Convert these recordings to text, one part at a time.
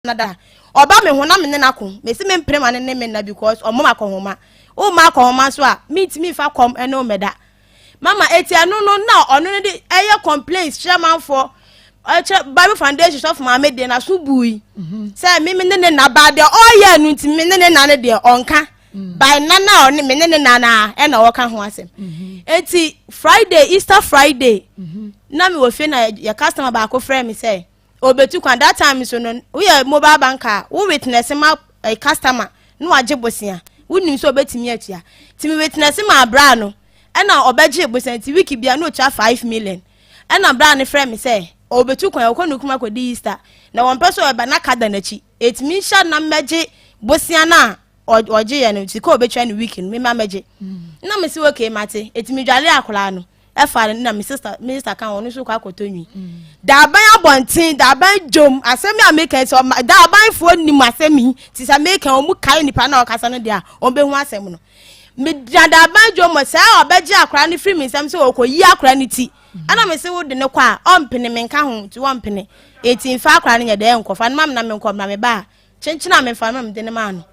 no da. Ɔba me ho na me ne no ako. Mesi me mpene ma ne ne me nna because ɔmmɔ me akɔnhoma. Womma akɔnhoma nso a, mentumi mfa kɔm ne wo mmɛda. Mama eti ɛno no na ɔno no de ɛyɛ complaints kyerɛ manfoɔ ɛkyerɛ Bible Foundation sɔfo maame deɛ n'aso bui mhm. sɛ me me ne ne na ba deɛ ɔyɛ no nti me ne ne na no deɛ ɔnka mm. by nana a ɔne me ne ne na na ɛna ɔka ho asɛm mhm. eti Friday Easter Friday mhm. na me wɔ fie na yɛ customer baako frɛ me sɛ Obetu kwan that time nso no woyɛ mobile bank a wo witness ma eh, customer na wagye bosea wonim sɛ obetumi atua nti me witness ma abraa no ɛna ɔbɛgye bosea nti week bia na otua 5 million. Ɛna braa no frɛ me sɛ ɔbɛtu kwan, ɔkɔ ne kuma kɔdi Easter na wɔmpɛ sɛ ɔba na ka da n'akyi ɛtumi nhyɛ na mmɛgye bosea no a ɔgye yɛ no sika ɔbɛtua no week no mema mɛgye mm. Na me sɛ okay, mate. Ɛtumi dwale akwaraa no ɛfa no na me sister, me sister kan ɔno nso kɔ akɔtɔ nwi daaban abɔnten daaban dwom. Asɛm a meka sɛ ɔma daabanfoɔ nim asɛm yi ti sɛ meka wɔn kae nipa na ɔkasa no deɛ a wɔn bɛhu asɛm no. Megyina daaban dwom sɛ ɔbɛgye akwaraa no firi me nsam sɛ ɔkɔyi akwaraa no ti ɛna me se wode ne kɔ a ɔmpene me nka ho nti wɔmpene eti nfa akwaraa no nyɛ dɛ nkɔfa no ma me na me nkɔ ma me ba a kyenkyen a mefa no mede ne maa no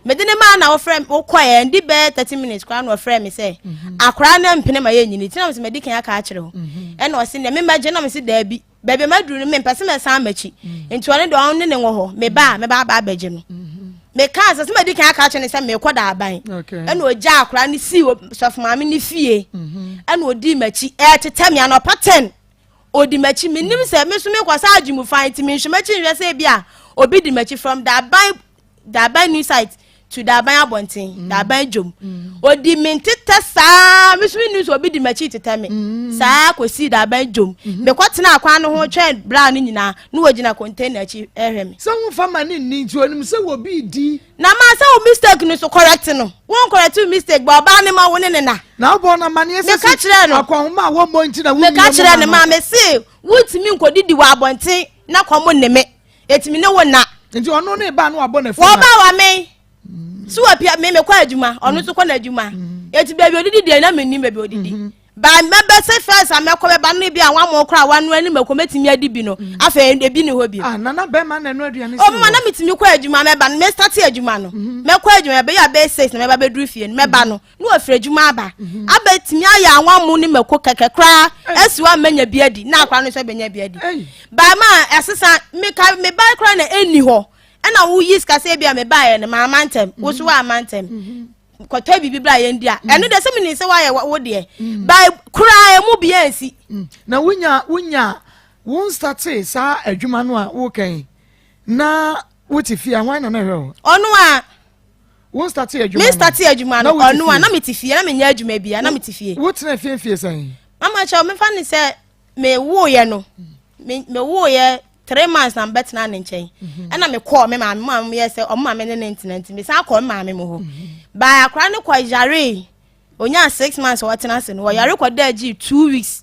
mede ne maa na wɔfrɛ wokɔɛ ndi bɛyɛ 30 minutes koraa na wɔfrɛ me sɛ akwaraa no mpene ma yɛ nyini nti na mesɛ madi kan aka akyerɛ wo. Ɛna ɔse nea memɛgye na mese daabi, baabi a maduru no mempɛ sɛ mɛsan m'akyi nti ɔne deɛ ɔne ne wɔ hɔ meba a mɛba aba abɛgye no. Mekaa sɛ madi kan aka akyerɛ ne sɛ mekɔ daaban. Ɛna ɔgya akwaraa no sii sɔfo maame ne fie ɛna ɔdii m'akyi ɛtetɛ me anɔpa 10 odi m'akyi. Menim sɛ me so mekɔ sɛ agye mu fan nti menhwɛ m'akyi nhwɛ sɛ bi a obi di m'akyi from daaban, daaban new site to daaban abɔnten daaban dwom. Odi me ntetɛ saa me so menim sɛ obi di m'akyi tetɛ me saa kɔsii daaban dwom. Mekɔtena akwan no ho twɛn braa no nyinaa na wɔgyina container akyi ɛhwɛ me. Sɛ wofa ma ne nni nti onim sɛ wɔbi di. Na ma sɛ wo mistake no so correct no wɔn correct wo mistake ba ɔbaa ne ma wo ne ne na. Na wobɔ no amanneɛ sɛ meka kyerɛ no akɔnhoma a wɔmmɔ nti na meka kyerɛ no maa me se wontumi nkɔdidi wɔ abɔnten na kɔm ne me etumi ne wo na. Nti ɔno ne ba no wabɔ n'afu. Wɔba wa me so wɔ pia me mekɔ adwuma, ɔno nso kɔ n'adwuma eti baabi odidi deɛ na menim baabi odidi ba mɛbɛ sɛ first a mɛkɔ bɛba no bi a wɔn kora wɔn anim ɛkɔ mɛtumi adi bi no afei ebi ni hɔ bi. Ah, nana bɛrima na ɛno aduane si hɔ. Ɔmo na metumi kɔ adwuma mɛba no, mɛ start adwuma no mɛkɔ adwuma bɛyɛ abɛyɛ 6 na mɛba bɛduru fie no mɛba no na wɔfiri adwuma aba abɛtumi ayɛ anwa ne mɛko kɛkɛ koraa esi hɔ a mɛnya bi adi na akora no nso bɛnya bi adi baama ɛsesa meka meba koraa na ɛnni hɔ ɛna woyi sika sɛ ebi a mebaeɛ no maama ntɛm wo so woama ntɛm kɔtɔ biribi bra yɛn di a ɛno deɛ sɛ menim sɛ woayɛ wo deɛ ba koraa emu bi ansi. Na wonya wo start saa adwuma no a wokɛn na wote fie a, hwan na na ɛhwɛ wo? Ɔno a. Wo start adwuma no? Me start adwuma no, ɔno a na mete fie na menyɛ adwuma bia na mete fie. Wotena fie fie sɛn? Mama kyɛw, mefa ne sɛ mewoeɛ no, mewoeɛ 3 months na mbɛtena ne nkyɛn ɛna mekɔɔ me maame mu a meyɛ sɛ ɔmo maame ne ne ntena nti mesan kɔɔ me maame mu hɔ baa akora ne kɔ yare onyaa 6 months wɔtena ase no wɔyare kɔ da agyi 2 weeks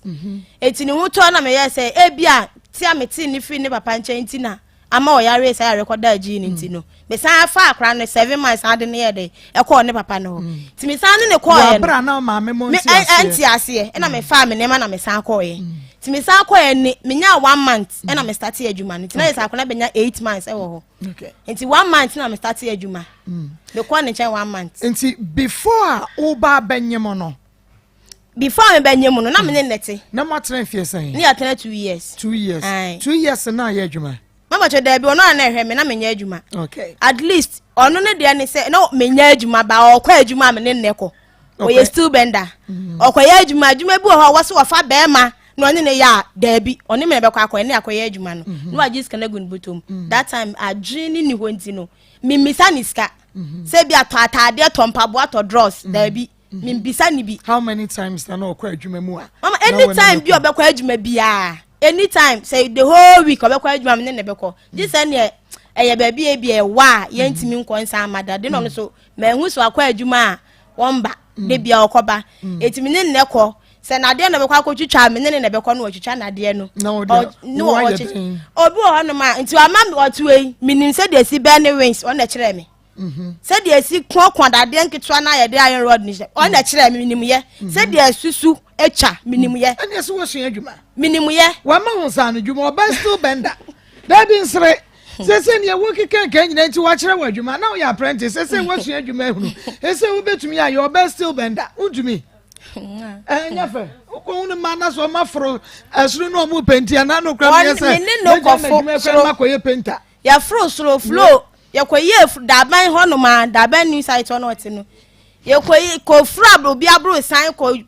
eti ne ho tɔ na meyɛ sɛ ebi a ti a mete ne firi ne papa nkyɛn nti na ama ɔyare saa yare kɔ da agyi ne nti no mesan fa akora no 7 months ade ne yɛ dɛ ɛkɔɔ ne papa no hɔ nti mesan ne ne kɔɔ yɛ no maame mo nti aseɛ ɛna mefa me nneɛma na mesan kɔɔ yɛ nti mesan kɔɔ yɛ ne menya one month ɛna me start adwuma no nti na yɛ sɛ akora bɛnya 8 months ɛwɔ hɔ nti one month na me start adwuma, mekɔ ne nkyɛn one month. Nti before a woba abɛnyem no? Before me bɛnyem no na me ne nnɛte. Na mo atena fie sɛn? Ne yɛatena 2 years. 2 years. 2 years na ayɛ adwuma? Mama kyerɛ daabi, ɔno a na ɛhwɛ me na menyɛ adwuma. At least ɔno ne deɛ ne sɛ na menyɛ adwuma ba ɔkɔ adwuma a me ne nnɛ kɔ ɔyɛ steel bender ɔkɔyɛ adwuma. Adwuma bi wɔ hɔ a wɔsɛ wɔfa bɛrima na ɔne ne yɛ a daabi, ɔne me na bɛkɔ akɔyɛ ne akɔyɛ adwuma no na wagye sika no agu ne bɔtɔm. That time adwene ne ni hɔ nti no memisa ne sika sɛ bi atɔ ataadeɛ, tɔ mpaboa, tɔ drawers, daabi, membisa ne bi. How many times na na ɔkɔ adwuma mu a? Mama, anytime bi ɔbɛkɔ adwuma biara, anytime sɛ the whole week ɔbɛkɔ adwuma me ne ne bɛkɔ gye sɛ neɛ ɛyɛ baabi a ebi ɛwɔ a yɛntumi nkɔ nsa ama da de na ɔno so mahu so akɔ adwuma a wɔmba de bia ɔkɔba eti me ne ne kɔ sɛ nadeɛ na bɛkɔ akɔtwitwa me ne ne na bɛkɔ no wɔtwitwa nadeɛ no. Na ɔde wɔayɛ dɛn? Obi wɔ hɔnom a nti wama me ɔto yi menim sɛdeɛ esi bɛn ne wings ɔna kyerɛ me sɛdeɛ esi kɔnkɔn dadeɛ nketewa na yɛde iron rod ne hyɛ ɔna kyerɛ me menim yɛ sɛdeɛ susu atwa menim yɛ. Ɛne ɛsɛ wɔsua adwuma. Menim yɛ. Wama ho saa no dwuma ɔbɛn steel bender daabi nsere. Sese nea wokeka nka nyina nti wakyerɛ wɔ adwuma na woyɛ apprentice sese woasua adwuma ahunu sese wobɛtumi ayɛ ɔbɛ steel bender wontumi ɛnyɛ fɛ wokɔhu no ma na sɛ ɔma foro ɛsoro no ɔmo penti anaa no kora meyɛ sɛ mɛgya m'adwuma kora makɔyɛ penta yɛforo soro flo yɛkɔyɛ daban hɔ nom a daban new site hɔ no ɔte no yɛkɔyi kɔforo obi aboro san kɔ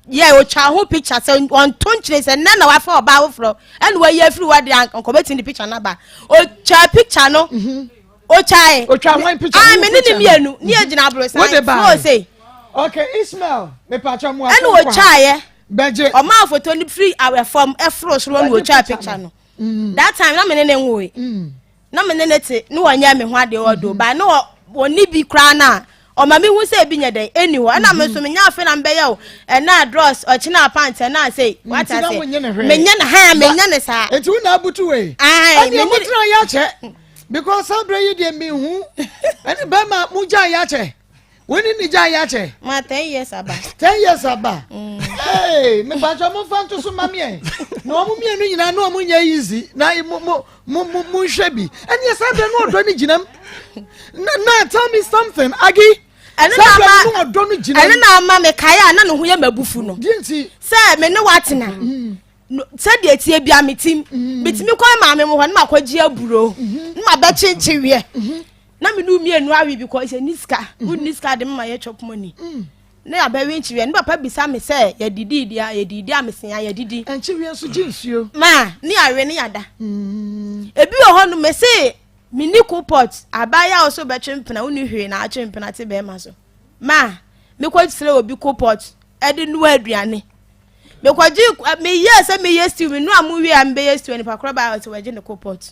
Yɛ otwa ho picture sɛ ɔnto nkyene sɛ nnɛ na wafa ɔbaa foforɔ ɛna wayi afiri hɔ deɛ anka ɔbɛtumi de picture no aba otwa picture no mhm. otwae otwa hwan picture ah me ne ne mmienu ne yɛ gyina aborosan floor sei okay Ismail mepatwa mu ɛna otwaeɛ bɛgye ɔmaa foto no firi awɛfam ɛforo soro na otwa picture no mm. that time na me ne ne nwoe mm. na me ne ne te ne wɔnyɛ me ho adeɛ wɔ do ba ne wɔne bi koraa no a ɔma me hu sɛ ebi nyɛ dɛn ɛni hɔ ɛna me nso menya afe na mbɛyɛ o ɛna drɔs ɔkyena pant ɛna sei wate ase menyɛ ne ha menyɛ ne saa eti wo na abutu wei ɛne mo tena yɛ akyɛ because saa berɛ yi deɛ mehu ɛne bɛrima mo gya yɛ akyɛ Wone ne gya yɛ akyɛ. Ma 10 years aba. 10 years aba. Hey, mepatwa mo nfa nto so ma meɛ. Na wɔn mmienu nyinaa na wɔn nyɛ easy. Na mo mo mo mo mo nhwɛ bi. Ɛne ɛsɛ bɛ no ɔdɔ ne gyinam. Na na tell me something, Agi. Ɛno na ama ɔdɔ no gyinam. Ɛno na ama me kae a na ne ho yɛ mabufu no. Di nti. Sɛ me ne watena. Mm. Sɛdeɛ tie bia me tim. Mm. Metumi kɔ maame mo hɔ ne makɔgye aburo. Mm-hmm. Ne mabɛkyenkye wiɛ. Mm-hmm. Na me ne wo mmienu awe because yɛnni sika mm. wonni sika de mema yɛ chop money mm. na yɛabɛwe nkyeweɛ ne papa bisa me sɛ yɛdidi deɛ yɛdidi a mesea yɛdidi nkyeweɛ nso gye nsuo ma ne yɛawe ne yɛada mm. ebi wɔ hɔ no mese menni ko pot abaayewa a ɔso bɛtwe mpena wonni hwee na atwe mpena te bɛrima so ma mekɔ srɛ obi ko pot ɛde noa aduane mekɔgye meyɛɛ sɛ meyɛ stew menoa mu wie a mebɛyɛ stew nipa korɔ baa ɔsɛ wɔagye ne kopɔt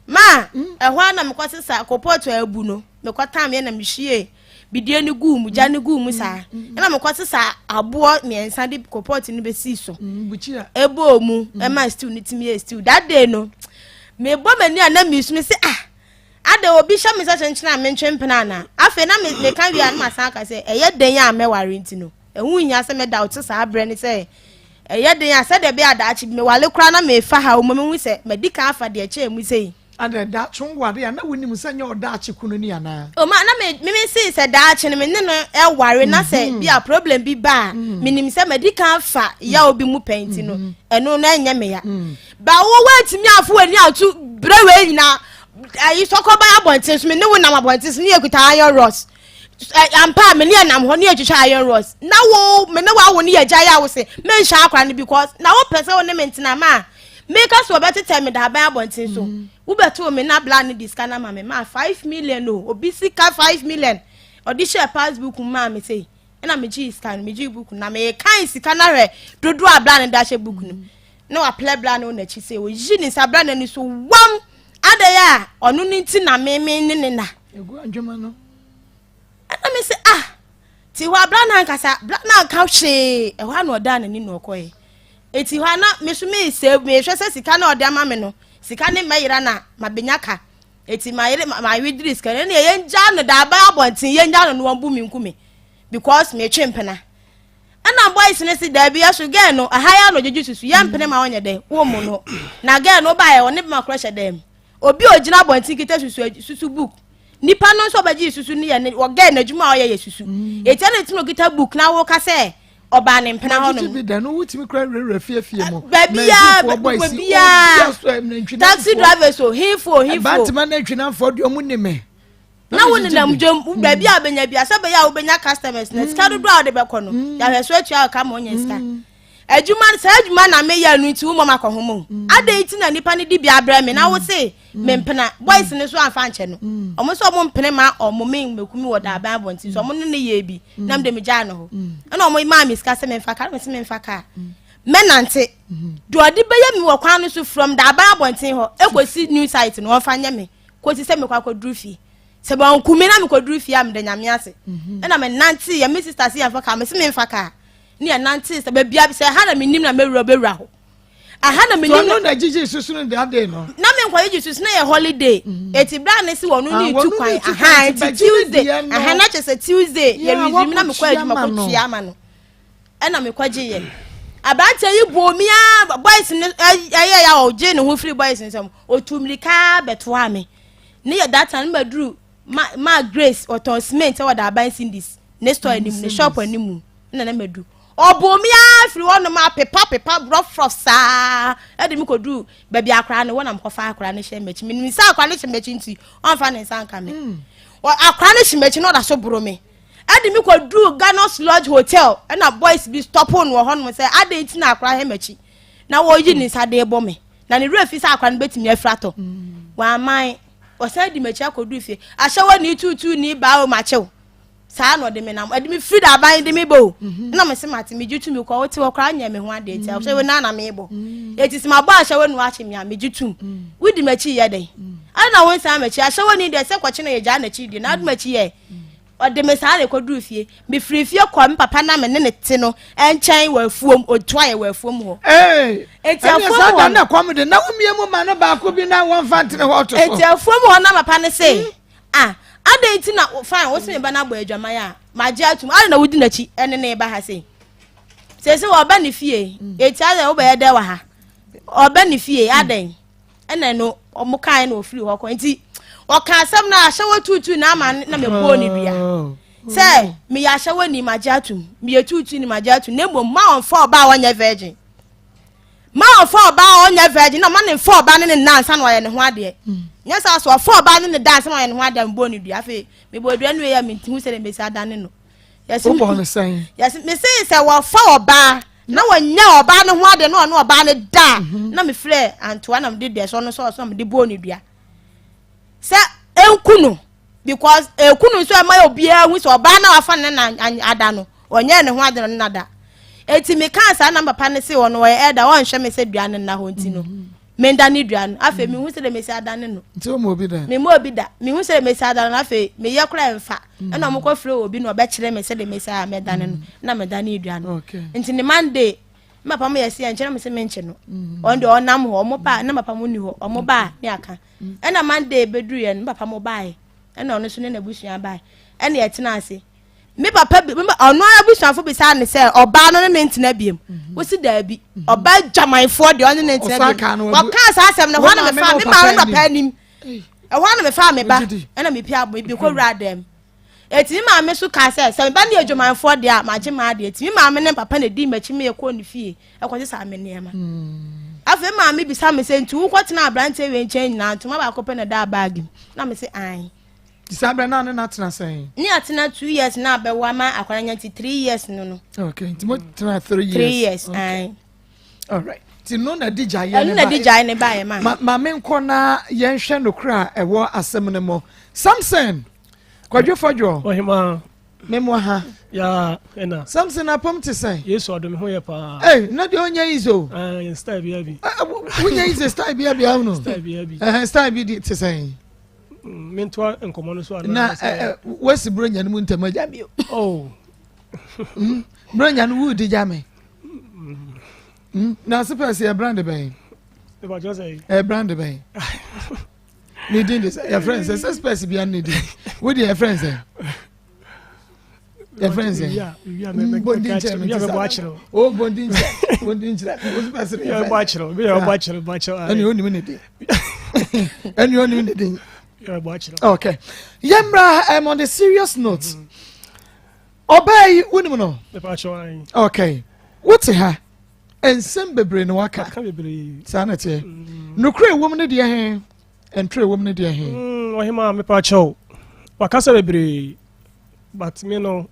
ma mm. ɛhɔ a na mekɔsesa kopɔt a abu no mekɔtam yɛ na mehwie bidie no guu mu gya no guu mu saa mm. ɛna mekɔsesa aboɔ mmiɛnsa de kopɔt no bɛsii so mm, ɛbɔɔ mu ɛma stew no tumi yɛ stew that day no mebɔ m'ani a na mesu me sɛ ah ada obi hyɛ me sɛ kyenkyene a mentwe mpena anaa afei na meka wie a na masan aka sɛ ɛyɛ dɛn a mɛware nti no Ɛho nhia sɛ mɛda wo te saa berɛ no sɛ ɛyɛ den a sɛdeɛ ɛbɛyɛ a daakye bi mewale koraa na mefa haw mu mehu sɛ madi kan afa deɛ ɛkyɛn mu sei. Adɛn, daakye woware a na wonim sɛ nyɛ ɔdaakye kunu ni anaa? O ma na me me see sɛ daakye no me ne no ɛware na sɛ mhm. bi a problem bi ba a mm. menim sɛ madi kan afa yaw bi mu pɛn nti no mm-hmm. ɛno no ɛnyɛ me ya. Mm. Ba wo woantumi afo w'ani ato berɛ wei nyinaa ayi sɔkɔban abɔnten so me ne wo nam abɔnten so ne yɛkuta iron rods. Ampa a me ne ɛnam hɔ ne yɛtwitwa iron rods na wo me ne wawo ne yɛgya yɛ a wo se menhyɛ akora no because na wopɛ sɛ wo ne me ntena ma a meka sɛ wɔbɛtetɛ me daaban abɔnten so mm. wobɛtoo me na bla no di sika no ama me ma 5 million o obi sika 5 million ɔde hyɛ passbook mu maa me sei ɛna megyee sika no megyee book na mekan sika no ahwɛ dodoɔ a bla no de ahyɛ book no na waplɛ bla no n'akyi sɛ oyi ne nsa bla no ani so wam adɛn a ɔno ne nti na meme ne ne na ɛna me sɛ ah ti hɔ a bla no ankasa bla no anka hwee ɛhɔ a na ɔdaa n'ani na ɔkɔɛ eti hɔ a na me so me sɛ mehwɛ sɛ sika na ɔde ama me no sika ne mɛyera na mabenya ka eti mayere mawediri sika no ɛna yɛn gya no daaba abɔnten yɛn gya no no wɔn bu mi nku me because metwe mpena Ɛna boys no se daabi ɛso girl no ɛha yɛ na ɔgyegye susu yɛ mpene ma ɔnyɛ dɛ wo mu no na girl no baayɛ ɔne bɛma korɔ hyɛ dɛm obi a ɔgyina abɔnten kita susu susu book nipa no nso ɔbɛgye susu no yɛ ne wɔ girl n'adwuma a ɔyɛ yɛ susu mm. eti ɛna etimi okita book na woka sɛ ɔbaa ne mpena hɔ nom. bi da no wotumi kura wurawura fiefie mu. Baabiaa baabiaa taxi drivers o hinfo o hinfo. Bantama nantwinamfoɔ deɛ ɔmo ni me. Na wo nenam dwam mm. baabi a wobɛnya bi asɛ bɛyɛ a wobɛnya customers na sika mm. dodoɔ a wode bɛkɔ no mm. yɛahwɛ so atua ɔka ma wonya sika adwuma saa adwuma na meyɛ no nti womɔ makɔ ho mu adɛn nti na nipa no di bi abrɛ me na wo se mempena boys no so amfa nkyɛ no ɔmo sɛ ɔmo mpene ma ɔmo me mmɛku mi wɔ daaban abɔnten so ɔmo ne ne yɛ bi na mede megyaa no hɔ ɛna ɔmo maa me sika sɛ memfa kaa mese memfa kaa mɛnante deɛ ɔde bɛyɛ mi wɔ kwan no so from daaban abɔnten hɔ ɛkɔsi new site no wɔmfa nyɛ me kɔsi sɛ mekɔ akɔduru fie sɛ banku me na mekɔduru fie a meda nyame ase mhm. ɛna menante yɛ me sister se yɛmfa kaa mese memfa kaa ne yɛnante sɛ baabia sɛ ɛha na menim na mɛwura bɛwura hɔ aha na menim na na gyigyi susu no da de no na menkɔ gyigyi susu na yɛ holiday mhm. eti bra ne si wɔn ne tu kwan aha eti Tuesday aha na kyerɛ sɛ Tuesday yɛ resume na mekɔ adwuma kɔ tua ama no ɛna mekɔgye yɛ. Aberanteɛ yi bɔɔ mi ara boys no ɛyɛ ya ɔgye ne ho firi boys nsam otu mirika bɛtoa me ne yɛ that time ma duru ma ma Grace ɔtɔn cement ɛwɔ Daaban Cindy's ne store anim ne shop anim na na ma du ɔbɔɔ mi ara firi hɔ nom apepa pepa rough rough saa ɛde mi kɔ duru baabi akora no wɔnam kɔfa akora no hyɛ m'akyi menim sɛ akora no hyɛ m'akyi nti ɔmfa ne nsa nka me mm. Akora no hyɛ m'akyi na ɔda so boro me ɛde me kɔduru Ganos Lodge Hotel ɛna boys bi stɔpo no wɔ hɔnom sɛ adɛn nti na akora hɛ m'akyi na wɔyi ne nsa de bɔ me na ne werɛ fi sɛ akora no bɛtumi afira tɔ mm. Wɔaman ɔsan di m'akyi akɔduru fie ahyɛwɔ ne tuutuu ne baa o makyew saa na ɔde me nam ɛde me firi daban de me bɔ o mhm. Na me se mate megye tumi kɔ wote hɔ koraa nyɛ me ho adeɛ nti ahyɛwɔ no na mebɔ mm. Eti sɛ mabɔ ahyɛwɔ no akye me a megye tum mm. Wodi m'akyi yɛ dɛn mm. Ade na wo nsan m'akyi ahyɛwɔ ni deɛ sɛ kɔkye no yɛgyaa n'akyi deɛ na ade m'akyi yɛ ɔde me saa na ɛkɔduru fie. Mefiri fie kɔ me papa na me ne ne te no nkyɛn wɔ afuom ɔtua yɛ wɔ afuom hɔ. Eti afuom hɔ na kɔm de na womie mu ma no baako bi na wɔmfa ntene hɔ to so. Eti afuom hɔ na papa no se ah adɛn nti na fine wo se me ba no abɔ adwaman a magye atum adɛn na wodi n'akyi ɛne ne ba ha sei sese wɔba ne fie eti adɛn wobɛyɛ dɛ wɔ ha ɔba ne fie adɛn ɛna no ɔmo kae na ofiri hɔ kɔ nti ɔka asɛm no ahyɛwɔ tuutu na ama na mebɔɔ ne dua oh. Sɛ meyɛ ahyɛwɔ ni magye atum meyɛ tuutu ni magye atum na mmom ma ɔmfa ɔbaa a ɔnyɛ virgin ma ɔmfa ɔbaa a ɔnyɛ virgin na ɔma ne mfa ɔbaa ne ne nna ansa na ɔyɛ ne ho adeɛ hmm. Nyɛ saa so ɔfa ɔbaa ne ne da ansa na ɔyɛ ne ho adeɛ mebɔɔ ne dua afei mebɔɔ dua no yɛ menhu sɛ mesi adane no. Wobɔ no sɛn? Yɛsi mesi sɛ wɔfa ɔbaa na wɔnyɛ ɔbaa no ho adeɛ na ɔne ɔbaa no da mhm. Na mefrɛ antoa na mede deɛ sɛ ɔno sɛ ɔsɛ na mede bɔɔ ne dua sɛ enku no because eku no nso ɛma obiara hu sɛ ɔbaa na wafa ne na ada no ɔnyɛ ne ho ade no ne nada eti meka saa na papa ne se ɔno ɔyɛ ɛda ɔnhwɛ me sɛ dua no nna hɔ nti no mhm. Menda ne dua no afei mehu sɛ dɛ mesi adane no. Nti o ma obi da? Mema obi da. Mehu sɛ dɛ mesi adane no afei meyɛ koraa mfa. Mm. Ɛna ɔmo kɔ frɛ obi na ɔbɛkyerɛ me sɛ dɛ mesi a mɛdane no mm. Na medane dua no. Nti ne Monday me papa mo yɛ se yɛnkyerɛ me sɛ menkye no. Mm. Ɔno deɛ ɔnam hɔ ɔmo ba na papa mo ni hɔ ɔmo ba ne aka. Ɛna Monday bɛduru yɛ no me papa mo baeɛ ɛna ɔno nso ne n'abusua baeɛ ɛna yɛtena ase. Me papa bi ɔno ara abusuafo bisaa ne sɛ ɔbaa no ne ne ntena biem mhm. Wosi daabi mhm. Ɔbaa dwamanfoɔ deɛ ɔne ne ntena biem wɔkaa saa asɛm no hɔ na mefa me maame papa anim ɛhɔ na mefa me ba ɛna mepia abɔ ebi kɔ wura dɛm eti me maame so kaa sɛ sɛ me ba ne yɛ dwamanfoɔ deɛ a magye maa deɛ eti me maame ne papa na edi m'akyi me kɔ ne fie ɛkɔgye saa me nneɛma hmm. Afei maame bisa me sɛ nti wokɔtena aberanteɛ wei nkyɛn nyinaa ntoma baako pɛ na ɛda baagi mu na me sɛ ae. Nti saa berɛ na ne na tena sɛn? Ne atena 2 years na abɛwo ama akwadaa nya nti 3 years no no. Okay, nti mo tena 3 years. 3 years, okay. All right. Nti no na di gyaeɛ ne ba. Ɛno na di gyaeɛ ne ba yɛ ma. Ma ma me nkɔ na yɛnhwɛ nokora a ɛwɔ asɛm no mu. Samson, Kwadwo Fɔdwo. Ɔhema. Memo ha. Ya ɛna. Samson apam te sɛn? Yesu adom ho yɛ paa. Ee, na deɛ ɔnyɛ yi so. Ah, style bi abi. Wonyɛ yi sɛ style bi abi ahono. Style bi abi. Ɛhɛn style bi di te sɛn? Mentoa nkɔmmɔ no so anaa? Na ɛ wasi buronya no mu ntɛm agya mi o. Oh. Buronya no wudi gya mi. Na ase pɛ sɛ yɛ brand bɛn? Ɛ brand bɛn? Ne din de sɛ yɛfrɛ n sɛ sɛ spɛs bia ne din. Wo deɛ yɛfrɛ n sɛ? Yɛfrɛ n sɛ? Bondi nkyerɛ me nti sa. O bondi nkyerɛ bondi nkyerɛ wo spɛs ne yɛfrɛ. Ɛne onim ne din. Ɛne onim ne din. Okay. Yɛmmra um, on the serious note. Ɔbaa yi wonim no? Okay. Wote ha. Nsɛm bebree na waka. Saa na ɛteɛ. Nokorɛ ɛwom no deɛ he, ntorɔ ɛwom no deɛ he. Ɔhema mepa kyɛw. Wakasa bebree but me no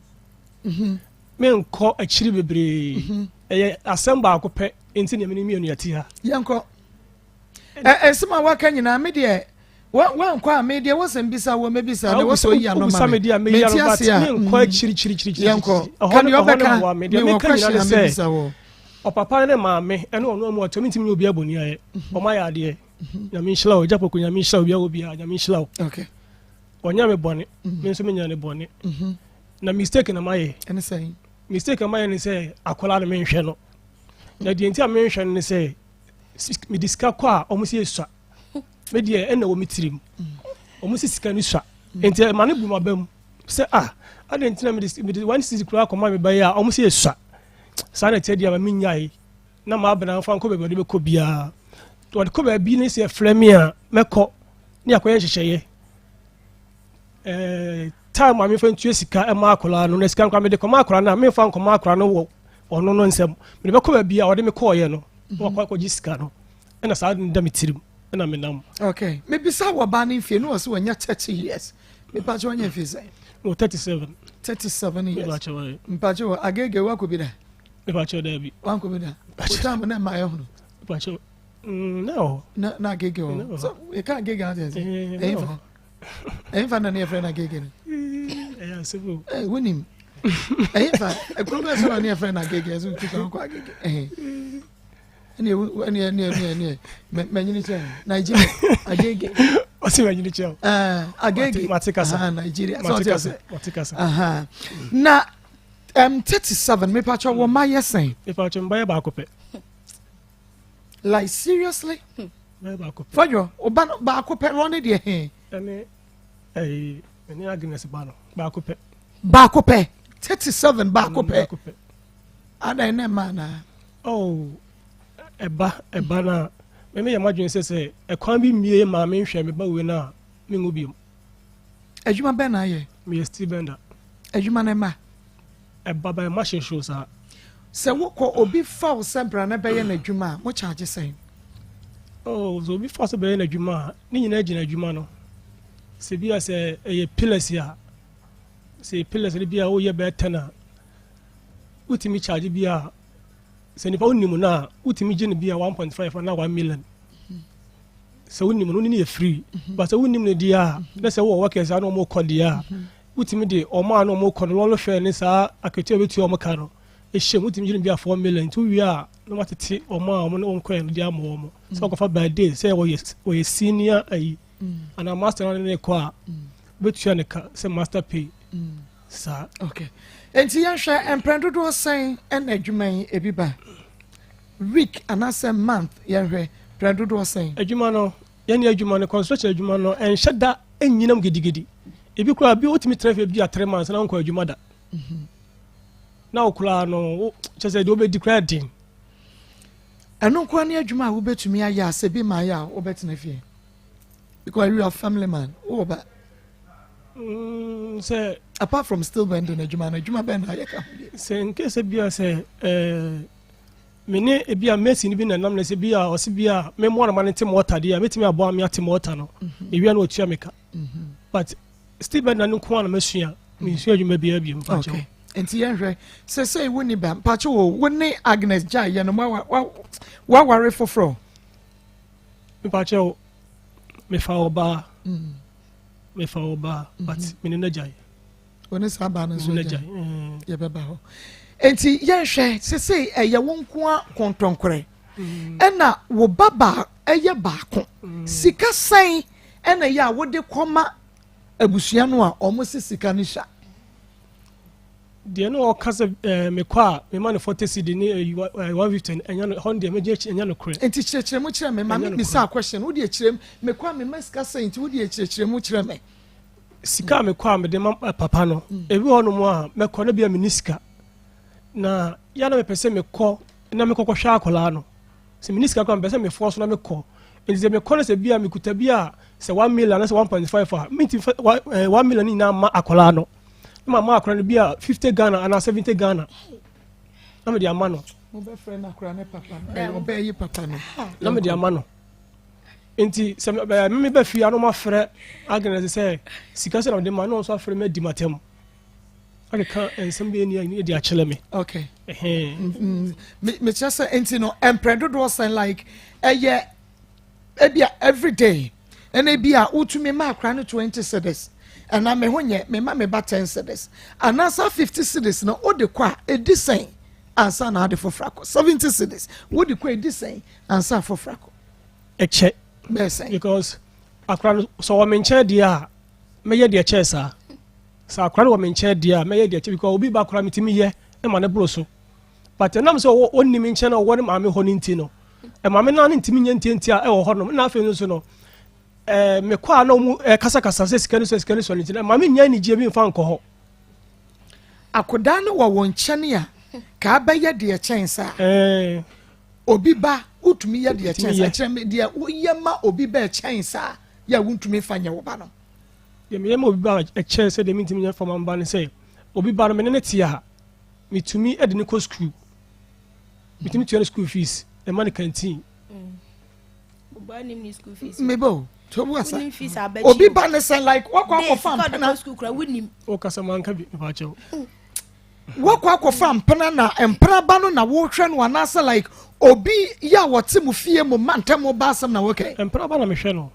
mhm. menkɔ akyiri bebree. Mhm. Ɛyɛ asɛm baako pɛ nti na mene mmienu yɛte ha. Yɛnkɔ. Nsɛm a waka nyinaa me deɛ wankɔ a me deɛ wɔsɛm bisa wɔ mɛbisa na wɔsɛ oyi ano ma me mente ase a menkɔ akyirikyirikyirikyiri yɛnkɔ ka deɛ ɔbɛka mewɔ question a mɛbisa wɔ. Ɔpapa ne maame ɛne ɔno amu atɔ mentumi nyɛ obi abɔni ayɛ mhm. ɔma yɛ adeɛ mhm. Nyame nhyira wo agya pɔko Nyame nhyira wo biara obiara Nyame nhyira wo ɔnyɛ me bɔne mhm. Me nso menya ne bɔne na mistake na mayɛ mistake na mayɛ ne sɛ akwadaa no menhwɛ no na deɛ nti a menhwɛ no ne sɛ mede sika kɔ a ɔmo sɛ esua me deɛ ɛna wɔ me tirim ɔmo sɛ sika no sua nti ɛma ne bu ma ba mu sɛ ah adi nti na mede mede 1 cedi koraa kɔma me ba yi a ɔmo sɛ esua saa na ɛteɛ deɛ ma menyae. Na m'abena mfa nkɔ baabi a ɔde bɛkɔ biara. Ɔde kɔ baabi ne sɛ ɛfrɛ me a, mɛkɔ ne akɔyɛ nhyehyɛeɛ. Ɛɛ time a memfa ntua sika ɛma akwadaa no na sika nkora mede kɔma akwadaa no a memfa nkɔma akwadaa no wɔ ɔno no nsam. Mede bɛkɔ baabi a ɔde me kɔɔyɛ no na wakɔ akɔgye sika no. Ɛna saa de da me tirim ɛna menam. Okay, mebisa wɔ baa no mfie no wɔ sɛ wɔnya 30 years. Mepakyɛ wɔnya mfie sɛn? Wɔ 37. 37 years. Mepakyɛ wɔ agege wakɔ bi da? Mepakyɛ daabi. Wankɔ bi da? O time na ɛma ɛhono. Mepakyɛ na ɛwɔ. Na na agege wɔ. So yɛka agege ate ase. Ɛyɛ fa. Ɛyɛ fa na ne yɛfrɛ no agege no. Ɛyɛ asɛm o. Ɛɛ wonim. Ɛyɛ fa ekuro bɛɛ so na ne yɛfrɛ no agege ɛso tu kan kɔ agege. Ɛhɛn. Ɛne ɛne ɛne ɛne ɛne mɛnyini kyɛn Nigeria agege. Ɔsi mɛnyini kyɛn. Ɛɛ agege. Mate kasa. Nigeria. Mate kasa. Mate kasa. Na 37 mepakyɛ wɔ mma yɛ sɛn. Mepakyɛ mba yɛ baako pɛ. Like seriously. Mba yɛ baako pɛ. Fɔdwo ɔba no baako pɛ no ɔne deɛ he. Ɛne ɛyi ɛne Agnes ba no baako pɛ. Baako pɛ 37 baako pɛ. Baako pɛ. Adan ne mma anaa. Oh ɛba ɛba na mɛmɛ yɛ madwene sɛ sɛ ɛkwan bi mmie maame nhwɛ me ba wei na mengu biom. Adwuma bɛn na ayɛ? Meyɛ steel bender. Adwuma no ɛma? Ɛba ba ɛma hyehyew saa. Sɛ wokɔ obi fa wo sɛ bra na bɛyɛ n'adwuma a, mo charge sɛn? Oh, sɛ obi fa sɛ bɛyɛ n'adwuma a, ne nyinaa gyina adwuma no. Sɛ bi a sɛ ɛyɛ pillars a, sɛ ɛyɛ pillars no bi a woyɛ bɛyɛ 10 a, wotumi charge bi a sɛ nipa wonim no a, wotumi gye no bi a 1.5 anaa 1 million. Sɛ wonim no, wone no yɛ free. But sɛ wonim no deɛ a, na sɛ wowɔ workers a na wɔn kɔ deɛ a, wotumi de wɔn a na wɔn kɔ no lɔre fare ne saa akatua a wobɛtua wɔn ka no hyɛ mu. Wotumi gye no bi a 4 million. Nti wowie a, na watete wɔn a wɔn ne wɔn kɔɛ no de ama wɔn. Sɛ wɔkɔfa by day, sɛ wɔyɛ senior ayi anaa master na ne kɔ a, wobɛtua ne ka sɛ master pay. Saa. Okay. Nti yɛnhwɛ mprɛn dodoɔ sɛn ɛna adwuma yi ebi ba? Week anaasɛ month yɛnhwɛ prɛn dodoɔ sɛn? Adwuma no, yɛne adwuma no, construction adwuma no, ɛnhyɛ da ɛnyinam gidigidi. Ebi koraa bi wotumi tena fie bi a 3 months na wonkɔ adwuma da. Na wo koraa no, wo kyɛ sɛ deɛ wobɛdi koraa den. Ɛno nkoa ne adwuma a wobɛtumi ayɛ a sɛ bi ma ayɛ a wobɛtena fie? Because you are family man, wowɔ ba. Sɛ apart from steel bending adwuma no, adwuma bɛn na ayɛ ka ho deɛ? Sɛ nkɛ sɛ bi a sɛ me ne ebi a mason bi na nam na sɛ bi a ɔse bi a memmoa no ma no nte mortar deɛ a, mɛtumi aboa me ate mortar no. Ewia no ɔtua me ka. But steel bender no nko a na masua. Mensua adwuma biara bio mpakyɛw. Okay. Nti yɛnhwɛ sɛsɛi wo ni ba mpakyɛw o, wo ne Agnes gyae yɛ no woaware foforɔ? Mpakyɛw mefa ɔbaa. Mefa ɔbaa but me ne no agyae. Wo ne saa baa no nso agyae? Yɛbɛba hɔ. Nti yɛnhwɛ sɛsɛi ɛyɛ wo nko a kɔntɔnkorɛ ɛna wo ba ba ɛyɛ baako. Sika sɛn ɛna ɛyɛ a wode kɔma abusua no a ɔmo se sika no sua? Deɛ no ɔka sɛ mekɔ a mema no 40 cedi ne 150 ɛnya no hɔ deɛ mɛgye akyi ɛnya no korɛ. Nti kyerɛkyerɛ mu kyerɛ me ma me bisa question wo deɛ kyerɛ mu mekɔ a mema sika sɛn nti wo deɛ kyerɛkyerɛ mu kyerɛ me. Sika a mekɔ a mede ma papa no ebi wɔ hɔnom a mɛkɔ na bi a menni sika na yɛ na mepɛ sɛ mekɔ na mekɔ kɔhwɛ akwadaa no sɛ menni sika koraa mepɛ sɛ mefoɔ so na mekɔ nti sɛ mekɔ no sɛ bi a mekuta bi a sɛ 1 million anaasɛ 1.5 a mentumi fa 1 million no nyinaa ma akwadaa no na ma ma akwadaa no bi a 50 Ghana anaa 70 Ghana na mede ama no. Mobɛfrɛ no akwadaa ne papa no ɔbɛyi papa no na mede ama no. Nti sɛ meme ba fie a na ɔmafrɛ Agnes sɛ sika sɛ na mede ma na ɔnso afrɛ me adi matam akeka nsɛm bi ɛni de akyerɛ me. Okay. Mekyerɛ sɛ nti no mprɛ dodoɔ sɛn like ɛyɛ ebia every day ɛna ebia wotumi ma akora no 20 cedis ɛna me ho nyɛ me ma me ba 10 cedis anaasɛ 50 cedis no wode kɔ a ɛdi sɛn ansa na ade foforɔ akɔ 70 cedis wode kɔ ɛdi sɛn ansa foforɔ akɔ? Ɛkyɛ. Bɛɛ sɛn? Because akora no sɛ wɔ me nkyɛn deɛ a mɛyɛ deɛ kyɛɛ saa. Sɛ akora no wɔ me nkyɛn deɛ a mɛyɛ deɛ kyɛ because obi ba akora metumi yɛ ɛma ne boro so. But ɛnam sɛ ɔnni me nkyɛn na ɔwɔ ne maame hɔ no nti no ɛmaame naa ne ntumi nyɛ ntiantia ɛwɔ hɔ nom. Na afei nso no mekɔ a na ɔmu ɛkasakasa sɛ sika no sɛ sika no sɔ no nti no maame nya anigyeɛ bi mfa nkɔ hɔ. Akodaa no wɔ wɔn nkyɛn a ka abɛyɛ deɛ kyɛn saa. Obi ba wotumi yɛ deɛ kyɛn Metumi saa. yɛ. Kyerɛ me deɛ woyɛ ma obi ba ɛkyɛn saa yɛ a wontumi mfa nyɛ wo ba no. Deɛ meyɛ ma obi ba a ɛkyɛn sɛ deɛ mentumi nyɛ fa ma me ba ne sɛ, obi ba no me ne no te a, metumi de no kɔ sukuu. Metumi tua no school fees, ɛma no canteen. Meba o, tobu asa. Obi ba ne sɛn like wakɔ akɔfa mpena. Wokasa manka bi mepaakyɛw. Wakɔ akɔfa mpena na mpena ba no na wohwɛ no anaasɛ like obi yɛ a wɔte mo fie mo ma ntɛm ba asɛm na wɔkɛ. Mpena ba na mehwɛ no.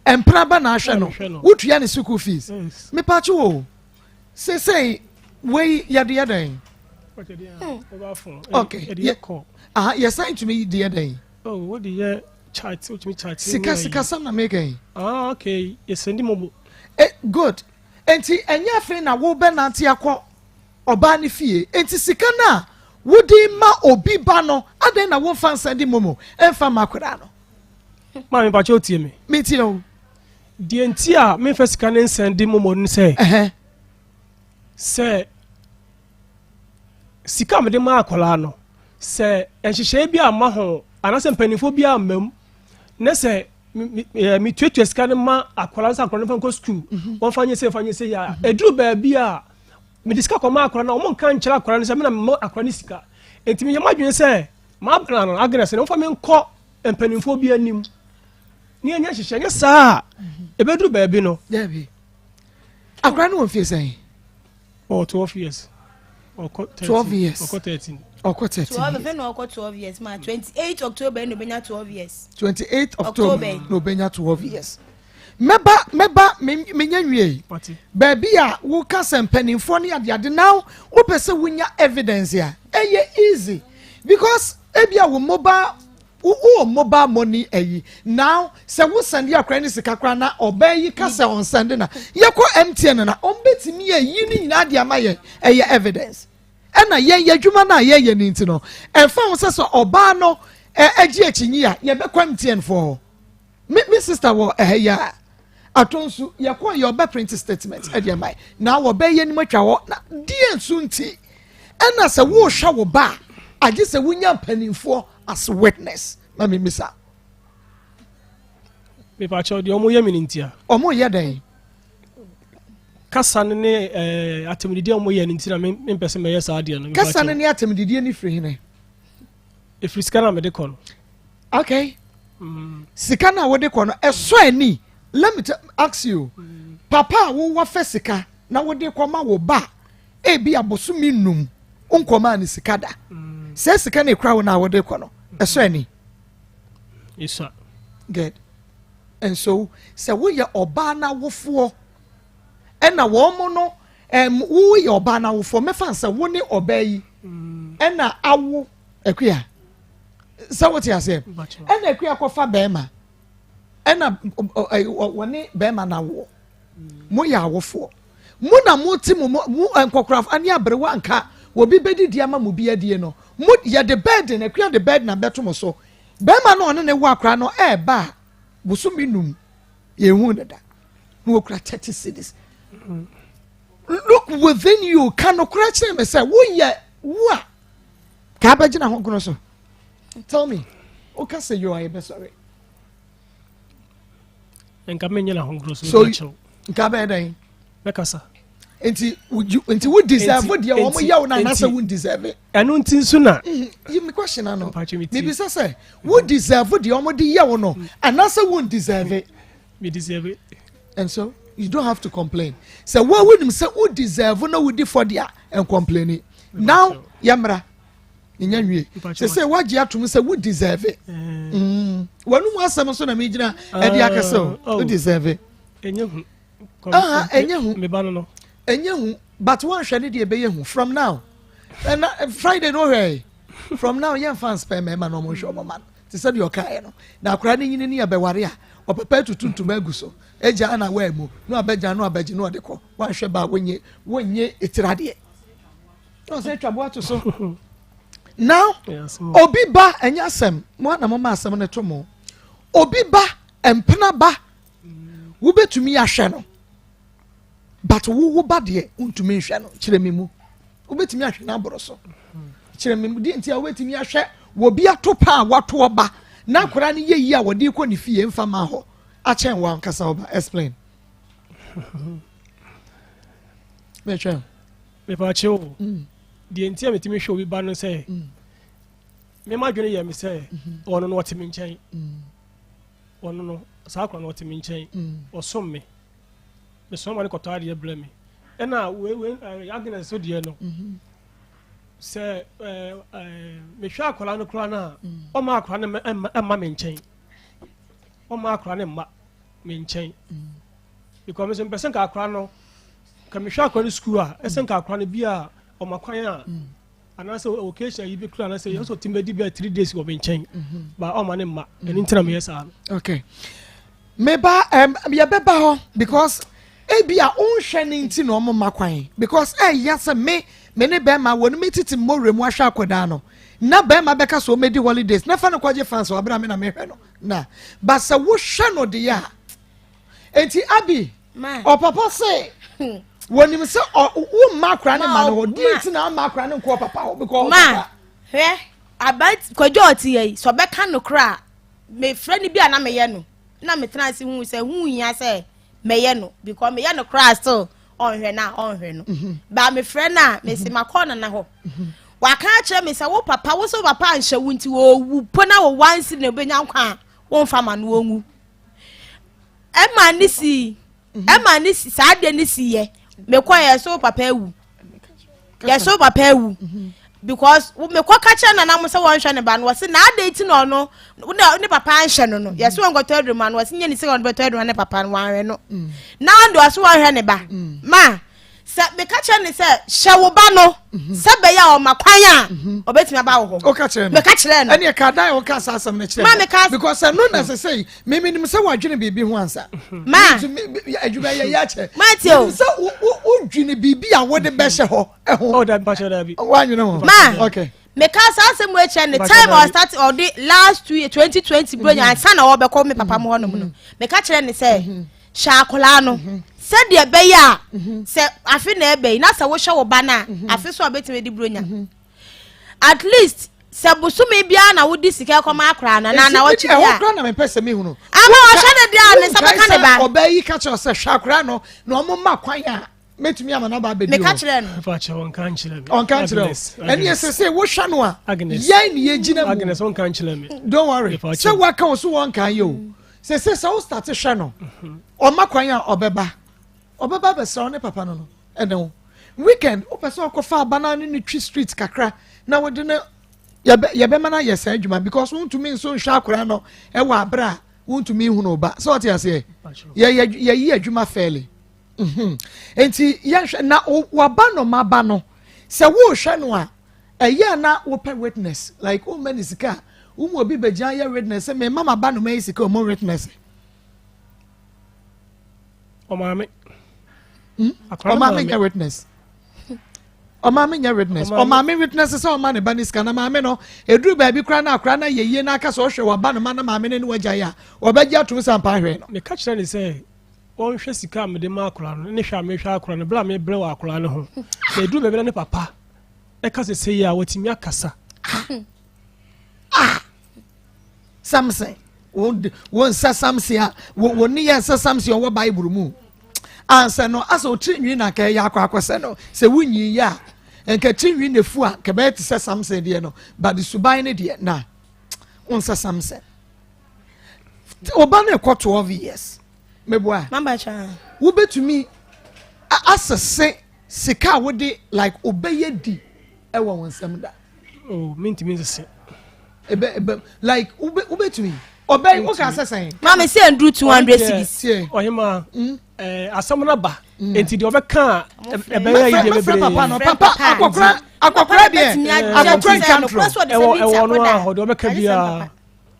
Mpena ba na ahwɛ no. Wotua ne school fees. Mepaakyɛw o. Sesei wei yɛde yɛ dɛn? Okay. Aha yɛsan tumi de yɛ dɛn? Oh, wode yɛ chat, wotumi chat. Sika sikasɛm na meka yi. Ah, okay. Yɛsɛndi momo. Eh, good. Enti ɛnyɛ afei na wobɛnante akɔ ɔbaa ne fie. Enti sika no a wode ma obi ba no, adɛn na womfa nsɛndi momo ɛmfa ma akwadaa no? Maame mpakyɛ otie me. Metie o. Deɛ nti a memfa sika ne nsɛndi momo no sɛ, sɛ sika a mede ma akwadaa no, sɛ nhyehyɛeɛ bi amma ho anaasɛ mpanimfoɔ bi amma mu na sɛ metuatua sika no ma akwadaa no sɛ akwadaa no mfa nkɔ sukuu, wɔmfa nyɛ sɛ mfa nyɛ sɛ yɛ a, ɛduru baabi a mede sika kɔma akwadaa no a, wɔn nka nkyerɛ akwadaa no sɛ mena mema akwadaa no sika. Enti meyɛ m'adwene sɛ m'abena no Agnes no wɔmfa me nkɔ mpanimfoɔ bi anim ne yɛnyɛ nhyehyɛ, nyɛ saa a ɛbɛduru baabi no. Dabi. Akwadaa no wɔ mfie sɛn? Ɔwɔ 12 years. Ɔkɔ 13. 12 years. Ɔkɔ 13. Ɔkɔ 13. 12 fɛ na ɔkɔ 12 years ma 28 October na obenya 12 years. 28 October na obenya 12 years. Mɛba mɛba menya nwie. Baabi a woka sɛ mpanimfoɔ ne adeade now wopɛ sɛ wonya evidence a ɛyɛ easy because ebi a wo mobile wowɔ mobile money ayi now sɛ wo send akora ne sika kora na ɔbaa yi ka sɛ ɔnsend na yɛkɔ MTN na ɔmbɛtumi ayi ne nyinaa de ama yɛ ɛyɛ evidence. Ɛna yɛn yɛ adwuma no a yɛyɛ no nti no ɛmfa ho sɛ sɛ ɔbaa no agye akyinyi a yɛbɛkɔ MTN foɔ hɔ. Me sister wɔ ɛha yi a ato nso yɛkɔ yɛ ɔbɛ print statement ɛde ama yɛ na wɔbɛyɛ anim atwa hɔ na deɛ nso nti ɛna sɛ wohwɛ wo ba a agye sɛ wonya mpanimfoɔ as witness ma me misa. Mepakyɛw deɛ ɔmo yɛ me no ntia. Ɔmo yɛ dɛn? Kasa no ne ɛɛ atɛmdidie a ɔmo yɛ no nti na mempɛ sɛ mɛyɛ saa adeɛ no. Kasa no ne atɛmdidie no firi hene? Efiri sika no a mede kɔ no. Okay. Sika no a wode kɔ no ɛsɔ ani. Let me ask you. Papa a wowɔ fɛ sika na wode kɔ ma wo ba ebi abosome num nkɔmaa ne sika da. Sɛ sika no ekura wo na wode kɔ no ɛsɔ ani. Esua. Good. And so sɛ woyɛ ɔbaa n'awofoɔ ɛna wɔn mo no woyɛ ɔbaa n'awofoɔ mɛfa sɛ wo ne ɔbaa yi ɛna awo akua sɛ wote aseɛ ɛna akua kɔfa bɛrima ɛna wɔne bɛrima n'awoɔ mo yɛ awofoɔ mo na mo ti mo mo nkɔkora ne aberewa nka obi bɛdidi ama mo bi adie no mo yɛde bɛɛdi na akua de bɛɛdi na bɛto mo so bɛrima no ɔne ne wo akora no ɛɛba a bosomi num yɛhu ne da na wɔkura 30 cedis. Look within you ka nokorɛ kyerɛ me sɛ woyɛ wo a ka abɛgyina ho gono so. Tell me woka sɛ yo a yɛbɛsɔre. Nka menyina ho gono so. So nka bɛyɛ dɛn? Mɛkasa. Nti wo deserve deɛ wɔn yɛ wo na anaasɛ wo deserve. Ɛno nti nso na. Yi mi question ano. Mibisa sɛ wo deserve deɛ wɔn de yɛ wo no anaasɛ wo deserve. Mi deserve. And so you don't have to complain. Sɛ wo wonim sɛ wo deserve na wo di fɔ deɛ and complain. Now yɛmra nya nwie. Sɛ sɛ wagye atum sɛ wo deserve. Wɔn mu asɛm nso na mi gyina ɛde akɛse o wo deserve. Enye hu. Aha enye hu. Me ba no no. Enye hu but wɔn hwɛ ne deɛ ɛbɛyɛ hu from now. Ɛna Friday no hwɛ from now yɛn fans pɛ mɛɛma na wɔn hwɛ wɔn ma no te sɛ deɛ ɔkaeɛ no na akwaraa ne nyini ne yɛbɛware a ɔpapa atutu ntoma agu so agya na waa mu na wabɛgya na wabɛgye na ɔde kɔ wanhwɛ ba wonye wonye etiradeɛ na ɔsɛ atwa boa to so now obi ba ɛnyɛ asɛm mo ana mo ma asɛm no to mo obi ba mpena ba wobɛtumi ahwɛ no but wo ba deɛ wontumi nhwɛ no kyerɛ me mu wobɛtumi ahwɛ no aboro so kyerɛ me mu deɛ nti a wobɛtumi ahwɛ Wɔbi ato pa a wato ɔba na akwadaa no yɛ yie a wɔde kɔ ne fie mfa ma hɔ akyɛn wɔn ankasa ɔba explain. Mehwɛ. Mepaakyɛ o. Mm. Deɛ nti a metumi hwɛ obi ba no sɛ mm. me madwene yɛ me sɛ mm-hmm. ɔno no ɔte me nkyɛn. Mm. Ɔno no saa akora no ɔte me nkyɛn. Ɔsom me. Mesoma ma no kɔtɔ adeɛ brɛ me. Ɛna wei wei eh, Agnes so deɛ no. Mm-hmm. Sɛ eh, eh, mehwɛ akwadaa no koraa no a, mm. ɔma akwadaa no mma me nkyɛn. Ɔma akwadaa no mma me nkyɛn. Mm. Because me nso mpɛ sɛ nka akwadaa no, nka mehwɛ akwadaa no sukuu a, ɛsɛ nka akwadaa no bi a ɔma kwan a, mm. anaasɛ occasion yi bi kura anaasɛ yɛn nso ɔtumi bɛdi bɛɛ 3 days wɔ me nkyɛn. Mm-hmm. Ba ɔma ne mma. Ɛno nti na meyɛ saa no. Okay. Meba um, yɛbɛba hɔ because ebi a wonhwɛ ne nti na ɔmo ma kwan because ɛyɛ sɛ me ne bɛrima wɔ no me titi mmɔwura mu ahwɛ akwadaa no na bɛrima bɛka sɛ ɔmɛdi holidays na fa no kɔgye fans wɔ abira me na mehwɛ no na ba sɛ wohwɛ no deɛ a eti abi ɔpapa se wɔnim sɛ ɔ wo mma akora ne ma no hɔ di nti na ama akora ne nkɔ ɔpapa hɔ because ɔpapa. Ma hwɛ aban kwadwo ɔte yɛ yi sɛ ɔbɛka no koraa mefrɛ no bi a na meyɛ no na metena ase hu sɛ hu hia sɛ mɛyɛ no because meyɛ no koraa still ɔnhwɛ no a ɔnhwɛ no mhm. ba mefrɛ no a mese mhm. makɔ nana hɔ mhm. waka akyerɛ me sɛ wo papa wo sɛ wo papa anhyɛ wo nti wɔwu po na wo wansi na obɛnya nkwa a womfa ma no ɔnwu ɛma ne si ɛma ne si saa adeɛ ne si yɛ mekɔ yɛ so wo papa awu yɛ so papa awu because mekɔ ka kyerɛ nana mo sɛ wɔnhwɛ ne ba no wɔse na adɛn ti na ɔno ne papa anhwɛ no no mm. yɛsɛ wɔnkɔtɔ aduro ma no wɔse nyɛ ne sɛ wɔde bɛtɔ aduro ne papa no wɔanhwɛ no mm. na ɔde ɔse wɔnhwɛ ne ba mm. ma sɛ meka kyerɛ ne sɛ hyɛ wo ba no mhm. sɛ bɛyɛ a ɔma kwan a mhm. ɔbɛtumi aba wo hɔ meka kyerɛ no ɛne ɛka dan a woka saa asɛm no kyerɛ ma meka because ɛno na sɛ sɛ memenim sɛ wadwene biribi ho ansa ma adwuma yɛ yɛ akyɛ ma ti o sɛ wodwene biribi a wode bɛhyɛ hɔ ɛho oh dabi pakyɛ dabi wadwene ho ma okay meka saa asɛm wo akyerɛ ne time a ɔstart ɔde last 2 year 2020 bro nya ansa na ɔbɛkɔ me papa mu hɔnom no meka kyerɛ ne sɛ hyɛ akwadaa no sɛdeɛ ɛbɛyɛ a sɛ afe na ɛbɛ yi na sɛ wohyɛ wo ba no a afe so a ɔbɛtumi de bro nya at least sɛ bosome biara na wodi sika kɔma akora no na na wɔtwe bi a ɛhɔ kora na mepɛ sɛ mehunu ama ɔhwɛ ne deɛ a ne nsa bɛka ne ba ɔbaa yi ka kyerɛ sɛ hwɛ akora no na ɔmo ma kwan a mɛtumi ama no aba abɛdi meka kyerɛ no ɔnka nkyerɛ me ɔnka nkyerɛ wo ɛne ɛsɛ sɛ wohwɛ no a yɛn ne yɛgyina mu Agnes ɔnka nkyerɛ me don't worry sɛ woaka wo so wɔnka yɛ o sɛ sɛ sɛ wo start hwɛ no ɔma kwan a ɔbɛba ɔbɛba bɛsrɛ wo ne papa no no ɛne wo weekend wopɛ sɛ ɔkɔfa aba no ne no twi street kakra na wode no yɛbɛma no ayɛ saa adwuma because wontumi nso nhwɛ akora no ɛwɔ abere a wontumi nhunu ba sɛ ɔte aseɛ yɛyi adwuma fɛle mhm. nti yɛnhwɛ na waba no maba no sɛ wohwɛ no a ɛyɛ na wopɛ witness like womma ne sika a womu obi bɛgyina yɛ witness sɛ mema maba no ma yi sika ɔmo witness. Ɔmaame. Hmm? Ɔmaame nyɛ witness. Ɔmaame nyɛ witness. Ɔmaame witness sɛ ɔma ne ba ne sika na maame no eduru baabi koraa na akora na yɛ yie na aka sɛ ɔhwɛ waba no ma na maame no ne wagya yɛ a ɔbɛgye atum sɛ ampa ahwɛ no. Meka kyerɛ ne sɛ wɔnhwɛ sika a mede ma akora no ne hwɛ a mehwɛ akora no bere a mebrɛ wɔ akora no ho na eduru baabi na ne papa ɛka sɛ sɛ yie a watumi akasa. Ah! Samson wo nsa Samson a wo ne yɛ nsa Samson ɔwɔ Bible mu ansa no asɛ otiri nwi na nka ɛyɛ akɔ akɔsɛ no sɛ wonyi yɛ a nka tiri nwi na efu a nka bɛyɛ te sɛ Samson deɛ no but suban ne deɛ na wo nsa Samson ɔba no ɛkɔ 12 years meboa wobɛtumi asese sika a wode like obɛyɛ di ɛwɔ wo nsɛm da. Oh, mintimi nsese. Ebe ebe like ube ubetumi. Ɔbɛn wo ka sɛ sɛn. Maame sɛ nduru 200 cedis. Ɔhema mm. eh, asɛm no ba. Mm. Enti deɛ ɔbɛka a ɛbɛyɛ yi deɛ bebree. Papa no papa akɔkora akɔkora deɛ akɔkora ntwa ntorɔ. Ɛwɔ ɛwɔ no a hɔ deɛ ɔbɛka biara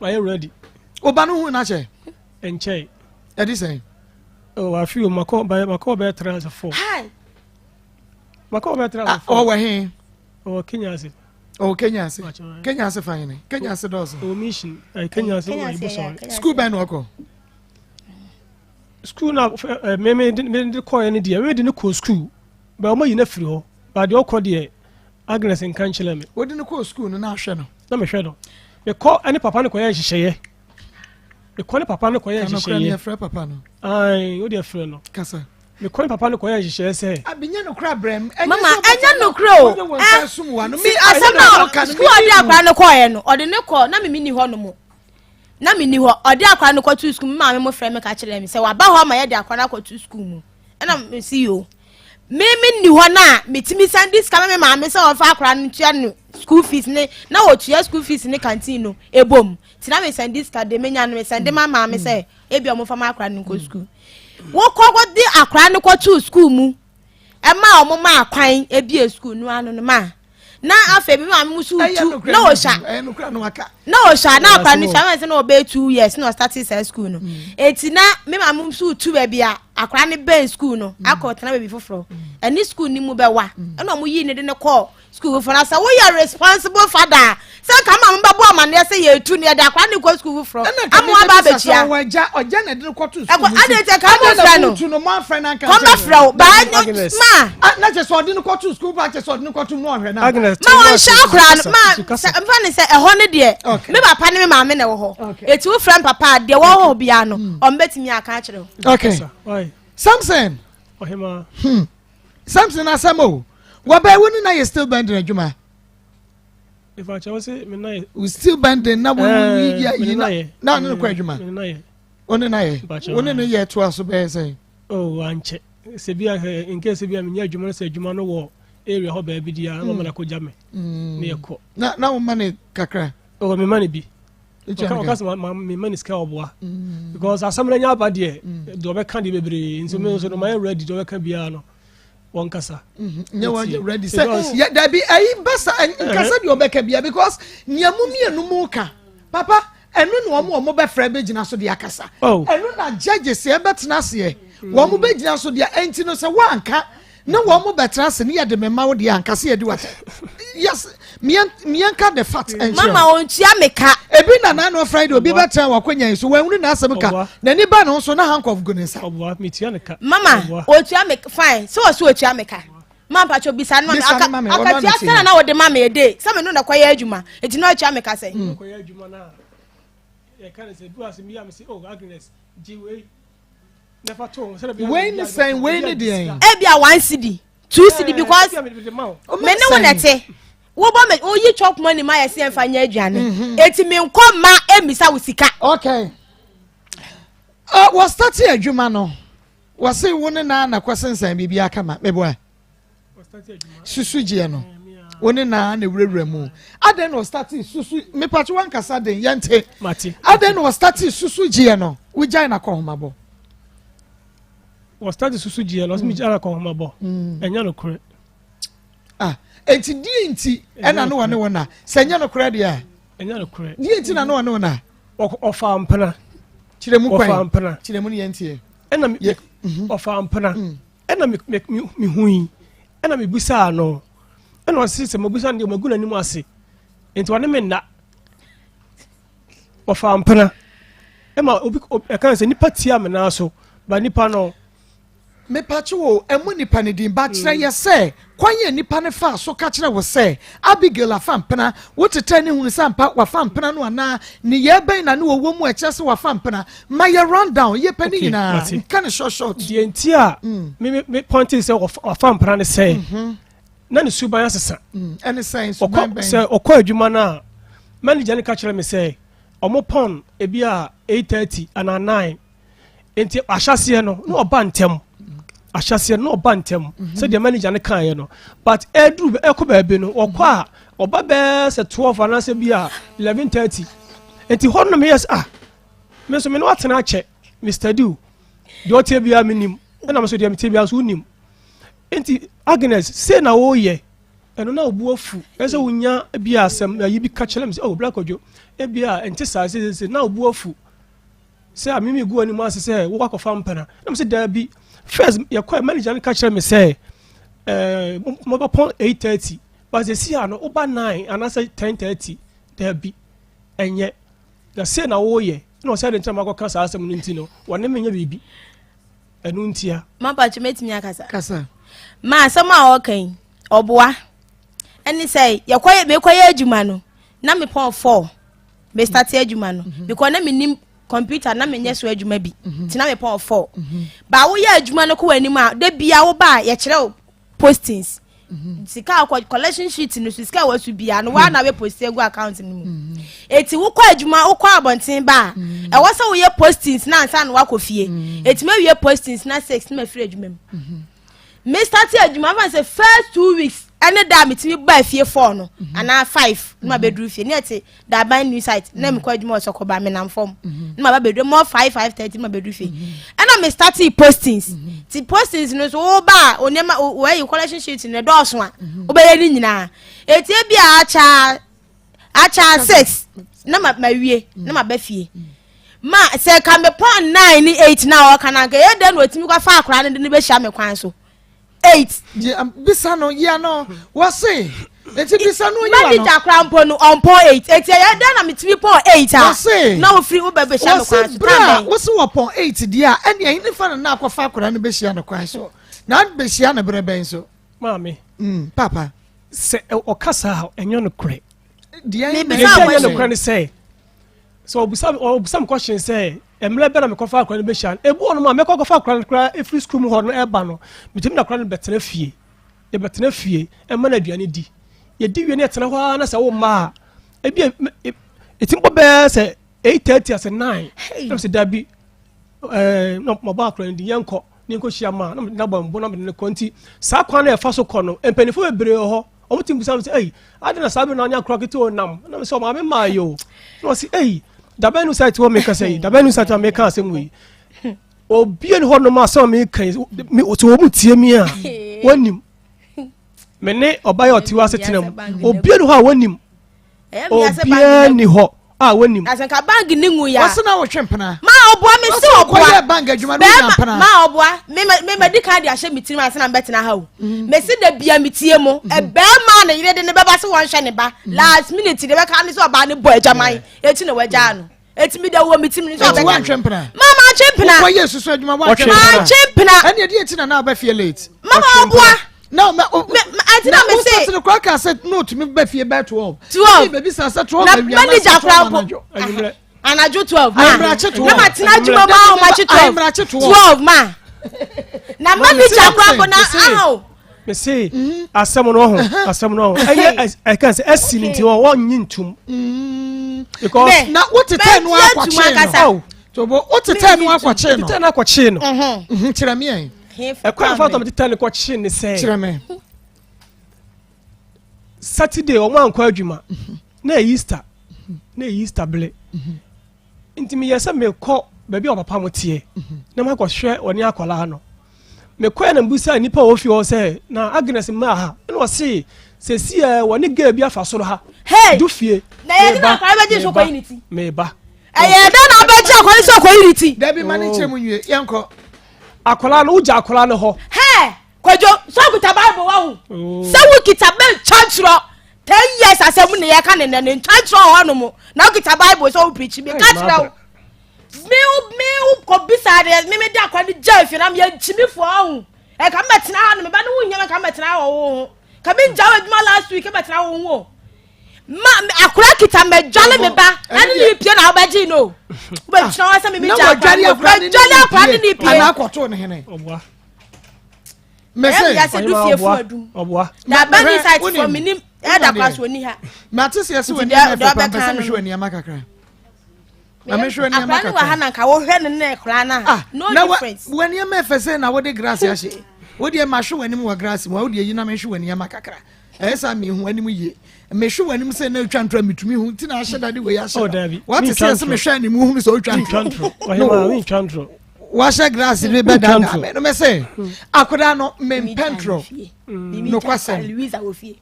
mayɛ ready. Ɔba no hu n'akyɛ. Nkyɛn. Ɛdi sɛn. Oh, afi o makɔ makɔ bɛyɛ 3 as 4. Hi. Makɔ bɛyɛ 3 as 4. Ɔwɔ he. Ɔwɔ Kenya ase. Ɔwɔ Kenya ase. Kenya ase fa hene. Kenya ase dɔɔso. Ɔwɔ mission. Ɛɛ Kenya ase wɔ Ibo sɔre. School bɛn na ɔkɔ? School na ɛɛ me me me de kɔɛ ne deɛ me de ne kɔ school. Bɛ ɔmo yi ne firi hɔ. Ba deɛ ɔkɔ deɛ Agnes nka nkyerɛ me. Wode ne kɔɔ school no na ahwɛ no. Na mehwɛ no. Mekɔ ne papa no kɔyɛ nhyehyɛeɛ. Mekɔ ne papa no kɔyɛ nhyehyɛeɛ. Yɛfrɛ papa no. Ae, wo deɛ frɛ no. Kasa. Mekɔ ne papa no kɔyɛ nhyehyɛeɛ sɛ. Abi nyɛ nokorɛ abrɛ m. Mama ɛnyɛ nokorɛ o. Ɛ si asɛm na sukuu ɔde akora no kɔɛ no ɔde ne kɔ na mimi ni hɔ no mo na mi ni hɔ ɔde akora no kɔto sukuu mi maame mo frɛ mi ka kyerɛ mi sɛ waba hɔ ama yɛde akora no akɔto sukuu mu ɛna mi si yo mi mi ni hɔ na mi ti mi san di sika mi maame sɛ ɔfa akora no tua no school fees ne na wɔtua school fees ne canteen no ebom ti na mi san di sika de mi nya no mi san de ma maame sɛ ebi ɔmo fa ma akora no nkɔ sukuu wokɔ kɔ de akora no kɔto sukuu mu ɛma ɔmo ma akwan ebie sukuu no ano no ma na afei mi maame mu so tu na ɔhyɛ na ɔhyɛ na akora no hyɛ ama sɛ na ɔbɛyɛ 2 years na ɔstart saa sukuu no mm. Eti na mi maame mu so tu baabi a akora no bɛn sukuu no mm. akɔ tena baabi foforɔ ɛne sukuu no mu bɛwa mm. Ɛna ɔmo yi ne de ne kɔɔ sukuu foforɔ na sɛ woyɛ responsible father sɛ nka maame bɛbɔ amaneɛ sɛ yɛtu no yɛde akora ne kɔ sukuu foforɔ ama waba abɛtua ɛkɔ adi nti nka mo frɛ no kɔmbɛfrɛ wo baa ma na kyɛ sɛ ɔde no kɔto sukuu pa kyɛ sɛ ɔde no kɔto mu ɔhwɛ no ma wɔnhyɛ akora no ma mfa ne sɛ ɛhɔ no deɛ me papa ne me maame na ɛwɔ hɔ eti wo frɛ papa a deɛ wɔwɔ hɔ biara no hmm. ɔmbɛtumi aka akyerɛ wo. Okay, Samson. Hmm. Samson asɛm o wɔbɛn wo ne na yɛ steel bending adwuma. Wo steel bending na wo yi yi na na ne kɔ adwuma. Wo ne na yɛ wo ne ne yɛ to aso bɛyɛ sɛn. Oh ankyɛ sɛ bi a nke sɛ bi a menyɛ adwuma no sɛ adwuma no wɔ area hɔ baabi di a na mama na kɔgya me mm. ne yɛkɔ. Na na wo ma ne kakra. Oh me ma ne bi. Ɔka sɛ ma me ma ne sika ɔboa. Mm. Because asɛm no nya aba deɛ mm. deɛ ɔbɛka deɛ bebree nso me nso no mayɛ ready deɛ ɔbɛka biara no wɔn kasa. Nyɛ wɔn yɛ ready sɛ yɛ dabi ayi basa nkasa deɛ ɔbɛka bia because nea mu mmienu mu ka papa ɛno na wɔn wɔn bɛfrɛ bɛgyina so de akasa oh. Ɛno na judges ɛbɛtena aseɛ wɔn bɛgyina so deɛ ɛnti no sɛ wɔanka ne wɔn bɛtena ase ne yɛde mema wo deɛ anka sɛ yɛde wata yes miɛnka the fact ɛnkyerɛ mama ɔntua me ka ebi na n'ano friday obi bɛtena wakɔnya yi so wɔahunu n'asɛm ka n'ani ba ne ho so na handcuff gu ne nsa mama ɔtua me fine sɛ ɔso ɔtua me ka ma mpatwɔ bisa no ma me akatua sɛ na na wɔde ma me ɛde sɛ me no na kɔyɛ adwuma nti na ɔtua me ka sɛ hmm. Wei ne sɛn wei ne deɛn. Ebi a 1 cedi 2 cedi because me ne wo na ɛte wobɔ me woyi chop money ma yɛ sɛ yɛmfa nyɛ aduane mhm. Eti me nkɔ ma emisa wo sika. Okay uh, wɔstarte adwuma no wɔse wo ne naa na kɔsensan biribi aka ma meboa susu gyeɛ no wo ne naa na wurawura mu adɛn na ɔstarte susu mepatwe wankasa den yɛnte adɛn na ɔstarte susu gyeɛ no wogyae na kɔhomabɔ wɔstarte susu gyeɛ no ɔsɛ megyae na kɔhomabɔ mm. ɛnyɛ nokorɛ ah enti die nti ɛna ne wɔne wo na sɛ ɛnyɛ nokorɛ deɛ a ɛnyɛ nokorɛ die nti na ne wɔne wo na ɔfa mpena kyerɛ mu kwan ɔfa mpena kyerɛ mu ne yɛnteɛ ɛna ɔfa mpena mm. Ɛna me me me mehui ɛna mebisaa no ɛna ɔse sɛ mabusa no deɛ magu n'anim ase nti ɔne me nna ɔfa mpena ɛma obi ɛka sɛ nipa tia me nan so ba nipa no. Mepakye wo ɛmo nipa no din ba kyerɛ yɛ sɛ kwan yɛ nipa no faa so ka kyerɛ wo sɛ Abigail afa mpena wo tetɛ ne hunu sɛ ampa wafa mpena no anaa nneyɛɛ bɛn na ne ɔwɔ mu a ɛkyerɛ sɛ wafa mpena Ma yɛ run down, yɛ pɛ ne nyinaa, nka ne short short. Deɛ nti a mm. me me me pɔnte sɛ wafa mpena ne sɛ mhm. na ne suban asesa. Mm, ɛne sɛn suban bɛn? Sɛ ɔkɔ adwuma no a manager no ka kyerɛ me sɛ ɔmo pɔn ebi a 8:30 anaa 9 nti ahyɛseɛ no na ɔba ntɛm ahyɛseɛ no na ɔba ntɛm mhm. sɛdeɛ manager no kaeɛ no but ɛduru ɛkɔ baabi no ɔkɔ a ɔba bɛɛ sɛ 12 anaasɛ bi a 11:30 nti hɔ no meyɛ sɛ ah me nso me ne watena akyɛ Mr. Dew deɛ ɔteɛ biara menim ɛna me nso deɛ meteɛ biara nso wonim nti Agnes sei na woyɛ ɛno na obu afu ɛsɛ wonya bi asɛm ayi bi ka kyerɛ me sɛ oh Black Kwadwo ebi a ɛnte saa sɛ sɛ na obu afu sɛ a mimi gu anim ase sɛ wokɔ akɔfa mpena na me sɛ daabi first yɛkɔ manager no ka kyerɛ me sɛ ɛɛ mobɛpɔn 8:30 but sɛ si a no woba 9 anaasɛ 10:30 daabi ɛnyɛ Na sei na woreyɛ, ɛna ɔsɛ ade nti na makɔka saa asɛm no nti no, wɔne me nyɛ biribi. Ɛno ntia. Mapatwo mɛtumi akasa. Kasa. Ma asɛm a ɔka yi, ɔboa. Ɛne sɛ yɛkɔyɛ mekɔyɛ adwuma no. Na mepɔn 4 me start adwuma no mhm. because na menim computer na menyɛ so adwuma bi mhm. nti na mepɔn 4 mhm. ba woyɛ adwuma no kɔ w'anim a da bia wo ba a yɛkyerɛ wo postings sika akɔ collection sheet no so sika a wasu bia no waa na bɛ post agu account no mu eti wokɔ adwuma wokɔ abɔnten ba a ɛwɔ sɛ woyɛ postings na ansa na wakɔ fie eti ma wie postings na 6 na mafiri adwuma mu Me starte adwuma afa sɛ first 2 weeks ɛne da a metumi ba fie 4 no anaa 5 na ma bɛduru fie ne ɛte daban new site na mekɔ adwuma wɔ sɔkɔba menam fam na ma ba bɛduru mɔ 5 5:30 ma bɛduru fie. Ɛna me starte postings ti postings no so wo ba a onneɛma wɔayi collection sheet no ɛdɔɔso a wobɛyɛ ne nyinaa eti ebi a akyaa akyaa 6 na ma wie na ma ba fie. Ma sɛ ka me pɔn 9 ne 8 na ɔka na nka ɛyɛ dɛn na otumi kɔfa akwaraa no de no bɛhyia me kwan so 8? Bisa no yia no wɔse eti bisa no yiwa no. Manager koraa mpo no ɔmpɔn 8, eti ɛyɛ dɛn na metumi pɔn 8 a wɔse na wofiri wo bɛ bɛhyia me kwan wɔse so bere a tan bɛn? Wɔse wɔpɔn 8 deɛ a ɛne ɛyi ne fa no na akɔfa akwaraa no bɛhyia no kwan so na bɛhyia no berɛ bɛn so? Maame. Papa. Sɛ ɔka saa a ɛnyɛ nokorɛ. Deɛ Mebisa Deɛ wo ɛnyɛ question. nokorɛ ne sɛ ɔbusa me question sɛ mmerɛ bɛ na mekɔfa akora no bɛhyia no, ebi wɔ nom a mɛkɔ akɔfa akora no koraa ɛfiri sukuu mu hɔ no ɛba no, metumi na akora no bɛtena fie, yɛbɛtena fie ɛma no aduane di, yɛdi wie ne yɛtena hɔ ara na sɛ wo mma a ebi ɛtumi bɔ bɛɛ sɛ 8:30 asɛ 9 na sɛ dabi na mabɔ akora no di, yɛnkɔ ne nkɔhyia ma na mede nabɔ mbo na mede no kɔ. Nti saa kwan no ɛfa so kɔ no, mpanimfoɔ bebree wɔ hɔ, ɔmo ti bisa mi sɛ, ɛyi adi na saa bi na ɔnya akora ketewa nam na mi sɛ ɔmaame maa yi o, na ɔsi ɛyi dabɛn no site wɔ mi kasa yi, dabɛn no site a mi ka asɛm wɔ yi, obie ni hɔ nom asɛm a mi ka yi mi sɛ wɔn tie mi a wɔnim me ne ɔbaa yɛ ɔte hɔ ase tena mu, obie ni hɔ a wɔnim, obiara ni hɔ a wɔnim. Asanka bank ni ngu ya. Wɔsi na wɔtwe mpena. Ma ɔboa mi si ɔboa. Wɔkɔ bank adwuma no nya mpena. Ma ɔboa mi ma mi ma di kan de ahyɛ mi tirim ansa na mbɛtena ha o. Mɛ si da bia mi tie mo. Ɛbɛɛma ne yere de ne bɛba se wɔn hwɛ ne ba. Last minute de bɛka ne sɛ ɔbaa ne bɔ adwaman eti na wɔagyaa no. Eti mi da wɔ mi tirim ne sɛ ɔbɛka. Eti wɔntwe mpena. Ma ma ntwe mpena. Wɔkɔ yɛ susu adwuma wɔntwe mpena. Ma ntwe mpena. Ɛni ɛdi eti na na ɔbɛ fie late. Ma ma ɔboa. Na ɔmɛ o Me ati na me se. na wosɔsiri kura ka sɛ n'o tumi bɛ fie bɛ 12. 12. Ɛni bɛbi sa sɛ 12 Na awia na manager sɛ koraa 12 mpo. anadwo. Anwummerɛ. Anadwo 12 ma. Ayimrakye 12. Na ma tena adwuma mu a ɔmakye 12. Ayimrakye 12. 12 ma. Na manager koraa mpo na aha o. Mese asɛm no ho, asɛm no ho ɛyɛ ɛka sɛ ɛsi ne nti wɔn wɔnyi ntum because Me- Na wotetɛ no Bɛgye atum akɔkye ankasa. no. Oh. Tobo wotetɛ no akɔkye no. Tetɛ no akɔkye no. Kyerɛ me yɛn. Ɛkwan fa tɔ tetɛ no kɔkye ne sɛ Kyerɛ me. Saturday wɔn ankɔ adwuma na ɛyɛ Easter, na ɛyɛ Easter bere, nti meyɛ sɛ mekɔ baabi a ɔpapa mo teɛ na makɔhwɛ ɔne akwadaa no. Mekɔɛ na mbusa nnipa a wɔfi hɔ sɛ na Agnes mmaa ha, ɛna ɔse sɛsi ɛ wɔne girl bi afa soro ha. Hey! Du fie. Na yɛde na akwadaa bɛgye so kɔyi ne ti. Meba. Ɛyɛ dɛn na abɛgye akwadaa so kɔyi ne ti? Dabi, ma ne nkyerɛ mu nwie, yɛnkɔ. Akwadaa no, wogya akwadaa no hɔ. Hɛ! Kwadwo, sɛ wokita Bible wɔ ho. Sɛ wokita bɛntwa ntorɔ. 10 years asɛm ne yɛka ne nɛ ne ntwa ntorɔ wɔ hɔnom. Na wokita Bible sɛ wo preach mi ka kyerɛ wo. Me wo me wo kɔ bisa deɛ me me de akwadaa no gya efie na me yɛ nkyimifoɔ ɔho. Ɛka me bɛtena ha no me ba no ho nyɛ me ka me bɛtena ha wɔ wo ho. Ka me ngya wo adwuma last week bɛtena wo ho o. Ma akwadaa kita mɛdwale me ba ɛne ne pie na wobɛgye no. Wobɛtena hɔ sɛ me me Na gya wɔdware akwadaa no. akwadaa ne Mɛdwale akwadaa ne ne ne pie. Anaa akɔtoo ne hene. Ɔboa. Mese. Ɛyɛ wiase du fie fu adum. Ɔboa. Da bɛn ni site Wonim. fo minim ɛda kora so oni ha. Mate sɛ yɛsɛ Nti w'ani deɛ- ɛfɛ deɛ pa mpɛ ɔbɛka sɛ no mehwɛ no. w'ani ama kakra. Na mehwɛ w'ani ama Akora no wɔ ha kakra. na nka wohwɛ no ne akora no Ah, a no na wa- difference. w'ani ama ɛfɛ sɛ na wode grass ahyɛ. Wodeɛ mahwɛ w'anim wɔ grass mu a wodeɛ yi na mehwɛ w'ani ama kakra. Ɛyɛ sɛ mehu w'anim yie. Mehwɛ w'anim sɛ na otwa ntorɔ a metumi hu nti na ahyɛ dade wei ahyɛ. Oh, no. dabi. Wate Mentwa sɛ yɛsɛ ntorɔ. mehwɛ anim hunu sɛ otwa Mentwa ntorɔ. ntorɔ. Ɔhema, mentwa ntorɔ. Wahyɛ glass bi Mentwa bɛdaadaa ntorɔ. me no mɛ sɛ akwadaa no mempɛ ntorɔ. Nokwasɛm. Louisa wɔ fie.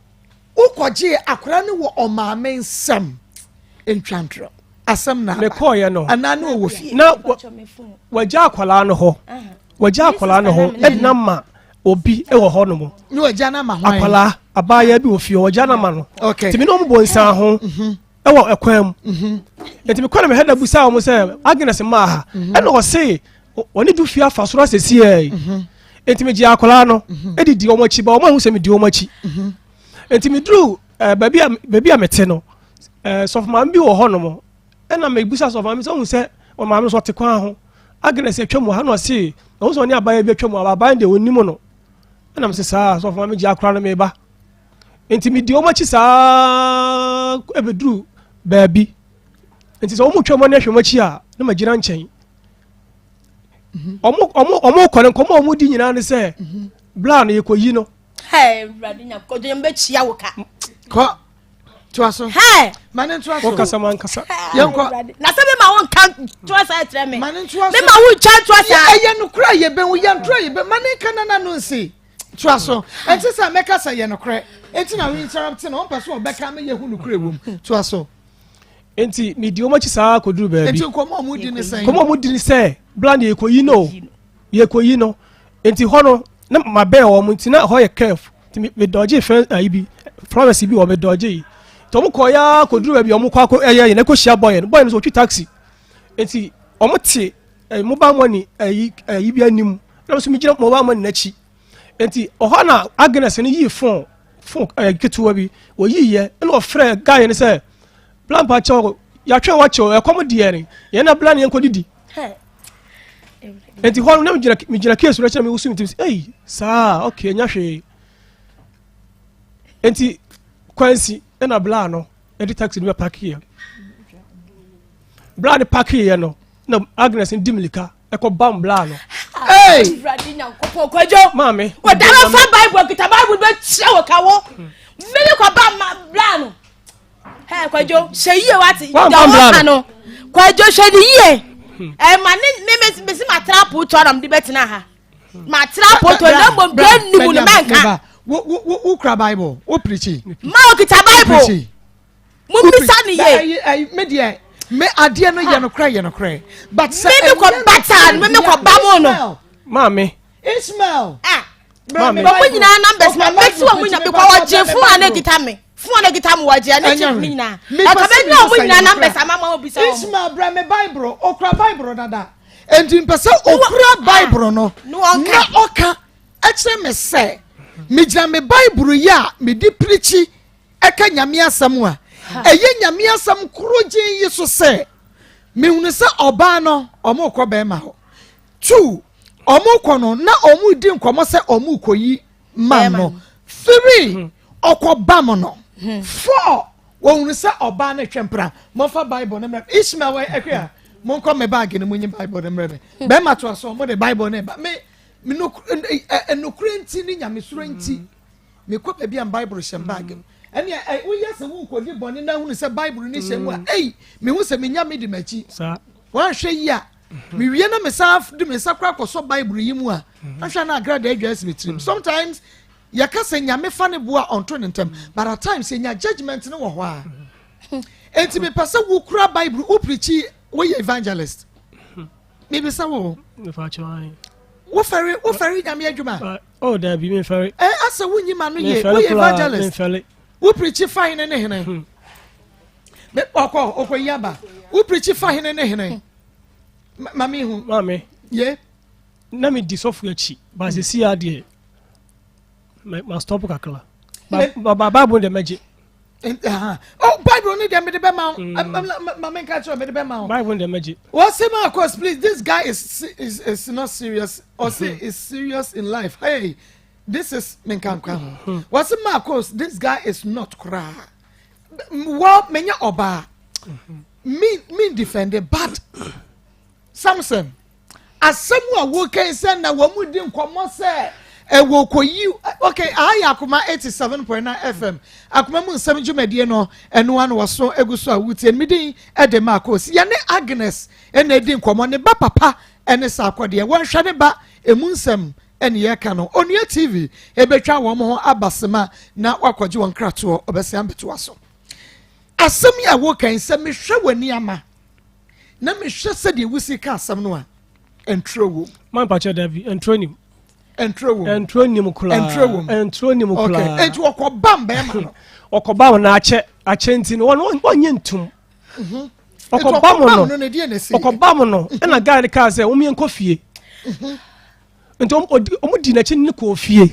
Wokɔgyee akwadaa no wɔ ɔmaame nsɛm ntwa ntorɔ asɛm na aba. Mekɔɔyɛ no. Anaa ne ɔwɔ fie. Na wagya akwadaa no hɔ. Wagya akwadaa no hɔ ɛde na ma obi ɛwɔ hɔ nom. Ne wagya no ama hwan? Akwadaa abaayewa bi wɔ fie hɔ, wagya no ama no. Nti me ne wɔn bɔ nsan ho ɛwɔ ɛkwan mu. Nti mekɔ na mehɛ da busa wɔn sɛ Agnes mmaa ha. Ɛna ɔse wɔne du fie afa soro asɛsi yɛ. Nti megye akwadaa no ɛde di wɔn akyi ba wɔn ahu sɛ medi wɔn akyi. Nti meduru baabi a mete no. Ɛɛ sɔfo maame bi wɔ hɔnom ɛna mebisa sɔfo maame sɛ ɔhu sɛ ɔmaame nso ɔte kwan ho Agnes atwa mu ha na ɔse ɔhu sɛ ɔne abaayewa bi atwa mu abaayewa deɛ ɔnim no ɛna mese saa sɔfo maame gye akora no meba nti medi wɔn akyi saa ɛbɛduru baabi nti sɛ wɔn twa mu ne ahwɛ wɔn akyi a na ma gyina nkyɛn wɔn wɔn wɔn kɔ no nkɔmɔ a wɔn di nyinaa ne sɛ bla no yɛkɔ yi no. Hey, Awurade Nyankopɔn, bɛkyia wo ka. Kɔ. toa so ma ne ntoa so wokasa ma nkasa yɛnkɔ na sɛ mema wo nka toa saa kyerɛ me ma ne ntoa so mema wo ntwa ntoa saa ɛyɛ nokorɛ a yɛbɛhu yɛ ntorɔ a yɛbɛ ma ne nka nana no nsi toa so ɛnti sɛ mɛka sɛ yɛ nokorɛ ɛnti na wo interrupt no ɔmpɛ so ɔbɛka me yɛhu nokorɛ wom toa so nti medi wɔn akyi saa kɔduru baabi nti nkɔmmɔ a wɔdi ne sɛn nkɔmmɔ a wɔdi ne sɛ bla ne yɛkɔyi no yɛkɔyi no nti hɔ no na mabɛn wɔn nti na hɔ yɛ curve nti me dɔgye fɛn ayi bi flowers bi wɔ me dɔgye yi nti wɔn kɔ ya kɔduru baabi wɔn kɔ akɔ ɛyɛ yɛn ɛkɔ hyia bɔyɛ no bɔyɛ no so ɔtwi taxi nti wɔn te ɛyi mobile money ɛyi ɛyi bi anim ɛna nso mi gyina mobile money n'akyi nti ɔhɔ na Agnes no yii phone phone ɛyɛ ketewa bi wɔyii yɛ ɛna ɔfrɛ guy no sɛ bla mpakyɛw yɛatwɛn wakyɛw ɛkɔm deɛ ne yɛn na bla ne yɛn kɔ didi. Nti hɔ no na megyina megyina case no akyi na mewusu me tirim sɛ ei saa okay nya hwee nti kwansi ɛna bla no ɛde taxi no bɛ pakeɛ bla no pakeɛ no na Agnes di mirika ɛkɔ bam bla no. Hey! Maame. Wɔdara fa Bible kita Bible bɛ kyerɛ wɔ ka wo. Mmiri kɔ bam bla no. Hey, Kwadwo, hwɛ yie wate. Deɛ wɔka no. Kwadwo hwɛ ne yie. Ɛma ne me me me si ma tra apoto na mede bɛtena ha. Ma tra apoto na mmom deɛ nnim no mɛnka. Wo wo wo kura Bible, wo pirikyi. Ma okita Bible. Mo bisa ne yie. Ɛyi me deɛ me adeɛ no yɛ nokorɛ yɛ nokorɛ. But sɛ me me kɔ bata me me kɔ ba mo no. Maame. Ishmael. Ah. Maame. Wɔn nyinaa numbers ma mɛsi wɔn nyinaa because wɔgye fun a na ekita me fun a na ekita me wɔgye ɛne chief ne nyinaa ɛka bɛ nya wɔn nyinaa numbers ama ma obi sɛ wɔn. Ishmael brɛ me Bible okura Bible dada nti mpɛ sɛ okura Bible no na ɔka ɛkyerɛ me sɛ megyina me Bible yi a mede pirikyi ɛka Nyame asɛm a ɛyɛ Nyame asɛm koro gyen yi so sɛ mehunu sɛ ɔbaa no ɔmo kɔ bɛrima hɔ. Two, wɔrekɔ no na wɔredi nkɔmmɔ sɛ wɔrekɔyi man no. Three, hmm. ɔkɔbam no. Hmm. Four, wɔhunu sɛ ɔbaa no twɛ mpena. Momfa Bible no mmerɛ. Ishmael wɔ ɛhwɛ a, monkɔ me baage no mu nyi Bible no mmerɛ me. Hmm. Bɛrima to aso, mo de Bible no ba. Me, nokorɛ nti ne nyamesuro nti. Mekɔ baabi a Bible hyɛ me baage mu. Ɛnea ɛ woyɛ sɛ worekɔdi bɔne na ahunu sɛ Bible no hyɛ mu a, ei, mehu sɛ menya me di m'akyi. Woanhwɛ yie a, mewie na mesan de me nsa koraa kɔsɔ Bible yi mu a, ahwɛ na agradaa adwa asi me tirim. Sometimes yɛka sɛ Nyame fa ne bo a ɔnto ne ntɛm, but at times yɛnya judgement no wɔ hɔ a. Enti mepɛ sɛ wokura Bible, wo preachi, woyɛ evangelist. Mebisa wo. Wofɛre wofɛre Nyame adwuma? Oh, dabi mefɛre. Ɛ asɛ wonyi ma no yie, woyɛ evangelist. Wo preachi fa hene ne hene. Hmm. Me ɔkɔ ɔkɔ yi aba. Wo preachi fa hene ne hene. Ma me hu. Maame. Ye. Na me di sɔfo akyi. Ba sɛ si adeɛ. Ma stop kakra. Ba ba Bible de mɛgye. Oh, Bible ni deɛ mede bɛma wo. Mm. Ma me nka kyerɛ mede bɛma wo. Bible deɛ mɛgye. Wɔse ma course please this guy is is is not serious. Ɔse hmm. is serious in life. Hey, this is menka nka ho. Hmm. Wɔse ma course this guy is not koraa. Well, menya ɔbaa. Hmm. Me me defend it but Samson Asɛm a woka yi sɛ na wɔn di nkɔmmɔ sɛ ɛwɔ kɔyi okay aha yɛ akoma 87.9 fm akoma mu nsɛm dwumadie no ɛno ano wɔso egu so a wotie no medin ɛde Marcos yɛne Agnes ɛna edi nkɔmmɔ ne ba papa ɛne saa akɔdeɛ wɔnhwɛ ne ba emu nsɛm ɛne yɛka no Onua TV ebetwa wɔn ho aba sema na wakɔgye wɔn kratoɔ ɔbɛsɛn abɛtoa so asɛm yi a woka yi sɛ mehwɛ w'ani ama na mehwɛ sɛdeɛ wusi ka asɛm no a, ɛntrɛ wom. Ma mpakyɛ dabi, ɛntrɛ nim. Ɛntrɛ wom. Ɛntrɛ nim koraa. Ɛntrɛ wom. Ɛntrɛ nim koraa. Okay, eti ɔkɔ bam bɛrima no. Ɔkɔ bam na akyɛ akyɛ nti no wɔn wɔnyɛ ntum. Mhm. Ɔkɔ bam no ɔkɔ bam no ɛna guy no kaa sɛ wɔn yɛn kɔ fie. Mhm. Nti wɔn di n'akyi ne kɔɔ fie.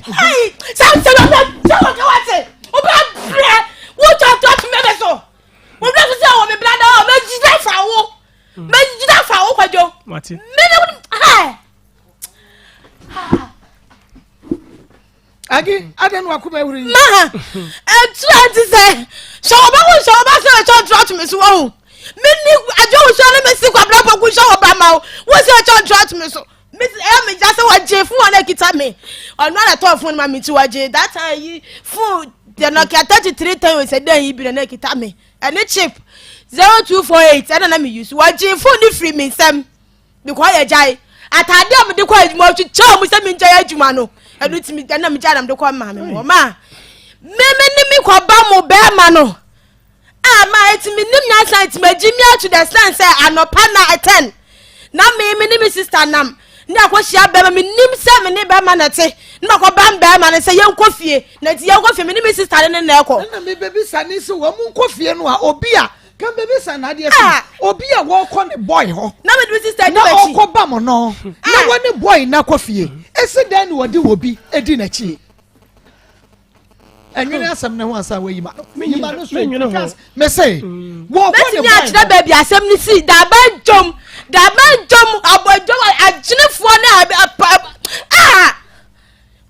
Samson ɔbɛ jɛ wɔ kawate ɔbɛ brɛ wotɔ tɔ tuma bɛ so. Wo bɛ so sɛ wɔ me brada hɔ mɛgyina fa wo mɛgyina fa wo kwadwo. Mate. Me ne hɛ. Agi adɛn na wakoma awuri yi. Ma ɛtura ti sɛ hyɛ ɔba ho hyɛ ɔba sɛ ɛkyɛ ɔtura to me so wɔ ho. Me ni adwo wo sɛ ne me si kwabra pɔku hyɛ ɔba ma wo wo sɛ ɛkyɛ ɔtura to me so. Me ɛyɛ me gya sɛ wɔgye fon a na ekita me ɔno ara tɔɔ fon ma me ti wɔgye that time yi fon the Nokia 3310 sɛ dɛn yi bi na na ekita me ɛne chip 0248 ɛna na me use wɔgye fon ne firi me nsam because yɛ gyae ataade a mede kɔ adwuma ɔtwitwa mu sɛ mengyae adwuma no ɛno ti ɛna megyae na mede kɔ maame mu ɔma me me ne me kɔ ba mo bɛrima no a ma eti me nim nyansa nti ma gyi mi to the extent sɛ anɔpa na 10 na me me ne me sister nam ne akɔhyia bɛrima me nim sɛ me ne bɛrima na te ne ma kɔ bam bɛrima no sɛ yɛnkɔ fie na nti yɛnkɔ fie me ne me sister ne ne na ɛkɔ. Ɛna me bɛbisa ne sɛ wɔn nkɔ fie no a obi a kan bɛbisa na adeɛ sɛ ah. obi a wɔkɔ ne boy hɔ na me de me sister di na ɔkɔ bam no na ah. wɔne boy na kɔ fie esi dɛn na wɔde wɔ bi edi n'akyi. Ɛnwene asɛm no ho ansa wayi ma no. Yi ma no straight because me se wɔkɔ ne Mɛtumi akyerɛ baabi asɛm no si daba dwom daba dwom abɔ dwom agyenefoɔ ne apa a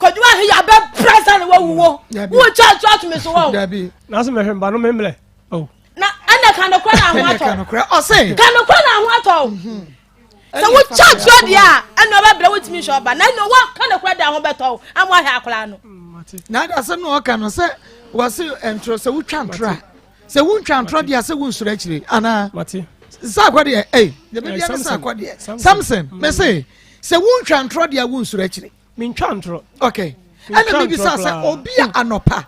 kɔdwo ahe yɛ abɛ brasa ne wawuwo wo kyɛ ato ato me so wɔ. Dabi. Na sɛ mɛhwɛ mba no memlɛ. Oh. Na ɛna ka nokorɛ na ho atɔ. Ɔse. Ka nokorɛ na ho atɔ. Sɛ wo kyɛ atua deɛ a ɛna ɔbɛbrɛ wontumi nhwɛ ɔba na ɛna wɔka no kora deɛ ho bɛtɔ wo ama wahwɛ akwaraa no. Na ade asɛm na ɔka no sɛ wɔse ntorɔ sɛ wotwa ntorɔ a sɛ wontwa ntorɔ deɛ sɛ wonsuro akyire anaa sɛ akɔ deɛ ei deɛ bɛbia ne sɛ akɔ deɛ Samson me se sɛ wontwa ntorɔ deɛ wonsuro akyire. Mentwa ntorɔ. Okay ɛna mebisa sɛ obi a anɔpa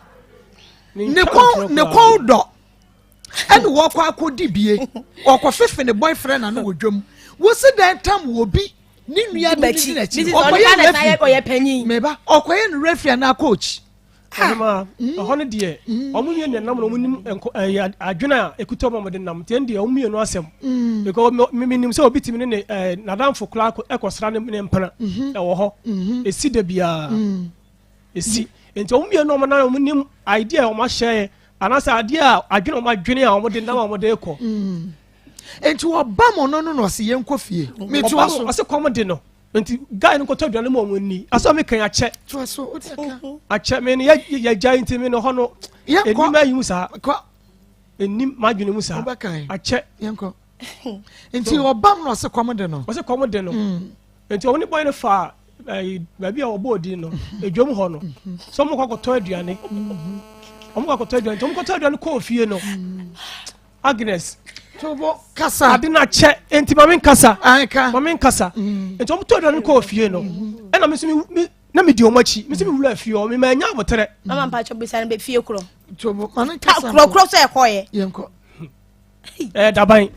ne kɔn dɔ ɛna wɔkɔ akɔdi bie ɔkɔ fefe ne boyfriend ano wɔ dwam wosi dɛn tam wɔ bi ne nua de ne di n'akyi ɔkɔyɛ referee meba ɔkɔyɛ no referee anaa coach. Ɔhema ah. ɛhɔ no deɛ mm. ɔmo mmienu na nam na ɔmo nim nkɔ ɛyɛ adwene a ekuta ɔmo a ɔmo de nam tiɛn deɛ ɔmo mmienu asɛm mm. because mi nim sɛ obi tìmi ne ne ɛɛ n'adanfo koraa ɛkɔsra ne ne mpena mm-hmm. ɛwɔ hɔ mm-hmm. esi de biara mm. esi nti ɔmo mmienu ɔmo nan ɔmo nim idea ɔmo ahyɛ Anaasɛ adeɛ a adwene a wɔadwene a wɔde nam a wɔde rekɔ. Mm. Nti ɔba mo no no na ɔse yɛnkɔ fie. Metoa so. Ɔse kɔm de no. Nti guy no kɔtɔ aduane ma wɔn ni. Asɛ me kan akyɛ. Toa so o de ka. Akyɛ me no yɛ yɛgyae nti me no hɔ no. Yɛnkɔ. Enim ayi mu saa. Kɔ. Enim m'adwene mu saa. Wobɛkan. Akyɛ. Yɛnkɔ. Nti ɔba mo na ɔse kɔm de no. Ɔse kɔm de no. Mm. Nti ɔne bɔyɛ no faa ɛyi baabi a wɔbɔ odin no edwam hɔ no sɛ wɔn kɔ akɔtɔ aduane wɔn kɔ akɔtɔ aduane nti wɔn kɔtɔ aduane kɔɔ fie no Agnes tobo kasa ade na kyɛ nti maame nkasa maame nkasa mm. nti wɔn tɔ aduane kɔɔ fie no ɛna mi nso mi na mi di wɔn akyi mi nso mi wura fie hɔ mi ma nya abotire. Mama mpatsɔ bisa no bɛ fie korɔ. Tobo maame nkasa korɔ korɔ sɛ ɛkɔ yɛ. Yɛn kɔ. Ɛɛ daban.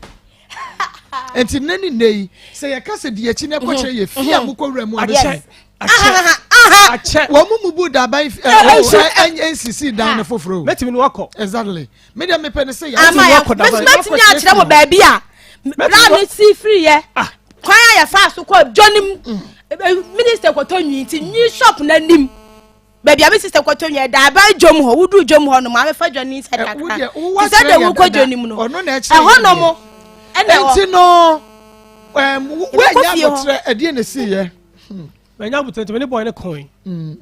Nti nnɛ ne nnɛ yi sɛ yɛka sɛ di akyi na ɛkɔkyerɛ yɛ fie a mokɔ wura mu a akyɛ akyɛ wɔn mu mubu daban ɛɛ nsisi dan no foforɔ o. Mɛtumi ni wakɔ. Exactly mi deɛ mepɛ ne sɛ yɛ. Ama yɛ mɛtumi akyerɛ mo baabi a bra ne si firi yɛ kwan a yɛfa so kɔ dwa no mu minister kɔtɔ nwi nti nwi shop n'anim. Baabi a me sista kɔtɔ nwa ɛda aban dwom hɔ woduru dwom hɔ no maame fa dwa no inside kakra te sɛ deɛ wokɔ dwa no mu no ɛhɔ nom ɛna ɛwɔ. Nti no woanya abotrɛ ɛdeɛ na ɛsii yɛ. Manya abotrɛ nti me ne bɔy no kɔn. Me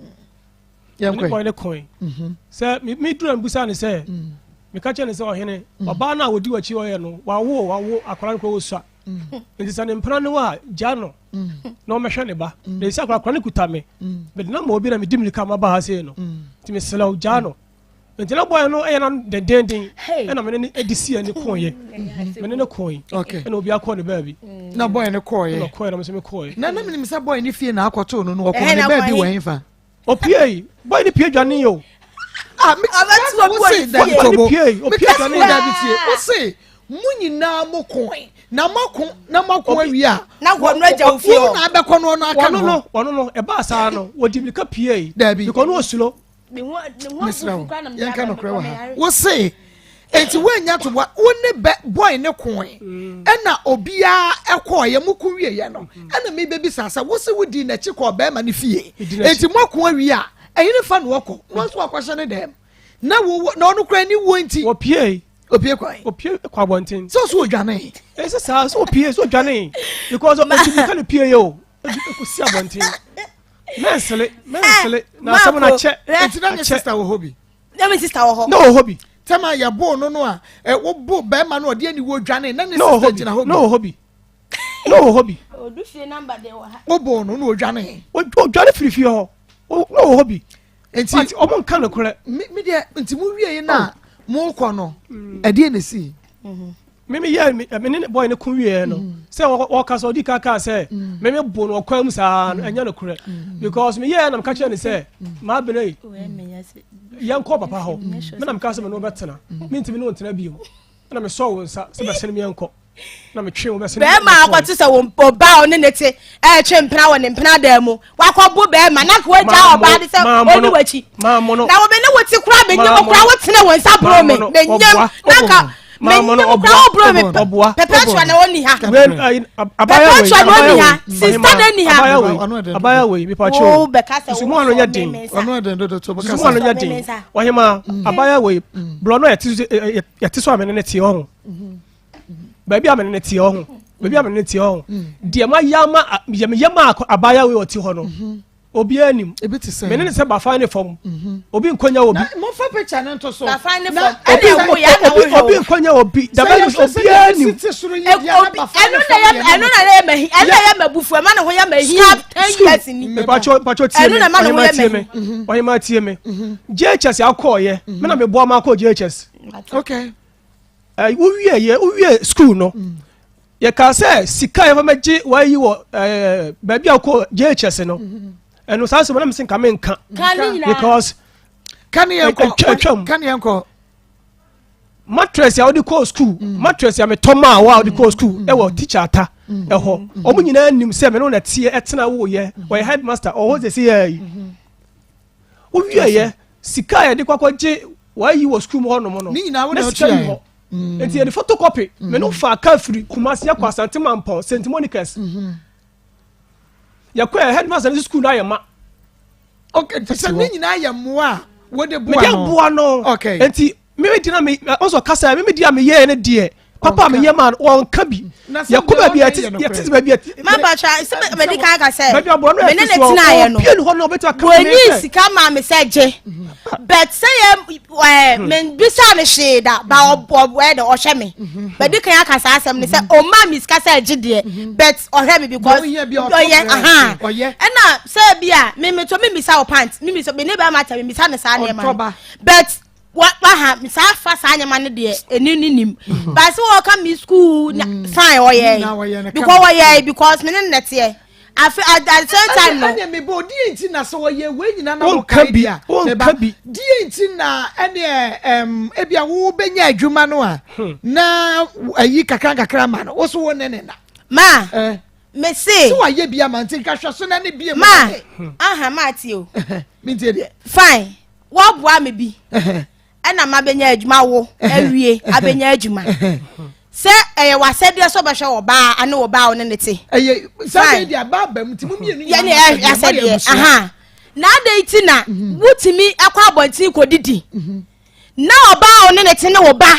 ne bɔy no kɔn. Sɛ me duru na mebusa ne sɛ meka kyerɛ ne sɛ ɔhene ɔbaa no a wɔdi w'akyi ɔyɛ no wawo wawo akwadaa no kora wɔsua nti sɛ ne mpena ne wo a gya no na ɔmɛhwɛ ne ba na ɛsi akora akora no kuta me mede na ma obi na medi mirika maba ha sei no nti mesrɛ wo gyaa no nti na bɔyɛ no ɛyɛ na dendenden ɛna mene ne ɛde si ani kɔɔyɛ mene ne kɔɔyɛ ɛna obi akɔ ne baabi na bɔyɛ no kɔɔyɛ ɛna kɔɔyɛ na mesɛ me kɔɔyɛ na na menim sɛ bɔyɛ ne fie na akɔtoo no no ɔkɔɔ ne baabi wɔ hefa Opiei, boy ni pie dwane yo. Ah, me wo se dabi tobo. Me ka se dabi tie. Wo se mo nyinaa mo ko na mo ko na mo ko awie a. Na wɔn no agya wo fie hɔ. Wo na abɛkɔ no ɔno aka no. Wɔn no wɔn no ɛbaa saa no wɔdi mirika piei. Dabi. Because no osuro. Mesrɛ wo yɛnka nokorɛ wɔ ha. Wo se Enti woannya to boa wo ne bɛ boy ne koe mm. ɛna obiara ɛkɔɔyɛ mo ko wieɛ no mm-hmm. ɛna mebɛbisa sɛ wo se wodii n'akyi kɔɔ bɛrima no fie enti moako awie a ɛhene fa na ɔkɔ na ɔnso akɔhyɛ ne dɛm na wo na ɔno koraa ni wuo nti wɔpie. Opie kwan. Opie kɔ abɔnten. Sɛ ɔso odwane. Ɛsɛ saa sɛ opie sɛ odwane because ɔtumi ka ne pie yɛ o. Ɛkɔsi abɔnten. Mɛnsele mɛnsele na asɛm no akyɛ. Nti na ne sister wɔ hɔ bi. Na me sister wɔ hɔ. Na wɔ hɔ bi. Tɛma yɛ bo no no a wo bo bɛrima no ɔde aniwo dwane na ne sister gyina hɔ bi. Na wɔ hɔ bi. Na wɔ hɔ bi. Odu fie number de wɔ ha. Wo bo no na odwane. Odwane firi fie hɔ. Na wɔ hɔ bi. Nti ɔmo nka nokorɛ. Me deɛ nti mo wie na oh. mo kɔ no mm. ɛdeɛ na esi. Mm-hmm. Me me yɛ me ne boy ne ko wie no mm. sɛ wɔka sɛ ɔdi ka kaa sɛ mm. me me bo no ɔkwan mu saa no ɛnyɛ nokorɛ because me yɛ na meka kyerɛ ne sɛ maa bene yi yɛnkɔ papa hɔ me na meka sɛ me ne wobɛtena mentumi ne wo ntena bio na mesɔɔ wo nsa sɛ bɛsene me yɛnkɔ na metwe wo bɛsene bɛrima akɔte sɛ wo ɔba a ɔne ne te ɛretwe mpena wɔ ne mpena dan mu wakɔbo bɛrima na nka wagya ɔbaa de sɛ ɔni w'akyi na wɔbɛ ne wo te koraa menyim koraa wotene wo nsa boro me menyim na nka menyim koraa woboro me perpetua na ɔni ha perpetua na ɔni ha sista na ɛni ha abaya wei mipa kyɛw wo bɛka sɛ sumu ano nyɛ den sumu ano nyɛ den ɔhema abaya wei borɔ no yɛte so a mene ne te ɔho baabi a mene ne teɛ ɔho baabi a mene ne teɛ ɔho deɛ ma yɛ ama yɛ meyɛ ma abaayewa wei ɔte hɔ no mhm. obiara nim mene ne sɛ bafa ne fam mhm. obi nkonya obi mofa picture no nto so bafa ne fam obi obi obi nkonya obi daba obiara nim ɛno na yɛ ɛno na yɛ mahi ɛno na yɛ mabufu ɛma ne ho yɛ mahi 10 years ni mpatwɔ mpatwɔ tie me ɔhema tie me ɔhema tie me JHS akɔɔyɛ me na meboa ma akɔ JHS okay Wowie yɛ wowie school no mm. yɛkaa sɛ sika yɛfa mɛgye wayi wɔ ɛɛ baabi a wokɔ JHS no mm-hmm. ɛno saa sɛ wɔn sɛ nka menka because atwam mattress a wode kɔɔ school mm. mattress a metɔ maa wo a wode kɔɔ school mm. ɛwɔ teacher ata mm. ɛhɔ wɔn nyinaa nim sɛ me no na teɛ ɛtena woyɛ ɔyɛ headmaster ɔhɔ sɛ sɛ yɛ yi wowieɛ sika a yɛde kɔ akɔgye wɔayi wɔ sukuu mu hɔnom no na sika ni hɔ mm. nti yɛde photocopy mm. me no fa kaa firi Kumasi akɔ Asante Mampɔn St Monica's mm-hmm. yɛkɔ yɛ headmaster ne sukuu no ayɛ ma. ok nti sɛ ne nyinaa yɛ mmoa a wɔde boa no mede boa no ok nti mímí di na mi ɔsɔ kasa mímí di a mi yɛ ne deɛ papa mi yɛ maa no wɔn ka bi yɛ kɔ baabi yɛ ti yɛ ti baabi yɛ ti. má bàa twa sɛ mɛdi kan ka sɛ baabi abɔ no yɛ mene ti ne soɔ tenaeɛ no opie ni hɔ na ɔbɛtumi aka mi wɔnyi sɛ sika maa me sɛ gye but sɛ yɛ ɛɛ membisa ne hwee da ba ɔbɔ ɛdɛ ɔhwɛ me mɛdi kan aka saa asɛm ne sɛ ɔmaa mi sika sɛ gye deɛ but ɔhwɛ me because Deɛ ohia bi a ɔtɔ ɔyɛ brɛ ahan ɔyɛ. ɛna sɛ bi a memetɔ memisa wɔ pant memisa me ne bɛrima kyɛ memisa ne saa nneɛma no Ɔtɔ ba. but wa waha saa fa saa nneɛma no deɛ ɛni ne nim mm. but sɛ wɔka me school na mm. fine ɔyɛ because wɔyɛ because me ne nnɛteɛ afi at the same time no. ɛnna mi bɔ die nti na sɛ wɔyɛ wei nyinaa na wɔka bi a wɔnka bi die nti na ɛnna ɛm ebi a wo bɛnya adwuma no a hmm. na ayi kakra kakra ma no woso wo ne ne na. ma eh. me se. sɛ wayɛ bi ama nti nka hwɛ so na ne bie mu. ma aha ma ti o. mi n tie deɛ. fine. Woaboa me bi ɛna mabɛnya adwuma wo awie abɛnya adwuma sɛ ɛyɛ w'asɛdeɛ sɛ ɔbɛhwɛ wɔ baa ane wɔ baa wo ne ne te. Ɛyɛ sɛ deɛ aba aba mu nti mo mmienu nyinaa yɛne asɛdeɛ aha na adɛn ti na mhm. wotumi akɔ abɔnten kɔdidi mhm. na ɔbaa wo ne ne te ne wo ba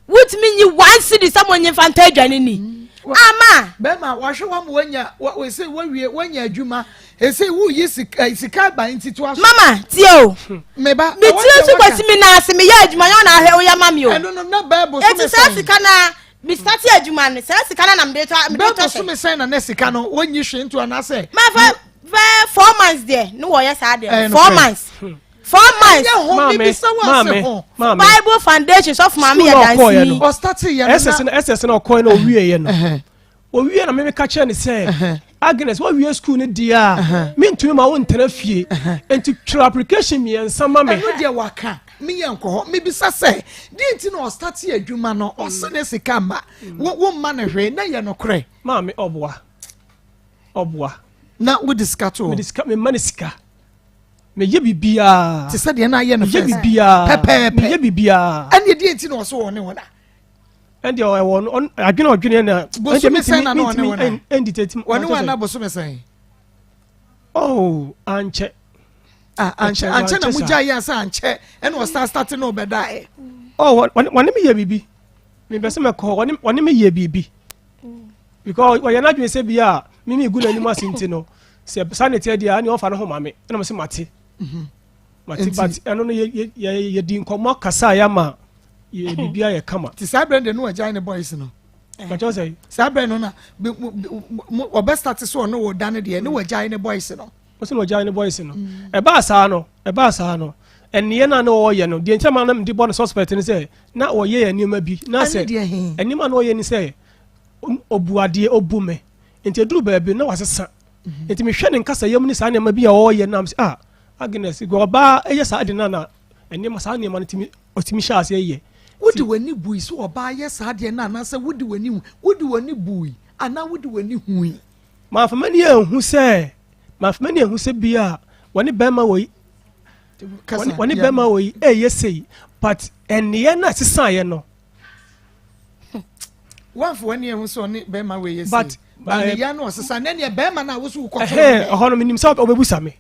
Wotumi nyi one cedi sɛ mo nye nfa ntɔ aduane ni. Mm. Ama. Bɛma wahwɛ wa ma wanya wɔ wawie wanya adwuma ese wuyi sika eh, sika ba nti to aso. Mama tie o. Hmm. Meba. Mi tiri so kwasi mi na ase mi yɛ adwuma yɛn na ahwɛ oyɛ ma mi o. Ɛno no na bɛɛbo so mi sɛn. Eti saa sika na mi start adwuma no saa sika na na mi de tɔ mi de tɔ hyɛ. Bɛɛbo so mi sɛn na ne sika no wonyi hwee nto anaasɛ. Ma fɛ fɛ 4 months deɛ ne wɔyɛ saa deɛ 4 months. Hmm. 4 months. Ɛnyɛ ho mibisa wo ase ho. Bible foundation sɔfo maame yɛ dansini. Ɔstate yɛ no na. SS na ɔkɔɛ na owie yɛ no. Owie na mimi ka kyerɛ ne sɛ Agnes wawie school no deɛ a mentumi ma wo ntena fie nti twerɛ application mmiɛnsa ma me. Ɛno deɛ waka meyɛ nkɔ hɔ mebisa sɛ deɛ nti na ɔstate adwuma no ɔse ne sika mma wo mma no hwee na yɛ nokorɛ. Maame ɔboa ɔboa. Na wode sika to hɔ. Mede sika mema ne sika. Meyɛ biribiara. Te sɛ deɛ na ayɛ no first. Meyɛ biribiara. Pɛpɛɛpɛ. Meyɛ biribiara. Ɛnni deɛ nti na ɔso wɔn ne wɔn a. Ɛnni ɛwɔ no adwene ɔdwene na. Bosome sɛn na na ɔne wɔn a. Ɛndi tete. Wɔne wɔn na bosome sɛn. Oh ankyɛ. Ah ankyɛ ankyɛ na mo gya yɛ asa ankyɛ ɛna ɔsan start na ɔbɛda ɛ. Oh wɔne mi yɛ biribi. Mepɛ sɛ mɛkɔ hɔ, ɔne me yɛ biribi. Because ɔyɛ n'adwene sɛ bi a me megu n'anim ase nti no, sɛ saa na ɛteɛ deɛ a, ɛne ɔmfa ne ho ma me. Ɛna mese mate. Mhm. Mate, but ɛno no yɛdi nkɔmmɔ kasa yɛ ama yɛ biribi ayɛ kama. Nti saa berɛ no deɛ ne wagyae ne boys no. Kakyɛ sɛ. Saa berɛ no na ɔbɛ start so ɔne wo da no deɛ ne wagyae ne boys no. Ɔsɛ na ɔgyae ne boys no. Ɛbaa saa no, ɛbaa saa no, ɛnneɛ no a na ɔreyɛ no, deɛ nti a ma na mede bɔ no suspect ne sɛ, na ɔyɛ yɛ nneɛma bi, na sɛ nneɛma na ɔyɛ ne sɛ, ɔbu adeɛ, ɔbu me. Nti ɛduru baabi na wasesa. Mhm. Nti mehwɛ ne nkasayam ne saa nneɛma bi a ɔreyɛ nam sɛ, ah, Agnes, ɔbaa ɛyɛ saa de no na nneɛma saa nneɛma no tumi ɔtumi hyɛ aseɛ yɛ. Wode w'ani bui sɛ ɔbaa yɛ saa adeɛ no anaasɛ wode w'ani wode w'ani bui anaa wode w'ani hui? Mamfa m'ani anhu sɛ mamfa m'ani anhu sɛ bi a wɔne bɛrima wɔ yi wɔne bɛrima wɔ yi ɛyɛ sei but ɛnneɛ no a ɛsesaeɛ no. Wɔamfa w'ani anhu sɛ ɔne bɛrima wɔ yɛ sei but ne yɛ no ɔsesa ne neɛ bɛrima no a woso wokɔ ɛhɔ no menim sɛ ɔbɛbusa me.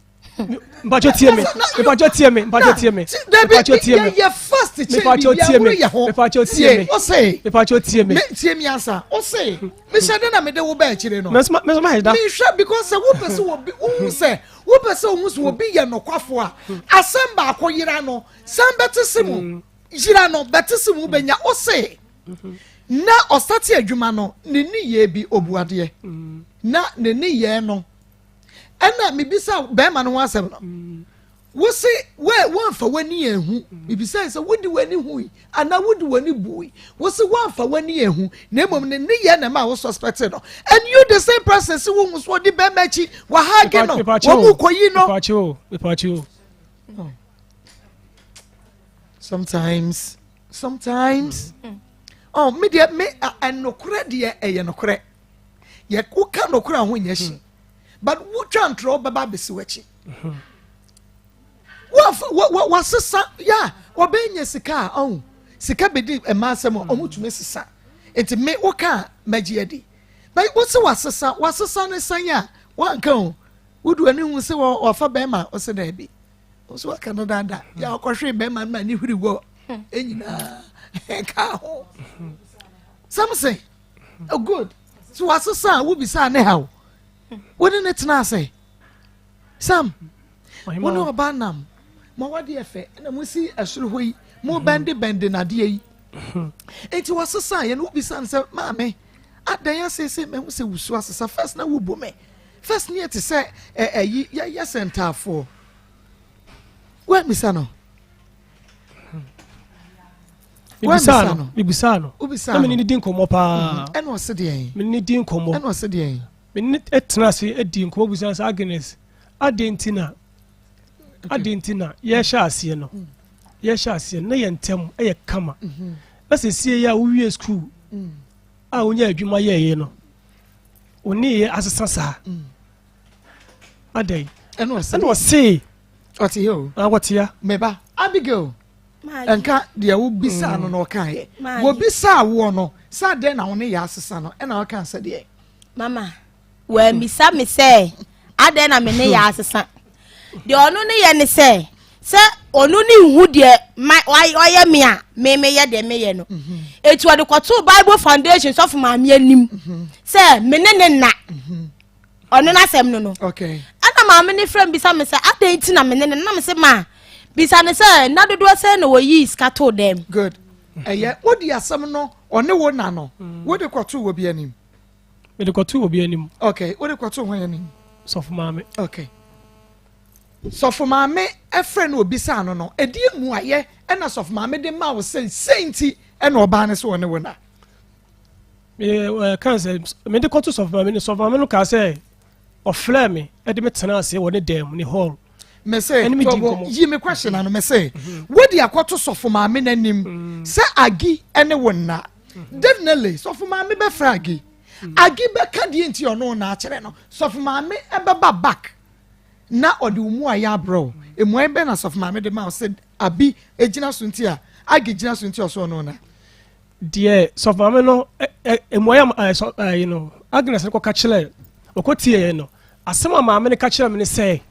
mpatsɔ tie me mpatsɔ tie me mpatsɔ tie me mpatsɔ tie me yɛ fast kyɛn mpatsɔ tie me mpatsɔ tie me ɔsɛ mpatsɔ tie me tie mi asa ɔsɛ mehyɛ de na mede wo bɛɛ akyire no mɛsoma mɛsoma yɛ da mehwɛ because sɛ wopɛ sɛ obi wohu sɛ wopɛ sɛ wohu sɛ obi yɛ nokwafo a asɛm baako yera no san bɛte se mu mm. yera no bɛte se mu bɛnya ɔsɛ na ɔsate adwuma no ne nneyɛɛ bi obuadeɛ mm. na ne nneyɛɛ no ɛna mebisa bɛrima no ho asɛm no mm. wose woamfa w'ani anhu mm. mebisa sɛ wode w'ani hui anaa wode w'ani bui wose woamfa w'ani anhu na mmom ne nneyɛ na ɛma wo suspect no and you the same person sɛ wohu so ɔde bɛrima akyi wahage no wɔn mu kɔyi no oh. sometimes sometimes mm. oh me deɛ me ɛnokorɛ deɛ ɛyɛ nokorɛ yɛ woka nokorɛ a ho nyɛ hye hmm. but wotwa ntorɔ wobɛba abɛsi w'akyi hmm. wasesa ya wɔbɛnya sika a ɔho sika bɛdi mmaa asɛm a ɔmo tumi sesa nti me woka a mɛgye adi but wose wasesa wasesa ne san a wanka o wodu ani hu sɛ wafa bɛrima ɔsɛ daabi nso waka no dada yɛ ɔkɔhwee bɛrima no ma ne hwiri wɔ ɛnyinaa ɛka ho samson Oh, good. So wasesa a wobisaa ne haw. Wo ne ne tena ase. Sam, wo ne ɔbaa nam. Ma wade ɛfɛ na mo si ɛsoro hɔ yi. Mo mhm. bɛnde bɛnde nadeɛ yi. Mhm. Nti wasesa yɛn wobisa no sɛ maame adan asese mahu sɛ wusu asesa first na wubu me. First ne yɛ te sɛ ɛyi yɛyɛ sɛ ntaafoɔ. Woamisa no. Mebisaa no. Mebisaa no. Na me ne no di nkɔmmɔ paa. Mhm. Ɛna ɔse deɛn? Me ne no di nkɔmmɔ. Ɛna ɔse deɛn? Me ne no tena ase di nkɔmmɔ bisa sɛ Agnes, adɛn nti na adɛn nti na yɛhyɛ aseɛ no mm. yɛhyɛ aseɛ no na yɛn ntam yɛ kama mhm. na sɛsie yi a wowie sukuu mm. a wonya adwuma yɛɛyɛ no wo ne yɛ asesa saa mm. adɛn ɛna ɔse ɔte yɛ o ah, wɔte ya meba Abigail nka deɛ wobisaa no na ɔkaeɛ wɔbisaa woɔ no sɛ adɛn na wo ne yɛ asesa no ɛna ɔka sɛ deɛ mama wɔammisa me sɛ adɛn na me ne yɛ asesa deɛ ɔno ne yɛ ne sɛ sɛ ɔno ne nhu deɛ ɔyɛ me a me meyɛ deɛ meyɛ no mhm. eti ɔde kɔtoo bible foundation sɔfo maame anim mhm. sɛ me ne ne nna mhm. ɔno n'asɛm no no ɛna maame ne frɛ bisa me sɛ adɛn nti na me ne no na me sɛ ma bisa ne sɛ nna dodoɔ sɛ na wɔyii sika too dɛm. good ɛyɛ wode asɛm no ɔne wo na no mm. wode kɔtoo wɔ bi anim. mede kɔtoo wɔ bi anim. okay wode kɔtoo hwan anim. sɔfo maame. okay sɔfo maame ɛfrɛ no obisa no no ɛdi emu ayɛ ɛna sɔfo maame de ma wo sɛ sɛ nti ɛna ɔbaa ne sɛ ɔne wo na. Meka sɛ mede kɔto sɔfo maame no sɔfo maame no kaa sɛ ɔfrɛ me ɛde me tena ase wɔ ne dan mu ne hall. mese tɔbɔ yi me question ano mese mhm. wodi akɔto sɔfo maame n'anim mm. sɛ agi ɛne wo nna mhm. definitely sɔfo maame bɛfrɛ agi mm. agi bɛka deɛ nti ɔno na akyerɛ no sɔfo maame ɛbɛba back na ɔde wo mu ayɛ abrɛ wo emu ayɛ bɛ na sɔfo maame de ma wo sɛ abi egyina so nti a agi gyina so nti ɔsɔ ɔno na. Deɛ sɔfo maame no mmuaeɛ a sɔ ɛyi no Agnes no kɔka kyerɛ ɔkɔ tieɛ no asɛm a maame no ka kyerɛ me ne sɛ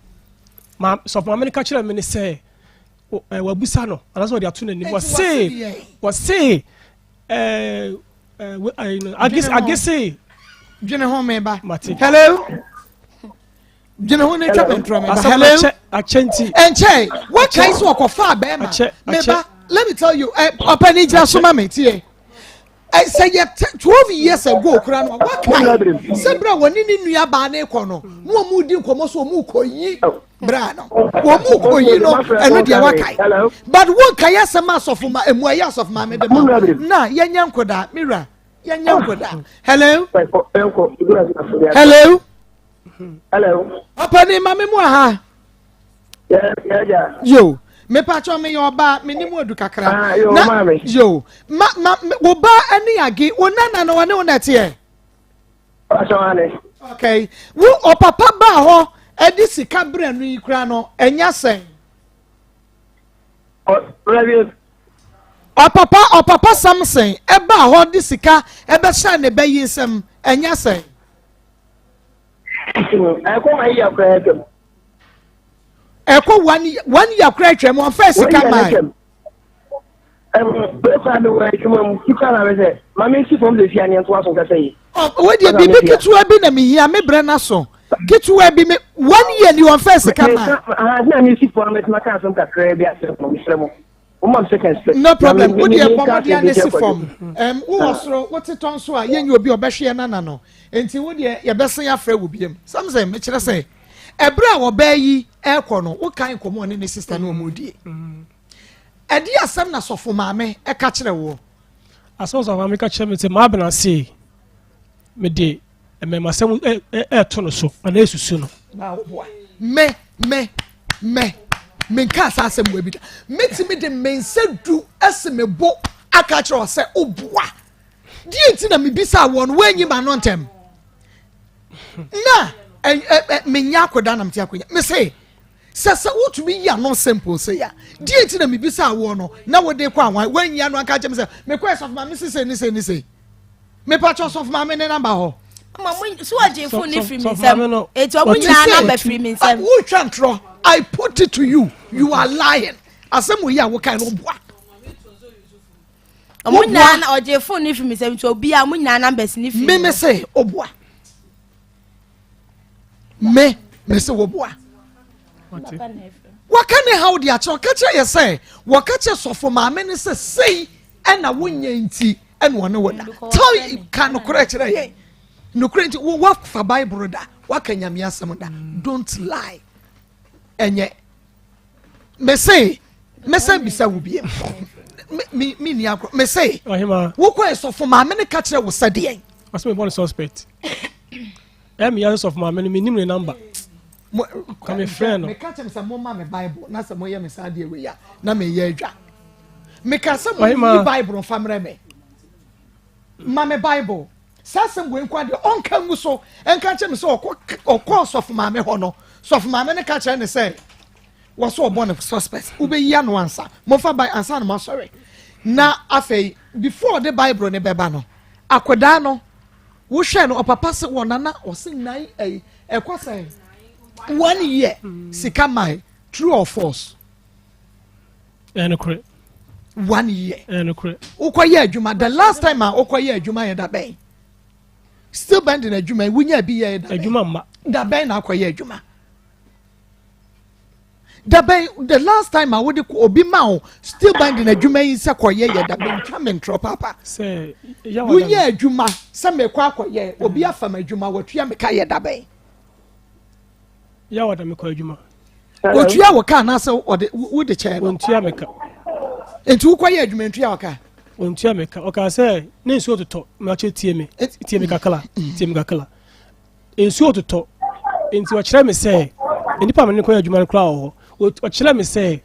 ma sɔfo maame no ka kyerɛ me ne sɛ wabusa no anaasɛ ɔde ato n'anim wɔse wɔse Ɛɛ ɛɛ agese agese. Dwene ho meba. Mate. Hello. Dwene ho ne twa me ntorɔ meba. Hello. Akyɛ nti. Ɛnkyɛ wɔkae sɛ ɔkɔfa bɛrima meba. Let me tell you ɔpɛ ne gyina so ma me tie. Sɛ yɛ 12 years ago kura no, wakae sɛ berɛ a wɔne ne nua baa ne kɔ no na wɔn mu di nkɔmɔ so wɔn mu kɔ yi bra no, wɔn mu kɔ yi no, ɛno deɛ wakae, but wɔn kae asɛm asɔfo ma emu ɛyɛ asɔfo maame de ma na yɛnyɛ nkodaa mira, yɛnyɛ nkodaa. Hello, hello. Hello. Ɔpɛni maame mu aha. Yo, mepatwa me yɛ ɔbaa me ne mu adu kakra. Ah, yo, na maame. Yo, ma wo ba ani age wo nana no, wɔne wo na ɛteɛ. Ɔsɔn. Okay, wo ɔpapa baa hɔ ɛde sika brɛ no yi kura no, ɛnya sɛn? Ɔ Ɔpapa Samson ɛbaa hɔ de sika ɛbɛhyɛ ne bɛ yi nsɛm, ɛnya sɛn? Ɛkɔ ma yi akora ɛtwam. Ɛkɔ one year kora atwam, wɔn fɛ sika maa. Bɛkura mi wɔ adwuma mu sika na bɛ sɛ maame si fam de si aneɛ nto aso nkasa yi. Ɔ wo deɛ, biribi ketewa bi na mehia me brɛ na so ketewa bi me one year ni wɔn fɛ sika maa. Na mi si fam mɛtuma ka asɛm kakra bi asɛm mo mesrɛ mo. No problem, wo deɛ bɔ mmɔden ne si fam. Wowɔ soro wote tɔn so a, yɛnyɛ obi a ɔbɛhwe yɛn nana no, nti wo deɛ yɛbɛsen afrɛ wo biem. Samson, mekyerɛ sɛ ɛberɛ a wɔbɛɛ yi ɛrekɔ no, wokan nkɔmmɔ ɔne ne sister ne ɔmo die, ɛde asɛm na sɔfo maame ɛka kyerɛ woɔ? Asɛm sɔfo maame ka kyerɛ me sɛ maabena se mede mmɛmasɛm ɛɛto no so anaa esusu no. Na woboa me menka asa asɛm wɔ bi da. Metumi de me nsa du ɛsi me bo aka kyerɛ wɔ sɛ woboa deɛ nti na mebisa wɔ no, woanyi ma no ntɛm na ɛ ɛ menya akɔda na mete akɔnya me se sɛ wotumi yi ano simple sɛ ya deɛ nti na mebisa wɔ no na wode kɔ awan, woanyi ano anka kyerɛ me sɛ mekɔ ɛsɔfo ma me sese ne se ne se. Mepatwɛ, sɔfo maame ne number hɔ. Ma mo so ɔgye phone ne firi mi nsam, eti ɔmo nyinaa number firi mi nsam. Wotwa ntorɔ. I put it to you, you are lying. Asɛm wo yi a wokae no, woboa. Ɔmo nyinaa na ɔgye phone ne firi mi nsam, nti obiara ɔmo nyinaa numbers ne firi. Me se woboa me se woboa. Waka ne haw de akyerɛ, ɔka kyerɛ yɛ sɛ wɔka kyerɛ sɔfo maame ne sɛ sei ɛna wonyɛ nti ɛna ɔne wɔ da. Tell, ka nokorɛ kyerɛ yɛn, nokorɛ nti wo wafa Bible da, waka Nyame asɛm da. Don't lie. Ɛnyɛ mese mese bisa wo biem, me ni agorɔ. Mese wokɔ sɔfo maame ne ka kyerɛ wo sɛ deɛn? Ɔsɛ mebɔ no suspect. Ɛmi yɛ sɔfo maame no, menim ne number ka me frɛ no. Meka kyerɛ me sɛ momma me Bible na sɛ moyɛ me saa deɛ wei a na meyɛ adwa. Meka sɛ moyi Bible mfa mmerɛ me, ma me Bible. Saa asɛm wei nko adeɛ ɔnka ngu so, ɛnka kyerɛ me sɛ ɔkɔ sɔfo maame hɔ no, sɔfo maame no ka kyerɛ ne sɛ wɔso ɔbɔ no suspect. Wobɛyi ano ansa momfa bi ansa na moasɔre. Na afei before ɔde Bible ne bɛba no, akwadaa no wohwɛ no, ɔpapa sɛ wɔ nana ɔse nan ɛyi ɛkɔ sɛ one year sika mae, true or false? Ɛnokorɛ. One year. Ɛnokorɛ. Wokɔyɛ adwuma, the last time a wokɔyɛ adwuma yɛ da bɛn? Still bending adwuma yi wonya bi yɛ da bɛn? Adwuma mma. Da bɛn na akɔyɛ adwuma? Da bɛn? The last time a wode obi ma wo still bending adwuma yi sɛ kɔyɛ yɛ da bɛn? Twa me ntorɔ papa. Sɛ woyɛ adwuma sɛ mekɔ akɔyɛ, obi afa m adwuma, watua me ka, yɛ da bɛn? Yɛwɔ da mekɔ adwuma. Otua wɔ ka anaasɛ ɔde wode kyɛn no? Ɔntua me ka. Nti wokɔyɛ adwuma, ntua wɔ ka? Ɔntua me ka. Ɔka sɛ ne nsuo totɔ makyɛ. Tie me, tie me kakra, tie me kakra. Nsuo totɔ nti ɔkyerɛ me sɛ nnipa a mene kɔyɛ adwuma no koraa wɔ hɔ. Ɔkyerɛ me sɛ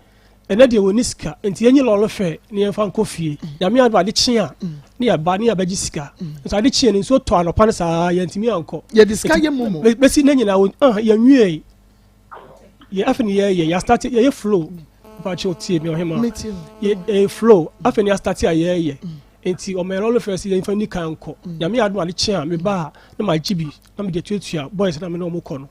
ɛnɛ deɛ wɔni sika nti yɛnyi lɔre fɛ ne yɛmfa nkɔ fie. Nyame adom, ade kye a ne yɛba ne yɛbɛgye sika. Nso ade kye no, nsuo tɔ anɔpa no saa, yɛntumi ankɔ. Yɛde sika yɛ mu mu. Bɛsi ne nyinaa yɛnwie yɛ. Afei ne yɛyɛ yɛastart yɛyɛ flow. Mpakyɛ tie me, ɔhema, yɛ flow. Afei ne yɛastart a yɛyɛ nti ɔma yɛ lɔre fɛ sɛ yɛmfa ni kan nkɔ. Nyame adom, ade kye a meba a na magye bi na mede atuatua boys na me ne ɔmo kɔ no.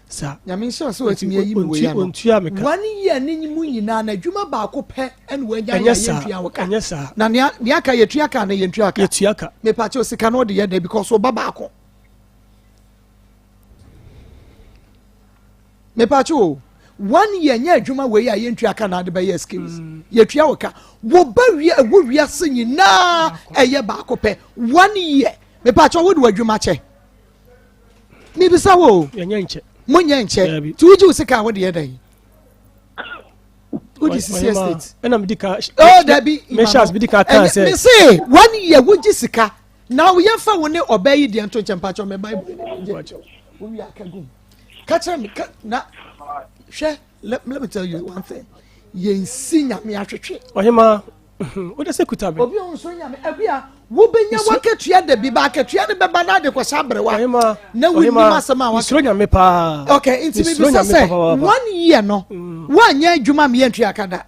Saa. Nyame nhyira sɛ watumi ayi me wei ano. Ɔntua me ka. One year ne mu nyinaa na adwuma baako pɛ ɛna wanya yɛ a yɛntua wo ka. Ɛnyɛ saa. Na nea nea aka yɛtua ka na yɛntua ka. Yɛtua ka. Mepa kyɛw sika no ɔde yɛ dɛ because ɔba baako. Mepa kyɛw o. One year nyɛ adwuma wei a yɛntua ka na ade bɛyɛ excuse. Yɛtua wo ka. Wo ba wie ɛwɔ wiase nyinaa ɛyɛ baako pɛ. One year. Mepa kyɛw wo de w'adwuma kyɛ. Mebisa wo o. Yɛnyɛ nkyɛ. Monyɛ nkyɛ. Ti wogye wo sika a wode yɛ dɛn? Wode sisi estate. Ɛna medi ka. Oh dabi. Mehyɛ ase medi ka kan sɛ. Mese one year wogye sika. Na yɛmfa wo ne ɔbaa yi deɛ nto nkyɛn mpakyɛw me Bible ne gye. Wowie aka gum. Ka kyerɛ me ka na hwɛ let, let me tell you one thing. Yɛnsi nyame ahwehwe. Ɔhema wode sɛ kuta me. Obi ɔnso nyame akua wobɛnya wakatua da bi ba akatua no bɛba na ade kɔhyɛ aberewa na wonim asɛm a waka. Mesuro nyame paa. Okay, nti mebisa sɛ one year no mm. woanyɛ adwuma meyɛ ntua ka da.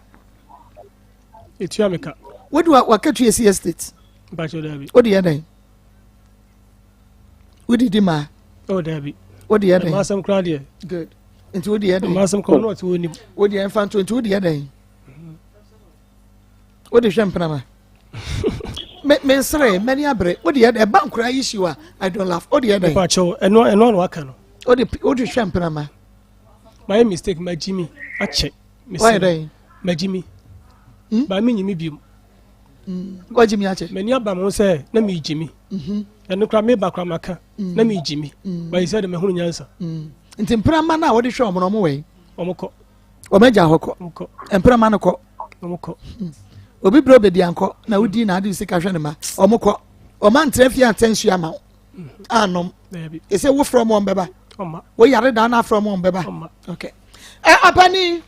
Ɛtua me ka. Wode wakatua si estate. Mpakyɛ daabi. Wode yɛ dɛn? Wodidi maa. Oh daabi. Wode yɛ dɛn? Ɛma asɛm koraa deɛ. Good. Nti wode yɛ dɛn? Ɛma asɛm koraa ɔno ɔte wɔ nim. Wode yɛ mfa nto nti wode yɛ dɛn? Wode hwɛ mpenama. Me me nsere mɛni abere wode yɛ dɛn? Ɛba nkora yi si wa I don't laugh. Wode yɛ dɛn? Mpakyɛw ɛno ɛno ano aka no. Wode wode hwɛ mpenama. Mayɛ mistake magyi mi akyɛ. Wayɛ dɛn? Magyi mi. Hmm? Ba mi nyi mi biom. Hmm. Wagyi mi akyɛ. M'ani aba mo sɛ na mi gyi mi. Mhm. Ɛno kora meba kora maka hmm. na mi gyi mi. Bayi sɛ de mahunu nyansa. Nti mpenama no a wɔde hwɛ wɔn no wɔn wɔ yi? Wɔn kɔ. Wɔn agya hɔ kɔ. Mpenama no kɔ. Wɔn kɔ. Obi bere obedi ankɔ na wodi na ade sika hwɛ ne ma. Wɔn kɔ. Wɔn antra fie antɛ nsuo ama wo. Anom. Ɛsɛ wofrɛ wɔn bɛba. Woyare daa na afrɛ wɔn bɛba. Okay. Ɛ apani.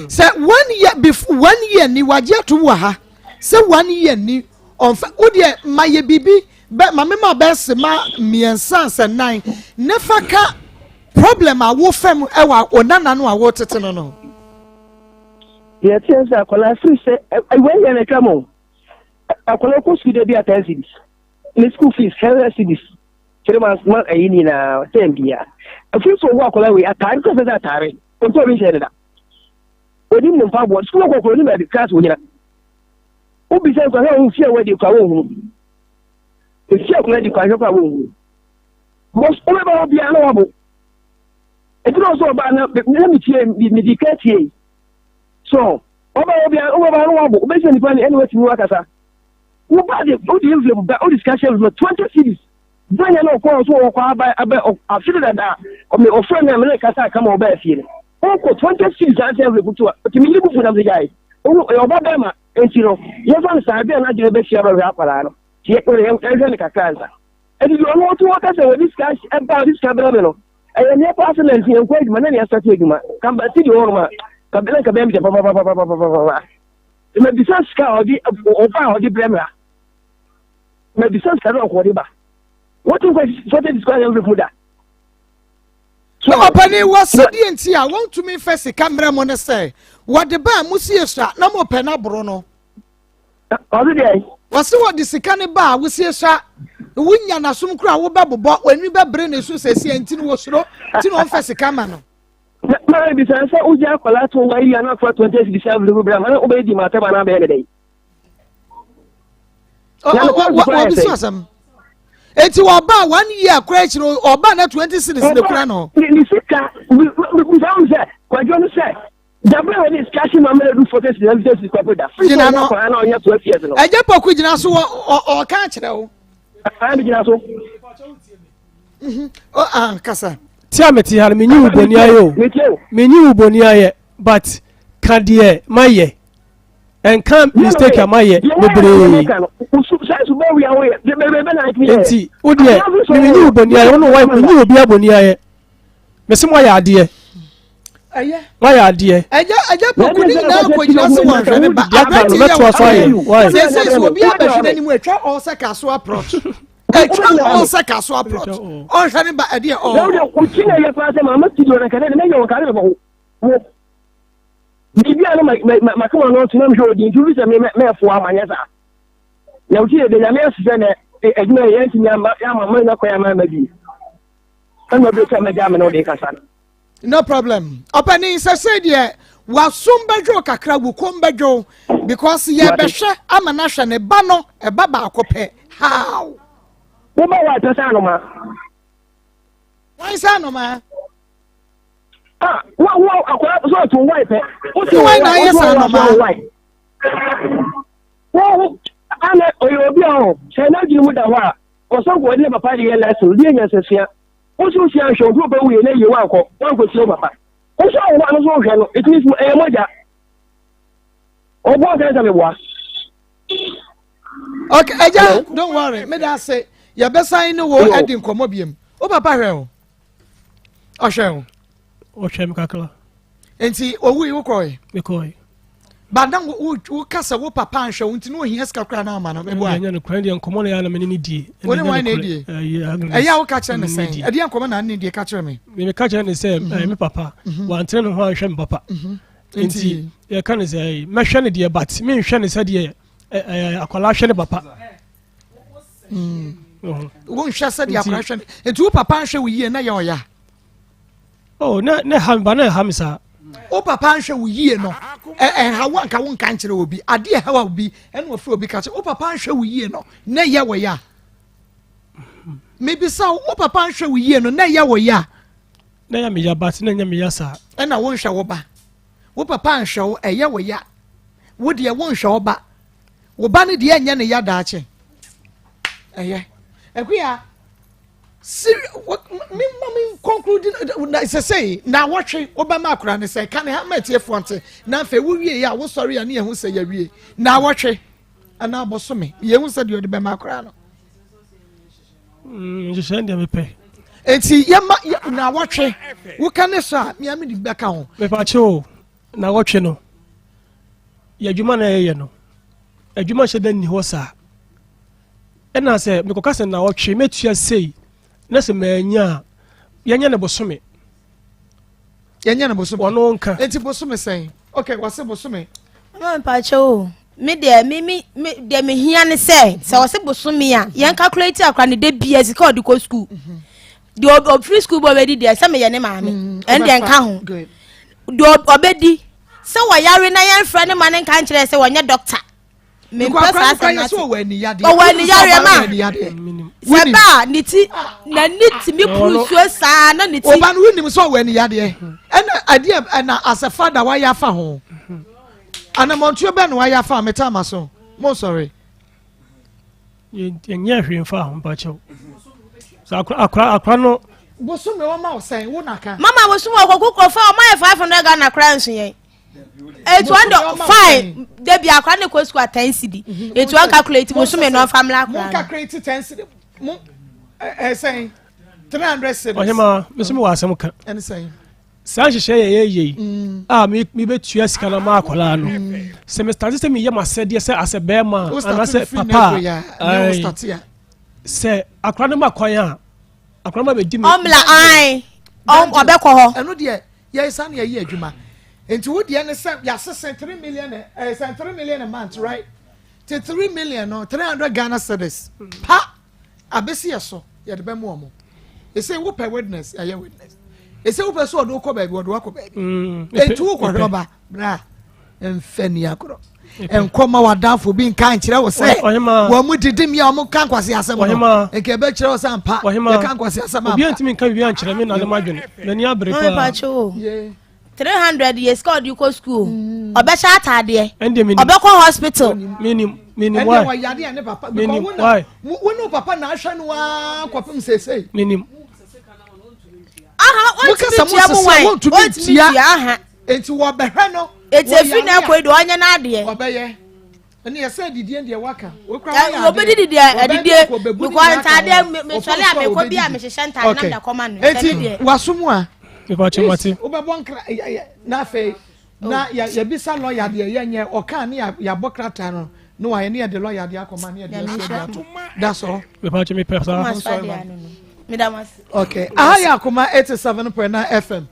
Sɛ one year before one year ni wagye atum wɔ ha sɛ one year ni ɔnfɛ wodeɛ ma yɛ biribi bɛ ma me ma bɛse ma mmiɛnsa sɛ nan ne fa ka problem a wofam ɛwɔ onana no a wotete no no. Deɛ ɛteɛ sɛ akwadaa firi sɛ ɛwɔ yɛ na atwa mu akwadaa kɔ sukuu da bi a ten cedis ne school fees hundred cedis three months ma ɛyi nyinaa tɛn bia ɛfiri sɛ ɔwɔ akwadaa wei ataare kɔ sɛ sɛ ataare ɔntɔ obi nhyɛ ne da onim ne mpaboa sukuu kɔkɔrɔ onim baabi class wɔnyina wobisa nkwa hwɛ wo fie a wɔadi kwa wɔnhunu efie akwadaa di kwa hwɛ kwa wɔnhunu bɔs wobɛba hɔ biara na wabo ɛti na ɔsɛ ɔbaa na na metie medi ka tie so ɔba hɔ biara wobɛba na wabo wobɛsɛ nipa ne ɛne watumi wakasa woba de wode envelope ba wode sika hyɛ envelope 20 cedis bɛnyɛ na ɔkɔɔ so ɔkɔ aba aba afe dada ɔme ɔfrɛ me a mene kasa kama ɔbaa fie no ɔkɔ 20 cedis ansɛ envelope to a ɔtumi yere bufu nam sɛ gyae ɔba bɛrima nti no yɛmfa no saa bi a n'adwene bɛhyia bɛhwɛ akwadaa no yɛhwɛ no kakra nsa ɛti deɛ ɔno ɔto hɔ kasa wɔde sika ɛba ɔde sika brɛ me no ɛyɛ nea paase na nti yɛnkɔ adwuma na nea sate adwuma kamba si deɛ ɔnom a kabɛn kabɛn bi kyɛ papapapapapapa mabisa sika a ɔde ɔba a ɔde brɛ me a mabisa sika no ɔkɔ ɔde ba wɔte nkɔ sɔte sika yɛn mfiri mu da. Na ɔpanin wɔ sɛdeɛ nti a wɔntumi mfa sika mmerɛ mo ne sɛ wɔde ba a mosie sua na mopɛ no aboro no. Ɔse deɛ. Wɔse wɔde sika no ba a wosie sua wonya n'asom koro a wobɛbobɔ w'ani bɛbere ne so sɛsi nti no wɔsuro nti na wɔmfa sika ma no. Maa bisa sɛ wogya akwadaa to wa yi ana afa 20 cedis afiri bra ma na wobɛyɛ di ma atɛm anaa bɛyɛ ne dɛn. Wɔbi so asɛm. Eti wɔba one year kora akyiri ɔba na 20 cedis ne kura no. Ne sika bisa wo sɛ kwadwo no sɛ dabere wɔ ne sika hye ma mmerɛ du 40 cedis 50 cedis kɔpɛ da. Gyina no. Ɛgye pɔku gyina so ɔka akyerɛ wo. Ɛɛ gyina so. Mhm. Oh, ah, kasa. Ti a mete ha no menyi wo bɔni ayɛ o. Menyi wo bɔni ayɛ but ka deɛ mayɛ. Ɛnka mistake a mayɛ bebree. Nti wo deɛ menyi wo bɔni ayɛ wo ne wife menyi obi abɔni ayɛ. Mese mo ayɛ adeɛ. Wayɛ adeɛ. Ɛgya ɛgya poku ne nyinaa kɔ gyina so wɔn hwɛ ne ba. Aberante yɛ wɔ ayɛ. Sese sɛ obi abɛhwɛ n'anim atwa ɔsɛ kaso aprɔt. Atwa ɔsɛ kaso aprɔt. Ɔnhwɛ ne ba ɛdeɛ ɔɔ. Ɛwɔ wokyi na ɛyɛ paa sɛ maama studio na kɛdɛ ne mɛyɛ wɔn kare bɛbɔ ho. Wo biribi a na makama no nso na mehwɛ odi nti wofi sɛ me mɛfoa ma nyɛ saa. Na wokyi yɛ de nyame ase sɛ nɛ adwuma yɛ yɛntumi ama yɛama ma nya kwan ama ama bi. Ɛna ɔbɛ sɛ mɛgya me na ɔde kasa no. No problem. Ɔpanin sɛsɛ deɛ wasom bɛdwo kakra wo kom bɛdwo because yɛbɛhwɛ ama no ahwɛ ne ba no ɛba baako pɛ how. Wo ba wa ɛpɛ sɛ anoma. Wɔn sɛ anoma. Ah, wo wo akɔla so ɔtun wa pɛ. Wɔn na ayɛ sɛ anoma. Wo wo ana ɔyɛ obi a ɔ sɛ n'adwene mu da hɔ a ɔsɔ nkɔ ɔde ne papa de yɛ lesson ɔde yɛ nyansasua. Wo nso wohyia nhwɛ wo papa wuiɛ na yie woankɔ woankɔsie wo papa. Wo nso awo ano nso wohwɛ no ɛtumi so ɛyɛ mogya. Ɔboa sɛ sɛ meboa. Okay, ɛgya don't worry meda ase yɛbɛsan ne wo adi nkɔmmɔ biam. Wo papa hwɛ wo? Ɔhwɛ wo? Ɔhwɛ me kakra. Nti owui wokɔe? Mekɔe. Ba na wo ka sɛ wo papa anhwɛ wo nti na ohia sika koraa na ama no meboa. Ɛnyɛ no koraa deɛ nkɔmmɔ na yɛ na mene ne die. Wo ne wɔn na edie? Ɛyɛ a woka kyerɛ ne sɛn? Ɛdeɛ nkɔmmɔ na ne die ka kyerɛ me. Me ka kyerɛ ne sɛ mhm. me papa mhm. wantene ne ho anhwɛ me papa. Mhm. Nti yɛka ne sɛ mɛhwɛ ne deɛ but menhwɛ ne sɛ deɛ akwadaa hwɛ ne papa. Mm. Wonhwɛ sɛ deɛ akwadaa hwɛ ne nti wo papa nhwɛ wo yie na yɛ ɔya. Oh, na na ɛha me ba na ɛha me saa. Wo papa nhwɛ wo yie no, ɛha wo anka wo nka nkyerɛ obi. Adeɛ ɛha wa obi, ɛna ɔfrɛ obi ka kyerɛ wo papa nhwɛ wo yie no, na ɛyɛ wɔ ya. Mebisa wo, wo papa nhwɛ wo yie no, na ɛyɛ wɔ ya. Na ɛyɛ me ya but na ɛnyɛ me ya saa. Ɛna wo nhwɛ wo ba. Wo papa nhwɛ wo, ɛyɛ wɔ ya. Wo deɛ wo nhwɛ wo ba. Wo ba no deɛ ɛnyɛ ne ya daakye. Ɛyɛ. Akuya. Siri me ma me conclude na sɛ sɛ na wɔtwe wobɛma akora ne sɛ ka ne ha ma atiefoɔ nte na afei wowie yɛ a wosɔre a ne yɛhu sɛ yɛwie na wɔtwe anaa bosome yɛhu sɛ deɛ ɔde bɛma akora no mm, nhyehyɛ deɛ mepɛ nti yɛma na wɔtwe woka ne so a mea mede bɛka ho mepakye o na wɔtwe no yɛ adwuma na yɛyɛ no adwuma hyɛ da nni hɔ saa Ɛna sɛ mekɔka sɛ naɔtwe mɛtua sei na sɛ mannya a, yɛnyɛ no bosome. Yɛnyɛ no bosome. Ɔno nka. Enti bosome sɛn? Ok, wɔse bosome. Mama mpakyɛ o, me deɛ me me me deɛ me hia ne sɛ sɛ wɔse bosome a yɛn calculate akora ne de bia sika ɔde kɔ school. Mhm. Deɛ ɔfiri school bɔ ɔbɛdi deɛ sɛ meyɛ ne maame. Mm, ɛn deɛ nka ho. Deɛ ɔbɛdi sɛ wɔyare na yɛnfrɛ ne ma ne nka nkyerɛ sɛ wɔnyɛ doctor. mempɛ saa asɛm no ate ɔwɔ aniyareɛ ma sɛ ba a ne ti n'ani tumi puru nsuo saa na ne ti. ɔba no wonim sɛ ɔwɔ aniyadeɛ ɛna adeɛ ɛna asɛ fada wayɛ afa ho anamɔntuo bɛn na wayɛ afa meta ama so mo sɔre. yɛnyɛ hwee mfa ho mpakyɛw sɛ akora akora no. bosome wɔma wo sɛn wo naka. mama bosome ɔkɔkɔ kɔfa ɔma yɛ 500 Ghana koraa nso yɛn. Etu ɔn dɔ fine debi akora ne kɔ sukuu a ten cedi. Mhm. Etu ɔn calculate bosome no ɔnfa mla akora. Mo calculate ten cedi mo ɛsɛn 300 cedis. Ɔhema mi nso mi wɔ asɛm ka. Ɛne sɛn. Saa nhyehyɛ yɛ yɛ yɛ yi mm. a mi mi bɛ tua sika na ma akwadaa no mm. sɛ mi start sɛ mi yɛ ma sɛdeɛ sɛ asɛ bɛrima anaasɛ papa a sɛ akwadaa no ma kwan a akwadaa no ma bɛ di mi. Ɔmla ayi ɔbɛkɔ hɔ. Ɛno deɛ. Yɛn saa na yɛyɛ adwuma. Nti wo deɛ ne sɛ yɛasese 3 million ɛɛ eh, sɛ 3 million a month right? Te 3 million no 300 Ghana cedis pa abesi yɛ so yɛde bɛmu wɔn. Ese wopɛ witness yɛayɛ witness. Ese wopɛ sɛ ɔde wokɔ baabi ɔde wakɔ baabi. Mm, Eti wokɔhwɛ ɔba bra mfɛ ni agorɔ nkɔma w'adamfo bi nka nkyerɛ wo sɛ wɔn mu didi mi a wɔn ka nkwasi asɛm no nka ebe kyerɛ wo sɛ ampa yɛ ka nkwasi asɛm ampa. Obi ntumi nka biribi ankyerɛ me na ne ma dwene n'ani abere paa. 300 yɛ sika ɔde kɔ school mm. ɔbɛhyɛ ataadeɛ ɔbɛkɔ hospital. Minim minim why ɛnde wɔyade ɛne papa minim why wo ne papa na ahwɛ no waa kɔpem seesei. Minim. Aha wɔntumi tua mu wan wɔntumi tua aha. Enti wɔbɛhwɛ no. Eti efi na ɛkɔ yi deɛ ɔnyɛ n'adeɛ. Ɔbɛyɛ. Ɛne ɛsɛ adidie deɛ waka. Okura wayɛ adeɛ. Obedi didi adidie because ntaadeɛ mesɔre a mekɔ bi a mehyehyɛ ntaadeɛ na mede akɔma no. Eti waso mu a. Mepatwa mate. Wobɛbɔ nkra na afei na yɛbisa lɔya deɛ yɛnyɛ ɔkaa ne yɛabɔ krataa no na wayɛ ne yɛde lɔya deɛ akɔma ne yɛde asuo de ato. That's all. Mepatwa mepɛ saa. Okay. Aha yɛ Akoma 87.9 FM.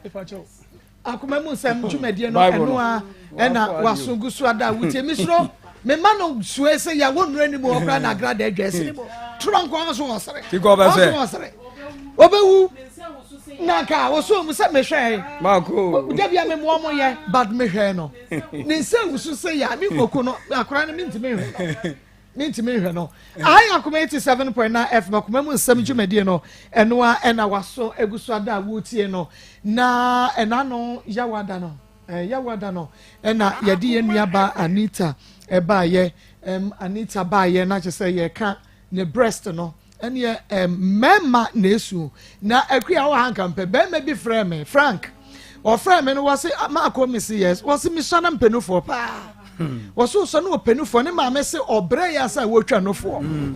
Akoma mu nsɛm dwumadie no ɛno a ɛna waso gu so ada wotie me soro mema no sue sɛ yɛ wo nnuro anim hɔ koraa na agra da adwa ɛsene mu torɔ nko ara so wɔ sere ɔso wɔ sere ɔbɛwu. Na nka wɔsɔ mu sɛ mehwɛe. Maako. Da bia memoa mo yɛ but mehwɛe no. Ne nsa wusu sɛ yɛ a me nkoko no akora no mentumi nhwɛ no. Mentumi nhwɛ no. Aha yɛ Akoma 87.9 FM Akoma mu nsɛm dwumadie no ɛno a ɛna waso agu so ada a wotie no na ɛna no yawada no yawada no ɛna yɛde yɛn nua ba Anita ɛbaayɛ Anita baayɛ na kyerɛ sɛ yɛka ne breast no ɛneɛ mmarima na esu na akua wɔ ha nka mpɛ barima bi frɛ me Frank ɔfrɛ me no wɔse ah, maakɔ me se yes wɔse mesua na mpɛ nufoɔ paa hmm. wɔse wosɔ no wɔpɛ nufoɔ ne maame se ɔbrɛ yɛ asa a wɔtwa nufoɔ hmm.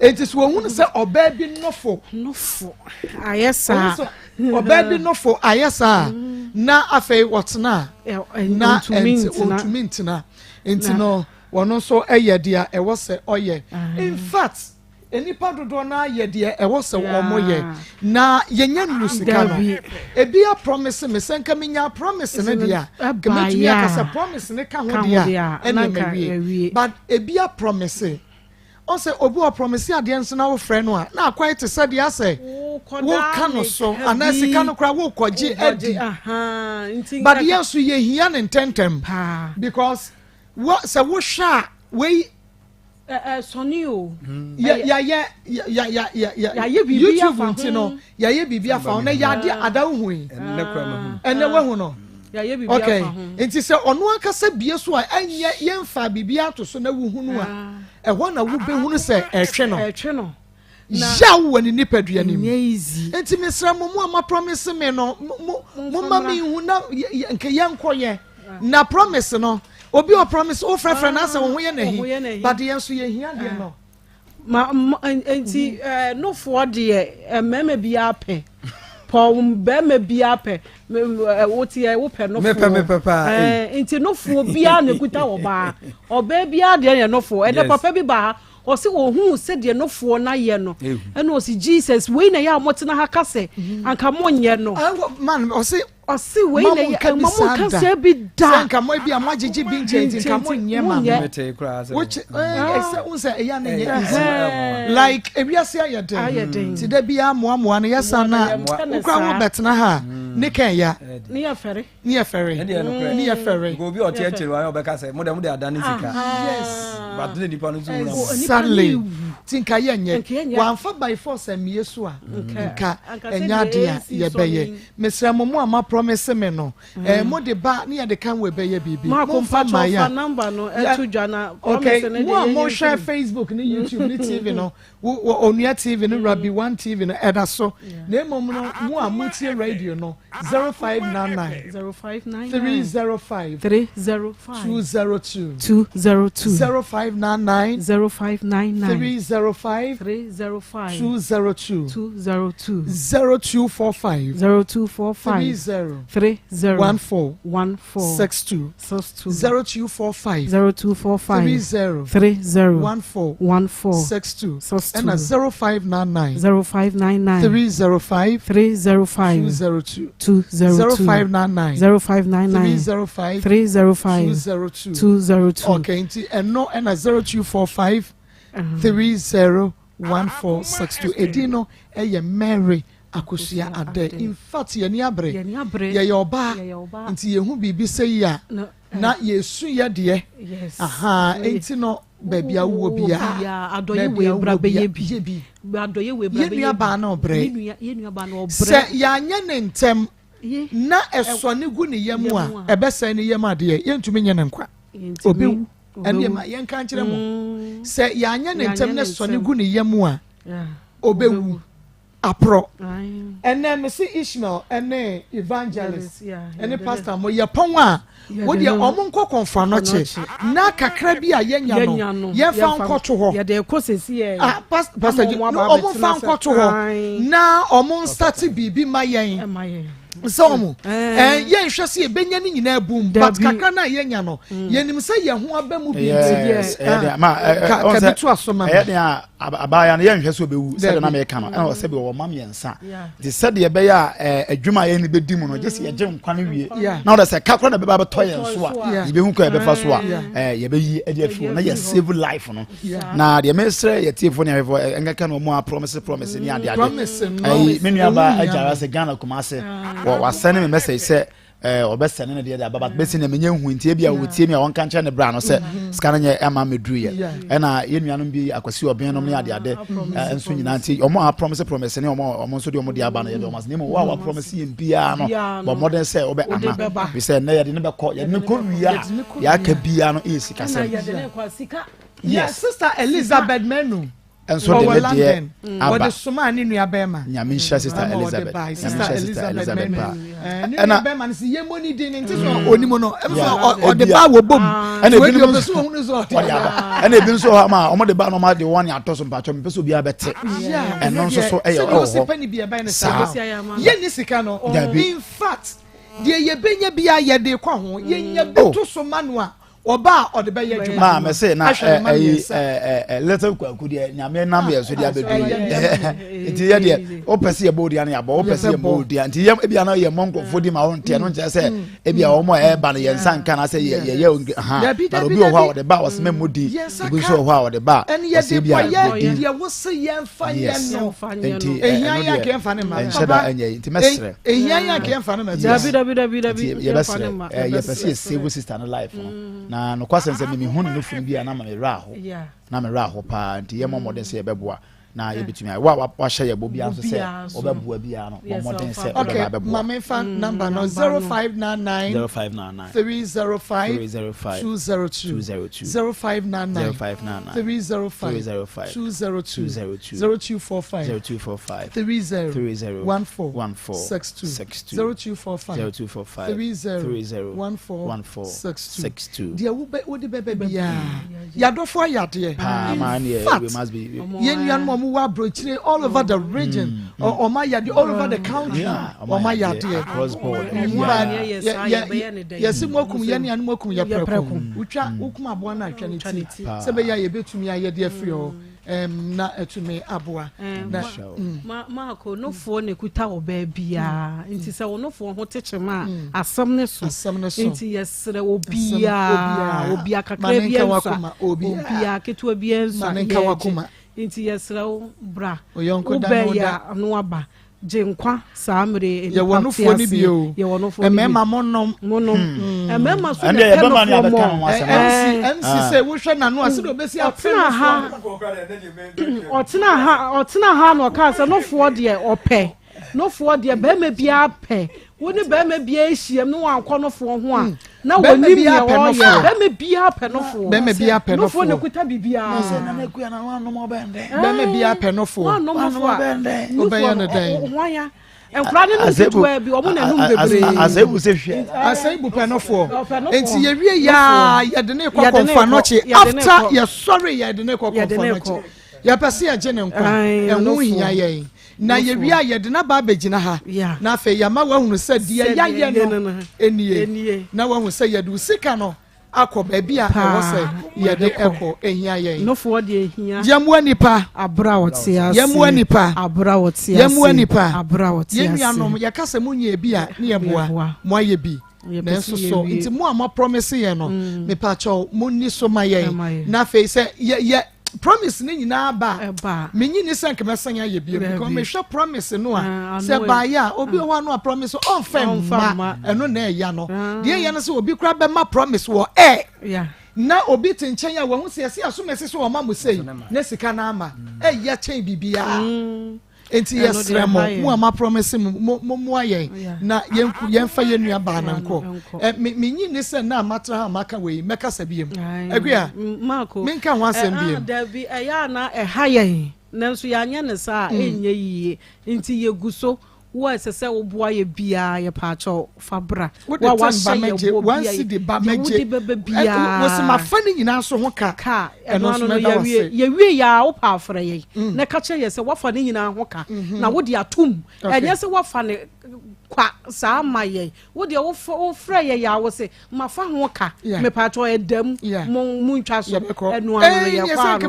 enti so wɔhunu sɛ ɔbaa bi nofo nofo ayɛ saa ɔbaa bi nofo ayɛ saa hmm. na afei wɔtena na ɔntumi ntena nti no wɔn nso yɛ deɛ ɛwɔ sɛ ɔyɛ in fact nnipa dodoɔ no ara yɛ deɛ ɛwɔ sɛ wɔn yɛ na yɛnya nuru sika no ebi a promise me sɛ nka menya promise no deɛ a nka mɛtumi aka sɛ promise no ka ho deɛ a ɛna mawie but ebi a promise ɔsɛ obi wɔ promise adeɛ nso na wofrɛ no a na akɔyɛ te sɛ deɛ asɛ woka no so anaa sika no koraa wokɔgye adi but yɛn nso yɛhia ne ntɛntɛm because sɛ wohwɛ a wei Sɔne o. Yɛ yɛayɛ yɛ yɛ yɛ yɛ YouTube nti no yɛayɛ biribi afa ho na yɛ adeɛ ada wohu yi. Ɛnɛ wahu no. Okay nti sɛ ɔno ankasa bie so a ɛnyɛ yɛnfa biribi ato so na wohu no a ɛhɔ na wobɛhunu sɛ ɛtwe no. Ɛtwe no. Yaw wɔ ne nipadua no mu. Nti mesrɛ mo, mo a mo promise me no, mo mo ma me nhu na nka yɛnkɔ yɛ. Na promise no, obi wɔ promise wo frɛfrɛ na asɛ wo ho yɛ n'ahi, but yɛn nso yɛhia deɛ no. Ma nti eh, nofoɔ deɛ eh, mmarima biara pɛ pɔ barima biara pɛ woteɛ wopɛ nofoɔ mepɛ mepɛ paa nti nofoɔ biara na ekuta ɔbaa ɔbaa biara deɛ yɛ nofoɔ ɛnɛ papa bi baa Ɔse ohuu sɛdeɛ nofoɔ no ayɛ no ɛna ɔse Jesus wei na ɛyɛ a motena ha ka sɛ mhm. anka monyɛ no. Man ɔse ɔse wei na ɛyɛ ma mo nka sɛ bi da. Sɛ nka mo ebi a mo agyegye bi nkyɛn nti nka mo nyɛ ma no. Which ɛsɛ n sɛ ɛyɛ na ɛnyɛ easy. Like ewiase ayɛ den. Ayɛ den. Ti dɛ bi amoamoa no yɛ sa na wokura wo bɛtena ha ne kɛn ya. Ne yɛ fɛre. Ne yɛ fɛre. Ɛndeɛ nokorɛ. Ne yɛ fɛre. Nka obi a ɔte akyire hɔ a ɔbɛka sɛ mo deɛ mo de adane sika. Yes. But ne nipa no nso hu na. Exactly. Ti nka yɛ nyɛ. Wamfa by force ammie so a nka ɛnyɛ ade a yɛbɛyɛ. Mesrɛ mo mo a mo promise me no eh, mo de ba ne yɛde kan wɔ ɛbɛyɛ biribi. Mo mfa mma yɛ. Okay, mo a mohwɛ Facebook ne YouTube ne TV no Wo wɔ Onua TV no, Rabbi One TV no, ɛda so. Na mmom no, mo a motie radio no, 0599 305 202 0599 305 202 0245 30 14 62 0245 0245 30 30 14 14 62 62 ɛna 0599 0599 305 305 202 202 0599 0599 305 305 202 202 okay nti ɛno ɛna 0245 30 1462 edin no ɛyɛ Mary Akosua Adeh. In fact yɛn ani abere. Yɛyɛ ɔbaa nti yɛhu biribi sɛ yi a na yɛsu yɛ deɛ. Ahaa nti no baabi a wowɔ biara baabi a wowɔ biara yɛ bi. Yɛn nua baa no ɔbrɛ. Sɛ yɛanyɛ ne ntɛm na ɛsɔne gu ne yam a ɛbɛsɛe ne yam adeɛ yɛntumi nyɛ ne nkwa. Obewu. Ɛnneɛ ma yɛnka nkyerɛ mo sɛ yɛanyɛ ne ntɛm na ɛsɔne gu ne yam a obewu. Aprɔ. Ɛnɛ me se Ishmael ɛne evangelist ɛne pastor mo yɛ pɔn a wo deɛ ɔmo nkɔ kɔnfo anɔkye na kakra bi a yɛnya no yɛnfa nkɔto hɔ. Ah pastor no ɔmo nfa nkɔto hɔ na ɔmo nsate biribi ma yɛn. Sɛ ɔmo ɛɛ yɛnhwɛ sɛ yɛbɛnya ne nyinaa bum, but kakra no a yɛnya no, yɛnim sɛ yɛn ho aba mu bi nti ka bi to aso ma. Ɛyɛ den a abaayewa no yɛnhwɛ sɛ ɔbɛwu sɛdeɛ na meka no, ɛna ɔsɛ bi ɔwɔ ma mmiɛnsa, nti sɛdeɛ ɛbɛyɛ a adwuma a yɛn bɛdi mu no gye sɛ yɛgye nkwa no wie na ɔdɛ sɛ kakora na ɛbɛba bɛtɔ yɛn so a, yɛbɛhu kɔ yɛbɛfa so a yɛbɛyi ɛde afi hɔ na yɛ save life no. Na deɛ mesrɛ yɛ tiefoɔ ne ahwɛfoɔ ɛnkɛkɛ no ɔmo a promise promise ne ade ade ɛyi, me nua ba agyara sɛ Ghana Kumase wɔ wasɛne me message sɛ ɔbɛsɛne no deɛ de aba, but bɛsi na menyɛ nhu, nti ebi a wɔtie mi a wɔnka nkyerɛ ne bra no sɛ sika no nyɛ ɛma mɛduru yɛ. Ɛna yɛn nuanom bi Akwasi ɔbɛn nom ne ade ade nso nyinaa, nti ɔmo a promise promise ne ɔmo ɔmo nso deɛ ɔmo de aba no, yɛde ɔmo ase. Ne mu wo a wa promise yɛn biara no, bɔ mmɔden sɛ wobɛ ana fi sɛ nnɛ yɛde ne bɛkɔ, yɛde ne kɔ wie a, yɛaka biara no ɛyɛ sikasɛm. Yes, Sister Elizabeth Menu nso de ɔwɔ ne deɛ London aba. Wɔde somaa ne nua bɛrima. Nyame nhyira Sister Ama ɔde Elizabeth. bae. Nyame Sister nhyira Sister Elizabeth Elizabeth Menu. paa. Ne Ɛna- nua bɛrima no sɛ yɛmmɔ ne din no nti sɛ ɔnim no ɛm sɛ ɔde Ebia. ba wɔ bom. Ɛna Nti wei ebinom deɛ ɔpɛ nso- sɛ ɔhunu sɛ ɔde wɔde aba. aba. Ɛna ebi nso wɔ hɔ ama wɔn de ba na wɔn de wɔn atɔ so. Mpatsɔ mepɛ sɛ obiara bɛte ɛno nso so ɛyɛ sɛdeɛ ɛwɔ ɔsi hɔ pɛ ne bi ɛbɛn ne Saa. saa yɛnni sika no. Dabi. In fact, deɛ yɛbɛnya bia yɛde kɔ ho, yɛnya bi Oh. to so ma no a, ɔba a ɔde bɛyɛ adwuma. Maa mɛ se na Ahwɛ ne ma ɛyi mmiɛnsa. ɛ ɛ little Kwaku deɛ, Nyame nam yɛ so de abɛdu ɛyɛ yi, nti yɛ deɛ wopɛ sɛ yɛbɔ odua no, yɛabɔ. Wopɛ sɛ yɛbɔ odua, nti yɛ ebi ana yɛ mmɔ nkurɔfoɔ di ma wɔn nteɛ no nkyerɛ sɛ ebi a wɔn a ɛreba no yɛn nsa nka na sɛ yɛ yɛyɛ ha. Dabi, But dabi, obi wɔ hɔ a dabi. ɔde ba a ɔsɛ mɛmmɔ di. Yɛn nsa Obi nso ka. wɔ hɔ a ɔde ba a Ɛne ɔsɛ yɛde ebi a kɔyɛ bɔ di. Deɛ wose yɛmfa nyɛ no. Nti Ehia ɛno yɛ deɛ anka yɛmfa ne ma. ɛnhyɛ da ɛnyɛ yi, nti mɛsrɛ. Ehia yɛ anka yɛmfa ne ma. Dabi, dabi, dabi, dabi. Nti yɛbɛsrɛ, yɛpɛ sɛ yɛ save sister no life no, na nokwasɛm sɛ memehu ne nofunu bi a na ma mewerɛ aho, na mewerɛ aho paa. Nti yɛmmɔ mmɔden sɛ yɛbɛboa na yɛbɛtumi ayɛ. Wo a wahyɛ yɛ bɔ biara nso sɛ wobɛboa biara no, bɔ mmɔden sɛ Okay, wobɛba abɛboa. Maame, fa number no: 0599 0599 305 305 202. 202. 0599 0599 305 305 202. 202. 0245 0245 30 30 14 14 62. 62. 0245 0245 30 30 14 14 62. 62. Deɛ wobɛ wode bɛbɛ biara, yɛadɔfo ayɛ adeɛ. Paa maa ne In yɛ fact, we must be yɛn nuanom a wɔwɔ aburokyire all over the region, ɔmo ayɛ adeɛ all over the country. Yeah, ɔmo ayɛ adeɛ across board. But Yɛ saa, yɛbɛyɛ ne dɛn? yɛsi mu akum yɛn nuanom akum yɛ Yɛ prɛko. prɛko. Wotwa wokum aboa no atwa ne Twa ne ti ti. sɛ bɛyɛ a yɛbɛtumi ayɛ deɛ afiri hɔ na atumi aboa na Ma maako nofoɔ na ekuta ɔbaa biara, nti sɛ wo nofoɔ ho te kyema a, asɛm ne so. Asɛm ne so. Nti yɛsrɛ obiara, obiara. obiara Ma kakra ne bi nka nso wakoma, a obiara. Obiara ketewa bi nso Ma a ne nka yɛgye. wakoma. Nti yɛsrɛ wo, bra. Oyɔnko da ne wo wobɛyɛ da. a no aba gye nkwa saa mmere. Yɛwɔ nofoɔ no bi o. Yɛwɔ nofoɔ no bi. Mmarima mo nom. Monom, mmarima so Ɛnde na ɛpɛ yɛbɛma ne nofoɔ abɛka mɔ. ho asɛm. MC sɛ wohwɛ n'ano a, sɛdeɛ obɛsi apere Ɔtena ha, ɔtena ha, ɔtena ha na ɔkaa sɛ nofoɔ deɛ ɔpɛ, nofoɔ deɛ bɛrima biara pɛ. Wo ne bɛrima biara ahyiam ne wankɔ nofoɔ ho a, na Bɛrima wɔnim biara deɛ pɛ ɔyɛ. nofoɔ. Bɛrima biara pɛ nofoɔ. Bɛrima biara pɛ nofoɔ na nofoɔ. ekuta biribiara. Bɛrima biara pɛ nofoɔ. Wanom nofoɔ a, Wobɛyɛ no dɛn? Hwanya nkwadaa ne nom ketewa bi, ɔmo na nom bebree. Asɛbu sɛ hwɛ. Asɛn bu pɛ nofoɔ. Ɔpɛ nofoɔ. Nti yɛwie yaa, yɛde ne kɔ Yɛde ne Kɔmfa kɔ. Nɔkye. Yɛde ne After kɔ. yɛsɔre, yɛde ne kɔ Yɛde Kɔmfa ne Nɔkye. kɔ. Yɛpɛ sɛ yɛgye ne nkwa. Ae, Ɛho nofoɔ. hia yɛn na yɛwie a, yɛde n'aba abɛgyina ha na afei yɛama woahunu sɛ deɛ Sɛ deɛ yɛayɛ yɛyɛ no no no nie. Nie. Na woahu sɛ yɛde wo sika no akɔ baabi a ɛwɔ sɛ yɛde ɛkɔ. Ɛhia yɛn. Nofoɔ deɛ ehia. Yɛmmoa nipa. Abra wɔte ase. Yɛmmoa nipa. Abra wɔte ase. Yɛmmoa nipa. Abra wɔte Yɛn ase. nuanom, yɛka sɛ monyɛ bi a ne yɛboa. Yɛboa. Mo ayɛ bi. Yɛpɛ nanso sɛ so yɛwie. Nti mo a mo promise yɛn no, mepakyɛw, monni so ma yɛn. Ɛma yɛn. Na afei sɛ yɛ yɛ promise ne nyinaa ba a, Ɛba a. menyi ne sɛ nkɛmɛsɛn ayɛ bio Dabi. because mehwɛ promise no a, Ah, sɛ ano ɛ. baayɛ a, obi wɔ hɔ a no a promise ɔmfɛ Ɔmfa mma. mma. Ɛno na ɛya no. Ah. Deɛ ɛyɛ no sɛ obi kora bɛma promise wɔ ɛ na obi te nkyɛn a wɔn ho sɛ yɛsi asomasi sɛ ɔma mo sei na sika no ama, ɛyɛ kyɛn biribiara. Nti Ɛno yɛsrɛ deɛ mo, ɛha yɛn. mo a ma promise mo, mo mmoa yɛn na yɛnku yɛmfa yɛn nua baa no nkɔ. Nkɔ. Ɛ me menyi ne sɛ na matena ha a maka wei, mɛkasa biem. Ae. Akua, Marco, menka ho asɛm ah, biem. Dabi, ɛyɛ a na ɛha yɛn, nanso yɛanyɛ ne saa a ɛnyɛ yie, nti yɛgu so. Wo a ɛsɛ sɛ woboa yɛ biara, yɛpaakyɛw, fa bra. Wode Wo a 10 ba wahyɛ yɛ mɛgye bɔ one bia, cedi ba deɛ mɛgye. wode bɛbɛ biara. Wɔsi ma fa ne nyinaa so ho ka. Ka ɛno ɛno nso ano no mɛda wo yɛwie ase. yɛwie yɛ a, wopɛ afrɛ yɛn na ka kyerɛ yɛ sɛ woafa ne nyinaa ho ka na wode atom. Okay. Ɛnyɛ sɛ woafa ne kwa saa ma yɛn. Wo deɛ wo frɛ yɛ yɛ a wo se ma fa ho ka mepaatɔ ɛda mu mo mo ntwa so ɛno ano no yɛ kɔ ano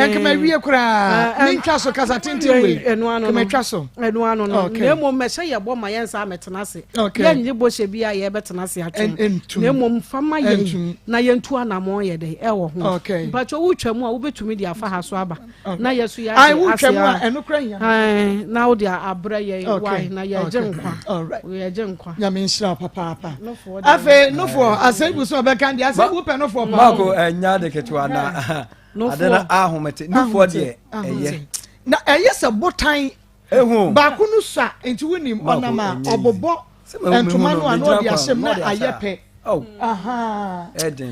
nkama wie koraa me ntwa so kasa tenten wei ɛno ano no twa so ɛno ano no na mmom mɛhyɛ yɛ bɔ ma yɛn nsa mɛtena ase yɛn nye bɔ hyɛ bi a yɛbɛtena ase atwɛn na mmom fa ma yɛn na yɛn tu anamɔn yɛ dɛ ɛwɔ ho mpatsɔ wo twa mu a wobɛtumi de afa ha so aba na yɛ so yɛagye ase a na wode abrɛ yɛ wae na yɛgye nkwa yɛgye nkwa. Nyame nhyira papaapa. Afei nofoɔ asɛnbu so ɔbɛka deɛ asɛnbu pɛ nofoɔ paa. Maako ɛnya de ketewa na ade no ahomete nofoɔ deɛ ɛyɛ. Na ɛyɛ sɛ botan baako no sua nti wonim ɔnam a ɔbobɔ ntoma no a na ɔde ahyɛm na ayɛ pɛ.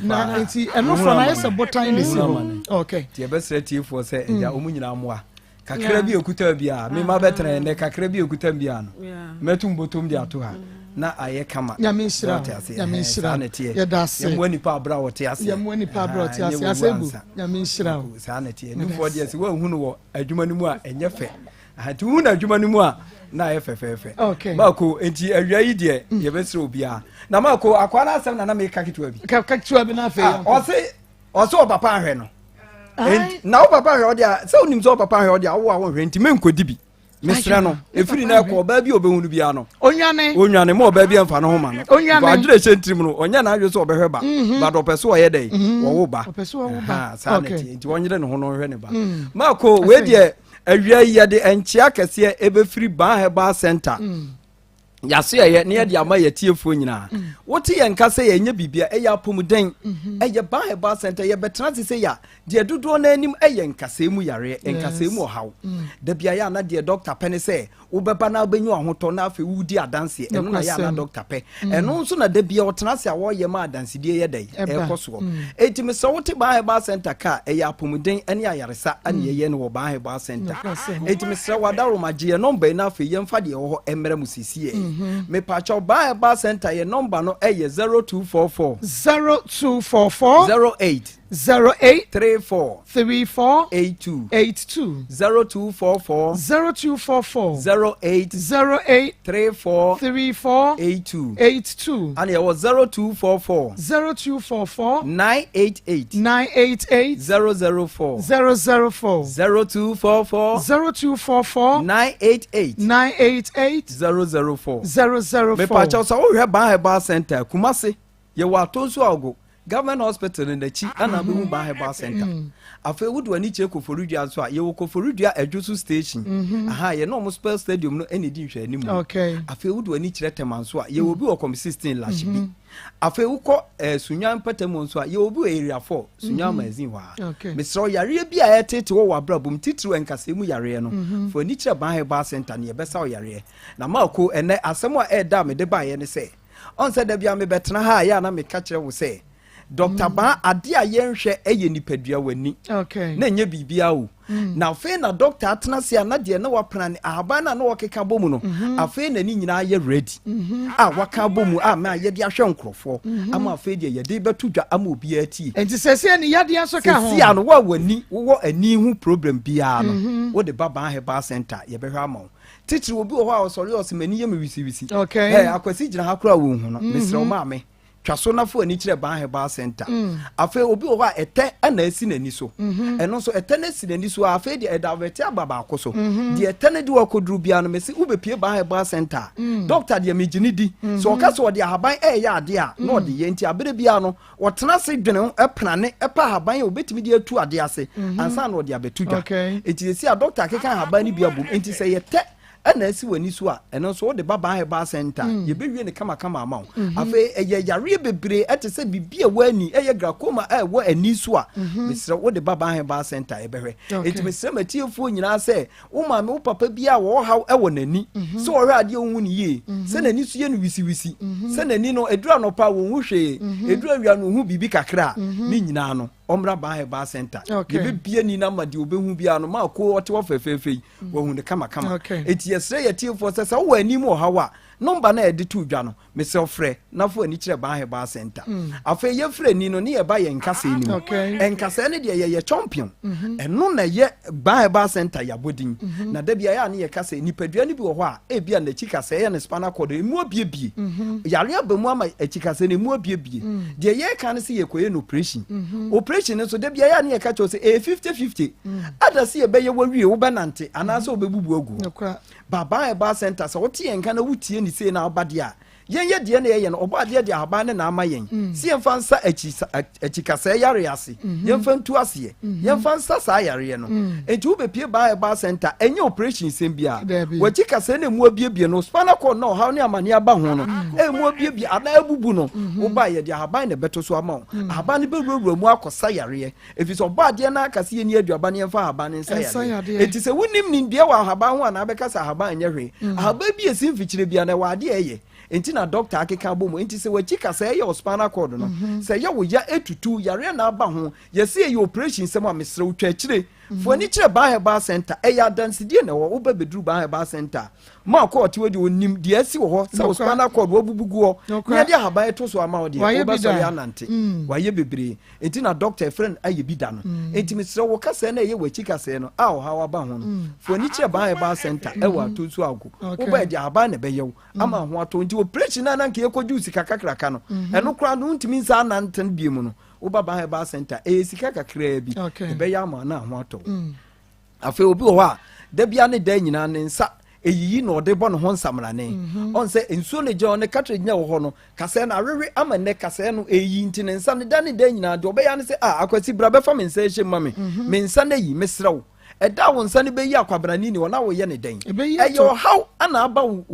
Na nti ɛno fɔ no ayɛ sɛ botan na esi hɔ. Okay. Nti yɛbɛsrɛ tiefoɔ sɛ ɛgya wɔn nyinaa mmoa kakra bi ekuta bi a mema bɛtena yɛn dɛ kakra bi ekuta bi a no mɛto mbotom de ato ha na ayɛ kama. Nyame nhyira nyame nhyira yɛda ase yɛmmoa nipa abira wɔte ase yɛmmoa nipa abira wɔte ase ase bu nyame nhyira o. Saa na ɛteɛ nufoɔ deɛ sɛ wɔnhu no wɔ adwuma no mu a ɛnyɛ fɛ. Nti wohu no adwuma no mu a na ayɛ fɛfɛɛfɛ. Okay. Maako nti awia yi deɛ mm. yɛbɛsrɛ obiara. Na maako akoa no asɛm na na meka ketewa bi. Ketewa bi na afei. Ah, ɔse ɔse ɔpapa ahwɛ no. Na wo papa ahwɛ ɔde a sɛ wonim sɛ ɔpapa ahwɛ ɔde a wo a wonhwɛ nti menkɔdi bi. Mesrɛ no ɛfiri na ɛkɔ ɔbaa bi a ɔbɛhu no biara no. Onwane. Onwane ma ɔbaa bi amfa ne ho ma no. Onwane. Adwene hyɛ ntirim no ɔnyɛ n'adwene sɛ ɔbɛhwɛ ba. Mhm. But ɔpɛ so ɔyɛ dɛ mhm. wɔwo ba. Ɔpɛ so ɔwo ba. Saa na ɛteɛ nti ɔnyere ne ho no ɔnhwɛ ne ba. Mm. Maako wei deɛ Awia yi yɛde nkyea kɛseɛ ɛbɛfiri Ban Herbal Center. Mm. Yɛaso yɛyɛ na yɛde ama yɛtiefoɔ nyinaa. Mm. Wote yɛn nka sɛ yɛnyɛ biribia ɛyɛ apɔmuden. Mm-hmm. Ɛyɛ Ban Herbal Center yɛbɛtena ase sɛ yɛ deɛ dodoɔ no anim ɛyɛ nkasɛɛ mu yareɛ, nkasɛɛ mu ɔhaw. Mm. Da bia yɛ ana deɛ dɔkta pɛ ne sɛ wobɛba na wobɛnya ahotɔ na afei wodi adanseɛ ɛno na yɛ ana dɔkta pɛ. Mm. Ɛno nso na da bia ɔtena ase a wɔyɛ ma adansedie yɛ dɛn ɛkɔ soɔ. Enti mesrɛ wote Ban Herbal Center ka a, ɛyɛ apɔmuden ne ayaresa ne mm. yɛyɛ no wɔ Ban Herbal Center. Enti mesrɛ wo adaworoma gye yɛn nɔmba yi na afei yɛmfa deɛ ɛwɔ hɔ mmrɛ mo sisiɛ. Mm-hmm. Mepakyɛw Ban Herbal Center yɛn nɔmba no ɛyɛ 0244 0244 08 08 34 34 82 82 0244 0244 08 08 34 34 82 82 Ana yɛwɔ 0244 0244 988 988 004 004 0244 0244 988 988 004 004 Mepakyɛw sɛ wohwɛ Ban Herbal Center Kumasi Yɛwɔ Atonsu Aogo, Government Hospital no n'akyi na wobɛhu Ban Herbal Center. Afei wode w'ani kyerɛ Koforidua nso a, yɛwɔ Koforidua Adwoso Station. Mhm. Aha, yɛne wɔn Spell Stadium no na ɛdi nhwɛanimu. Okay. Afei wode w'ani kyerɛ Tema nso a, yɛwɔ bi wɔ Kɔm 16 Lashibi. Mhm. Afei wokɔ eh, Sunyani mpatamu nso a, yɛwɔ bi wɔ Area 4, Sunyani mhm. Magazine hɔ a. Okay. Mesrɛ wo, yareɛ bi a ɛretete wɔ w'abrabɔ mu, titiriw nkasɛɛ mu yareɛ no, fa w'ani kyerɛ Ban Herbal Center na yɛbɛsa wo yareɛ. Na Marko, ɛnnɛ asɛm a ɛɛda a mede baeɛ ne sɛ, Ɔn sɛ da biara mebɛtena ha a, ɛyɛ a na meka kyerɛ wo sɛ, Dɔkta mm. Baa, ade a yɛnhwɛ yɛ nipadua w'ani. Okay. Na ɛnyɛ biribiara o. Mm. Na afei na dɔkta atena ase a na deɛ na wapena ne ahaban no a na wɔkeka bɔ mu no, mm-hmm. afei na ne nyinaa yɛ ready. Mm-hmm. A waka bɔ mu a ma yɛde ahwɛ nkurɔfoɔ mm-hmm. ama afei deɛ yɛde bɛto dwa ama obiara tie. Nti sɛsɛ ne yadeɛ nso ka ho. Sɛsi a no wo a w'ani wowɔ ani ho problem biara no, wode ba Baa Herbal Center yɛbɛhwɛ ama wo. Titiriw obi wɔ hɔ a ɔsɔre a ɔse m'ani yɛ me wisiwisi. Okay. Hey, Akwasi gyina ha koraa wɔnhu no. Mm-hmm. Mesrɛ wo maame, twa so na fa w'ani kyerɛ Ban Herbal Center. Mm. Afei obi wɔ hɔ a ɛtɛ na asi n'ani so. Mm-hmm. Ɛno nso ɛtɛ no asi n'ani so a afei deɛ ɛda awɛte aba baako so. Mm-hmm. Deɛ ɛtɛ no de wakɔduru biara no mese wobɛpie Ban Herbal Center a. Mm. Dɔkta deɛ megye ne di. Mm-hmm. Sɛ ɔka sɛ ɔde ahaban ɛreyɛ adeɛ a na ɔde yɛ nti abere biara no Ɔtena ase dwene ho, prane, pɛ ahaban a obetumi de atu ade ase mhm. ansa na ɔde abɛto dwa. Enti sɛsi a dɔkta akeka ahaban no bi abom. Enti sɛ yɛtɛ ɛna asi w'ani so a, ɛno nso wode ba Ban Herbal Center mm. yɛbɛwie no kamakama ama wo. Mhm. Afei ɛyɛ yareɛ bebree ɛte sɛ biribi a ɛwɔ ani, ɛyɛ glaucoma a ɛwɔ ani so a, mhm. mesrɛ wode ba Ban Herbal Center yɛbɛhwɛ. Enti mesrɛ matiefoɔ nyinaa sɛ Wo maame, wo papa bi a wɔwɔ haw wɔ n'ani, mhm. sɛ ɔhwɛ adeɛ ɔnhu no yie, mhm. sɛ n'ani so yɛ no wisiwisi, mhm. sɛ n'ani no ɛduru anɔpa a wɔnhu hwee, ɛduru awia no ɔhu biribi kakra a, ne nyinaa no ɔmmra Ban Herbal Center. Yɛbɛbie ni no ama deɛ ɔbɛhu biara no ma ko ɔte hɔ fɛfɛɛfɛ yi, wahu no kamakama. Enti yɛsrɛ yɛtiefoɔ sɛ sɛ wowɔ anim ɔhaw a, Nɔmba no a yɛde too dwa no, mesrɛ wo frɛ na fa w'ani kyerɛ Ban Herbal Centre. Afei yɛfiri ani no ne yɛba yɛn nkasɛɛ no mu. Nkasɛɛ no deɛ yɛyɛ champion. Mhm. Ɛno na ɛyɛ Ban Herbal Centre yɛ abɔdin. Mhm. Na da bi a ne yɛka sɛ nipadua no bi wɔ hɔ a ebi a n'akyi kasɛɛ yɛ ne spinal cord emu abiebie. Mhm. Yare aba mu ama akyi kasɛɛ no emu abiebie. Mm. Deɛ yɛka no sɛ yɛkɔyɛ no operation. Operation no nso da bi a ne yɛka kyerɛ sɛ ɛyɛ 50-50. Mm. Ada sɛ yɛbɛyɛ wawie wobɛnante anaasɛ wobɛbubu agu hɔ. Ba Ban Herbal Centre sɛ wote yɛn nka na wotie ne sei na woba deɛ a, yɛn yɛ deɛ na yɛyɛ no, ɔbɔ adeɛ de ahaban ne na ama yɛn mm. sɛ yɛmfa nsa akyi akyikasɛɛ yareɛ ase mm-hmm. yɛmfa ntu aseɛ mm-hmm. yɛmfa nsa saa yareɛ no mm. nti wobɛpie Ban Herbal Centre ɛnyɛ operation sɛm biara wakyi kasɛɛ na ɛmu abiebie no spinal cord na ɔhaw ne amaneɛ aba ho no mm. ɛmu abiebie anaa abubu no mm-hmm. woba yɛde ahaban na ɛbɛto so ama wo ahaban no bɛwurawura mu akɔsa yareɛ Ɛfiri sɛ Ɔbɔadeɛ no ara ka sɛ yɛnni aduaba na yɛmfa ahaban no nsa yadeɛ. Enti sɛ wonnim nimdeɛ wɔ ahaban ho anaa bɛka sɛ ahaban nyɛ hwee. Mm. Ahaban bi a ɛsi mfikyire biara no ɛwɔ adeɛ a ɛyɛ. Enti na dɔkta akeka abɔ mu. Enti sɛ w'akyi ka sɛ ɛyɛ wo spinal cord no, mm-hmm. sɛ ɛyɛ wo ya ɛtutu, yareɛ na aba ho, yɛse ɛyɛ operation sɛm a mesrɛ wo twa akyire. Mm-hmm. Fo ani kyerɛ Ban Herbal Center. Ɛyɛ adansedie na ɛwɔ. Woba bɛduru Ban Herbal Center a, ma ɔkɔ ɔte hɔ deɛ ɔnim deɛ asi wɔ hɔ sɛ wo spinal cord wabubu gu hɔ na yɛde ahaban ɛto so ama wo deɛ wobɛsɔre anante. Mm. Wayɛ bebree. Enti na dɔkta a ɛfrɛ no ayɛ bi da no. Enti mesrɛ wo, kasɛɛ no a ɛyɛ w'akyi kasɛɛ no a ɔhaw aba ho no, fa w'ani kyerɛ Ban Herbal Centre ɛwɔ Atonsu Ago. Woba a, ɛde ahaban na ɛbɛyɛ wo ama ho atɔ wo. Nti operation no a na anka yɛkɔgye wo sika kakraka no, ɛno koraa no wontumi nsan nnante no bio no, woba Ban Herbal Centre a, ɛyɛ sika kakraa bi, ɛbɛyɛ ama wo na ho atɔ wo. Afei obi wɔ hɔ a, da biara ne da nyinaa ne nsa eyiyi na ɔde bɔ ne ho nsamrane. Mhm. Ɔn sɛ nsuo no gyina hɔ ne cartridge na ɛwɔ hɔ no, kasɛɛ no awewe ama nnɛ kasɛɛ no eyi nti ne nsa no da ne da nyinaa deɛ ɔbɛyɛ ne sɛ a ah, akwasi bra bɛfa me nsa ɛhyɛ mu ma me. Mhm. Me nsa no ayi mesrɛ wo. Ɛda a wo nsa no bɛyi akwabrane ni hɔ na woyɛ ne dɛn? Ɛyɛ ɔhaw ana aba wo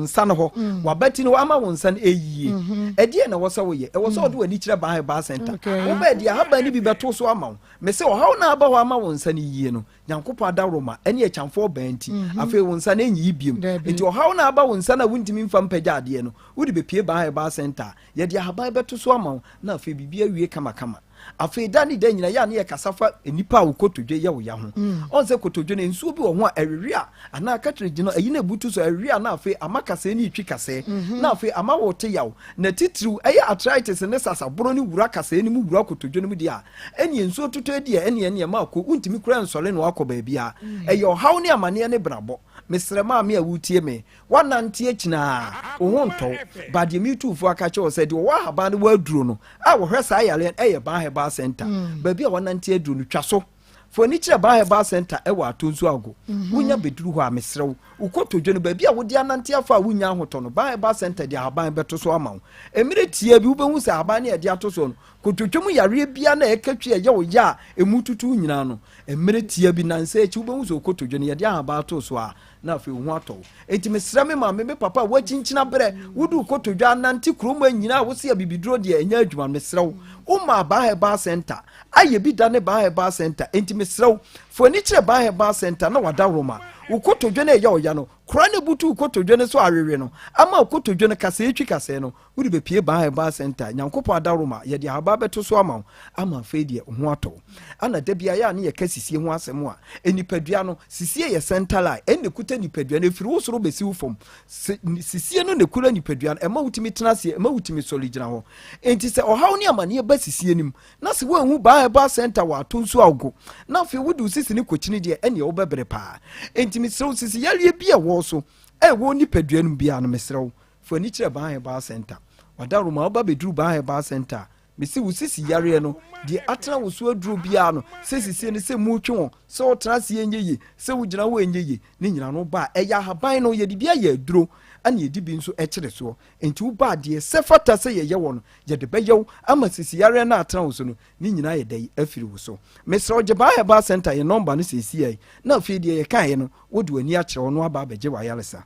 nsa no hɔ. Mm. Wabati no ama wo nsa no ɛyie. Mhm. Ɛdeɛ na ɛwɔ sɛ woyɛ? Ɛwɔ sɛ ɔde mm. w'ani kyerɛ Ban Herbal Center. Wobɛɛ deɛ ahaban no bi bɛto so ama wo. Mese ɔhaw no a aba hɔ ama wo nsa no yie no, Nyankopɔn adaworoma ne akyamfoɔ ɔbaa nti, mhm. afei wo nsa no ɛnyiyi biom. Nti ɔhaw no a aba wo nsa no a wontumi mfa mpagya adeɛ no, wode bɛpie Baa Herbal Center a, yɛde ahaban bɛto so ama wo na afei biribi awie kamakama. Afei da ne da nyina yɛ a ne yɛkasa fa nnipa a wo kotodwe yɛ wo ya ho. Mm. Ɔn sɛ kotodwe no nsuo bi wɔ ho a ɛwewe a anaa cartridge no ayi na ebutu so ɛwewe a na afei ama kasɛɛ ne etwi kasɛɛ mhm. na afei ama wo te yaw na titiriw ɛyɛ arthritis ne sasaboro ne wura kasɛɛ ne mu wura kotodwe no mu deɛ a Ɛneɛ nsuo totɔ adi a ɛneɛ ɛneɛ ma akɔ wontumi koraa nsɔre na wakɔ baabiara ɛyɛ ɔhaw ne amaneɛ ne brabɔ mesrɛ maame a wotie me woanante akyinaa wo ho ntɔ wo ba deɛ metu fo aka kyerɛ wo sɛ deɛ ɔwɔ ahaban no wɔaduro no a wɔhwɛ saa yareɛ no ɛyɛ Ban Herbal Center mm. baabi a wɔnante aduro no twa so fo ani kyerɛ Ban Herbal Center ɛwɔ Atonsu Ago mhm. wonya bɛduru hɔ a mesrɛ wo wokɔtɔdwa no baabi a wode anante afa a wonya ahotɔ no Ban Herbal Center de ahaban bɛto so ama wo mmerɛ tiaa bi wobɛhu sɛ ahaban ne ɛde ato so no Kototwe mu yareɛ biara na ɛka twi a ɛyɛ wo ya a ɛmu tutu wo nyinaa no, mmerɛ tia bi, nnansa akyi, wobɛhu sɛ wo kotodwe no, yɛde ahaban ato so a, na afei wo ho atɔ wo. Enti mesrɛ me maame, me papa a woakyinkyini abrɛ, wode wo kotodwe anante kurom ha nyinaa a wose abibiduro deɛ ɛnyɛ adwuma no, mesrɛ wo, womaa Baa Herbal Centre ayɛ bi da ne Baa Herbal Centre, enti mesrɛ wo, fa w'ani kyerɛ Baa Herbal Centre na w'adaworoma, wo kotodwe no a ɛyɛ wo ya no, kora no butu wo kotodwe no so awewe no, ama wo kotodwe no kasɛɛ twi kasɛɛ no, Wode bɛpue Baa Herbal Centre a, Nyankopɔn adaworoma, yɛde ahabaa bɛto so ama wo, ama afei deɛ wo ho atɔ wo. Ana da biara yɛ a ne yɛka sisie ho asɛm a, nipadua no, sisie yɛ center line, ɛna ɛkuta nipadua no, ɛfiri wo soro bɛsi wo fam. Sisie no na ɛkura nipadua no, ɛma wotumi tena aseɛ, ɛma wotumi sɔre gyina hɔ. Enti sɛ ɔhaw ne amaneɛ ba sisie no mu, na sɛ woanhu Baa Herbal Centre wɔ ato nso ago, na afei wode wo sisi no kɔkyini deɛ, ɛneɛ wobɛbrɛ paa. Enti mesrɛ wo, sisi yareɛ bi a ɛwɔ wo so, a ɛwɔ wo nipadua no mu biara no, mesrɛ wo, Fa ani kyerɛ Baa Herbal Centre. Ɔdawuroma, woba bɛduru Baa Herbal Centre a, mese wo sisi yareɛ no, deɛ atena wo so aduro biara no, sɛ sisie no, sɛ mu retwe wo, sɛ wotena ase ɛnyɛ yie, sɛ wogyina hɔ ɛnyɛ yie, ne nyinaa no woba a, ɛyɛ ahaban no, yɛde bi ayɛ aduro, ɛna yɛde bi nso kyere soɔ. Enti woba a, deɛ ɛsɛ fata sɛ yɛyɛ wɔ no, yɛde bɛyɛ wo ama sisi yareɛ no a atena wo so no, ne nyinaa ayɛ dɛn afiri wo so. Mesrɛ wo, gye Baa Herbal Centre yɛn nɔmba no seesei, na afei deɛ yɛkaeɛ no, wode w'ani akyerɛ hɔ na woaba abɛgye w'ayaresa.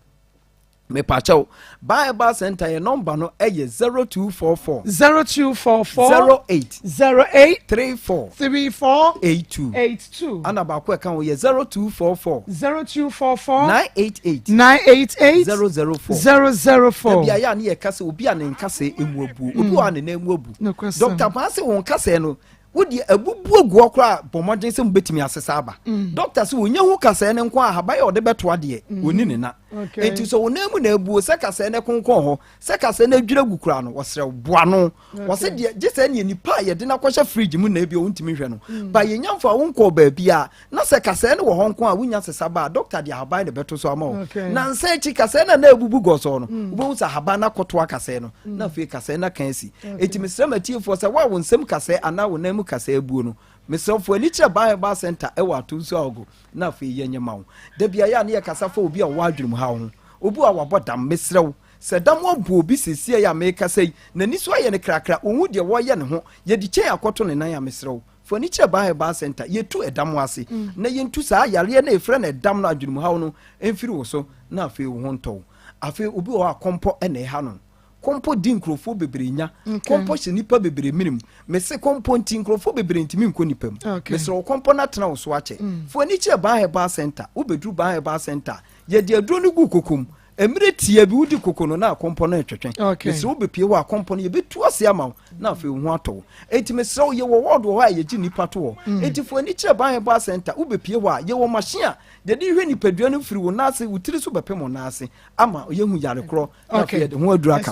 Mepakyɛw, Baa Herbal Center yɛn nɔmba no yɛ 0244. 0244. 08. 08. 34. 34. 82. 82. Ana baako ɛka ho yɛ 0244. 0244. 988. 988. 004. 004. Dabi ayɛ a ne yɛ kasa obi a ne nkasa emu abuo obi wɔ a ne nan mu abu. Dɔkta Paa se wɔn nkasa no. Wo deɛ abubu agu hɔ koraa bɔ mmɔden sɛ mobɛtumi asesa aba. Mm. Dɔkta sɛ wɔnya hu kasɛɛ no nko a ahaban a ɔde bɛto adeɛ mm. ɔni ne na. Enti sɛ wo nan mu na abuo sɛ kasɛɛ no konkɔn hɔ sɛ kasɛɛ no adwira gu koraa no wɔsrɛ boa no. Wɔse deɛ gye sɛ neɛ nipa a yɛde no akɔhyɛ fridge mu na ebi a wontumi nhwɛ no. Mm. Ba yɛnya mfa wo nkɔɔ baabi a na sɛ kasɛɛ no wɔ hɔ nko a wonya sesa ba a dɔkta de ahaban na ɛbɛto so ama wo. Nansa akyi kasɛɛ no a na abubu gɔsɔɔ no mm. wobɛhu sɛ ahaban no akɔtoa kasɛɛ no mm. na afei kasɛɛ no aka asi. Enti mesrɛ m'atiefoɔ sɛ wo a wo nsam kasɛɛ anaa wo nan mu kasɛɛ abuo no mesrɛ wo fa w'ani kyerɛ Ban Herbal Center ɛwɔ Atonsu Aogo na afei yɛnyɛ ma wo. Da biara yɛ a ne yɛkasa fa obi a ɔwɔ adwenemhaw ho, obi a wabɔ dam, mesrɛ wo sɛ dam abɔ obi seesei a merekasa yi n'ani so ayɛ no krakra, ɔnhu deɛ wɔreyɛ ne ho, yɛde chain akɔto ne nan a mesrɛ wo Fa ani kyerɛ Ban Herbal Center. Yɛtu ɛdam ase na yɛntu saa yareɛ no a yɛfrɛ no ɛdam no, adwenemuhaw no mfiri wo so na afei wo ho ntɔ wo. Afei obi wɔ hɔ a kɔmpɔ na ɛha no. Kɔmpɔ di nkurɔfoɔ bebree nya. Kɔmpɔ hyɛ nnipa bebree mene mu. Mese kɔmpɔ nti nkurɔfoɔ bebree ntumi nkɔ nnipa mu. Mesrɛ wo kɔmpɔ no atena wo so akyɛ. Mm. Fa ani kyerɛ Ban Herbal Center. Wobɛduru Ban Herbal Center a, yɛde aduro no gu koko mu. Mmerɛ tiaa bi wodi koko no na akɔmpɔ no retwetwe. Mesrɛ wo bɛpue hɔ a akɔmpɔ no yɛbɛtu ase ama wo na afei wo ho atɔ wo. Enti mesrɛ wo yɛwɔ ward wɔ hɔ a yɛgye nnipa to hɔ. Mm. Enti fo ani kyerɛ Ban Herbal Center wobɛpue hɔ a yɛwɔ machine a yɛde hwɛ nipadua no firi wo nan ase wo tiri so bɛpem wo nan ase ama yɛhu yare korɔ na afei yɛde ho aduru aka.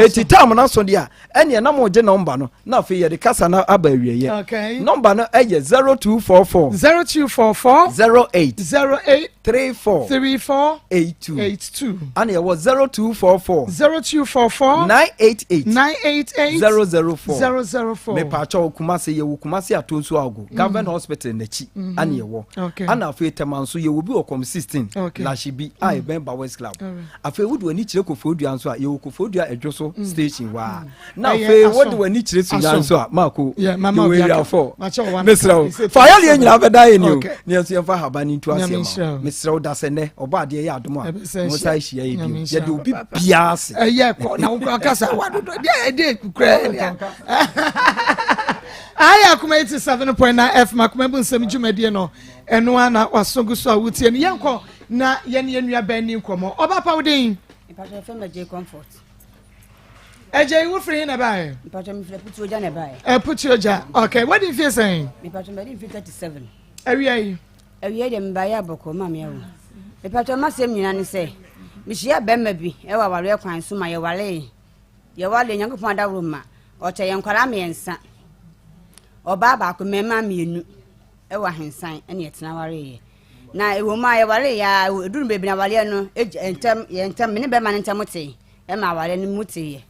Enti time no aso deɛ a ɛneɛ na mogye nɔmba no na afei yɛde kasa no aba awieɛ. Nɔmba no ɛyɛ 0244 0244 08 08 34 34 82 82 ana yɛwɔ 0244 0244 988 988 004 004 mepaakyɛw Kumase yɛwɔ Kumase Atonsu Ago mm. Government Hospital n'akyi mm-hmm. ana yɛwɔ ana afei Tema nso yɛwɔ bi wɔ kɔm 16 Lashibi a mm. ɛbɛn Bawes Club afei wode w'ani kyerɛ Koforidua nso a yɛwɔ Koforidua Adwo so mm. station hɔ a mm. na afei wode w'ani kyerɛ Sunya nso a maako yɛwɔ area 4 mesrɛ wo fa ayɛdeɛ nyinaa bɛda yɛ ni o ne yɛn nso yɛmfa haba no ntu aseɛ ma mesrɛ wo da sɛ nnɛ ɔbɔ adeɛ yɛ adom a mo sa ahyia yɛ bio yɛde obi biara ase ɛyɛ kɔ na wokura kasa wadodo deɛ ɛdeɛ kukura ɛdeɛ ayɛ akoma 87.9 fm akoma bu nsɛm dwumadie no ɛno a na waso gu so a wotie no yɛnkɔ na yɛne yɛn nua bɛn ni nkɔmmɔ ɔba pa wo den Ɛgya yi wofiri he na ɛbaeɛ? Mpatwa mefiri Aputuogya na ɛbaeɛ. Aputuogya, okay. Wadi mfie sɛn? Mepatwa madi mfie 37. Awia yi? Awia yi deɛ mebaeɛ abɔkɔ ma me awo. Mepatwa m'asɛm nyinaa ne sɛ mehyia bɛrima bi ɛwɔ awareɛ kwan so ma yɛwaree. Yɛwaree Nyankopɔn adaworo ma ɔkyɛ yɛn nkwadaa mmiɛnsa. Ɔbaa baako mmarima mmienu ɛwɔ ahensan ɛne yɛtena wareeɛ. Na ɛwɔ mu a yɛwaree a ɛduru baabi na awareɛ no ntɛm yɛn ntɛm me ne bɛrima no ntɛm tee. Ɛma awareɛ no mu teeɛ,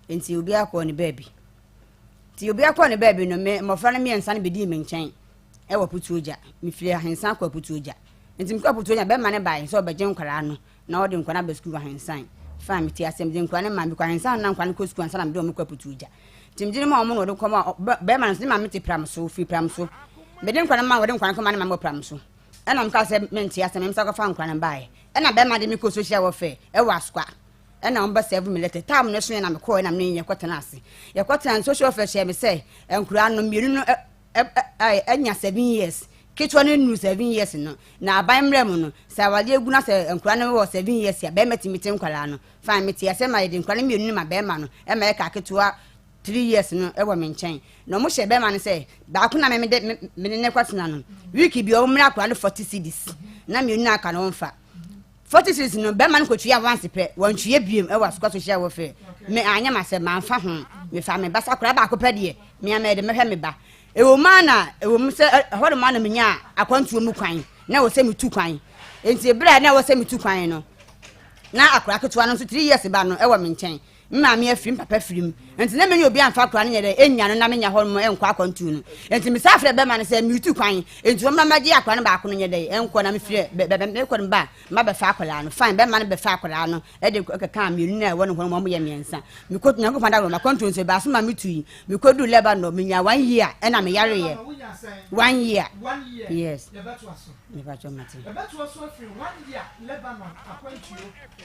enti obiara kɔɔ ne baabi. Nti obiara kɔɔ ne baabi no, me mmɔfra no mmiɛnsa no bɛdii me nkyɛn wɔ Aputuogya. Mefiri Ahensan kɔɔ Aputuogya. Nti mekɔɔ Aputuogya, bɛrima no baeɛ sɛ ɔbɛgye nkwadaa no na ɔde nkwadaa no aba sukuu wɔ Ahensan. Fine, mete aseɛ, mede nkwadaa no maa mekɔ Ahensan na nkwadaa no kɔ sukuu ansa na mede wɔn kɔ Aputuogya. Nti mede no maa wɔn na wɔde kɔma bɛrima no nso, ne maame te Pram so, ɔfiri Pram so. Mede nkwadaa no maa wɔde nkwadaa no kɔma ne maame wɔ Pram so. Ɛna mekaa sɛ mente aseɛ, me nsa kɔfa nkwadaa no baeɛ. Ɛna bɛrima de me kɔɔ social welfare ɛwɔ Asokwa. Ɛna wɔn bɛ serve me letter. Time no so yɛ na me kɔɔ ɛna me ne yɛ kɔ tena ase. Yɛ kɔ tena social welfare hyɛ me sɛ nkuraa no mmienu no anya 7 years. Ketewa no nuru 7 years no. Na aban mmerɛ mu no sɛ awadeɛ gu na sɛ nkuraa no wɔ 7 years a bɛrima tumi te nkwaraa no. Fine, me te ase ma yɛde nkuraa no mmienu no ma bɛrima no ɛma ɛka ketewa 3 years no ɛwɔ me nkyɛn. Na wɔn hyɛ bɛrima no sɛ baako na me me de me ne ne kɔtena no. Week bi wɔn mmerɛ akwaraa no 40 cedis na mmienu no aka no wɔn fa. 40 cedis no bɛrima no kɔtua once pɛ, wɔntua biem ɛwɔ Asokwa social welfare. Me anyɛ ma sɛ mamfa ho, mefa me ba sɛ akwaraa baako pɛ deɛ mea mɛde mɛhwɛ me ba. Ɛwɔ mu a na ɛwɔ mu sɛ ɛhɔ nom a na menya akwantuo mu kwan na ɛwɔ sɛ metu kwan. Nti berɛ a na ɛwɔ sɛ metu kwan no na akwaraa ketewa no nso 3 years ba no ɛwɔ me nkyɛn. Me maame afiri m, papa firi m, nti na menya obi amfa akwaraa no nyɛ dɛ ɛnya no na menya hɔ nom ɛnkɔ akwantuo no. Nti mesan frɛ bɛrima no sɛ meretu kwan, nti wɔmmra mmɛgye akwaraa no baako no nyɛ dɛ ɛnkɔ na mefiri mekɔ no ba ma bɛfa akwaraa no. Fine, bɛrima no bɛfa akwaraa no ɛde kɛkaa mmienu no a ɛwɔ ne hɔ no wɔn yɛ mmiɛnsa. Mekɔ Nyankopɔn adaworo makwantuo nso ɛbaa so ma metu yi. Mekɔduru Lebanon menya one year ɛna meyareeɛ. One year. Yes. Mepatwɔ mate. Ɛbɛtoa so afiri one year Lebanon akwantuo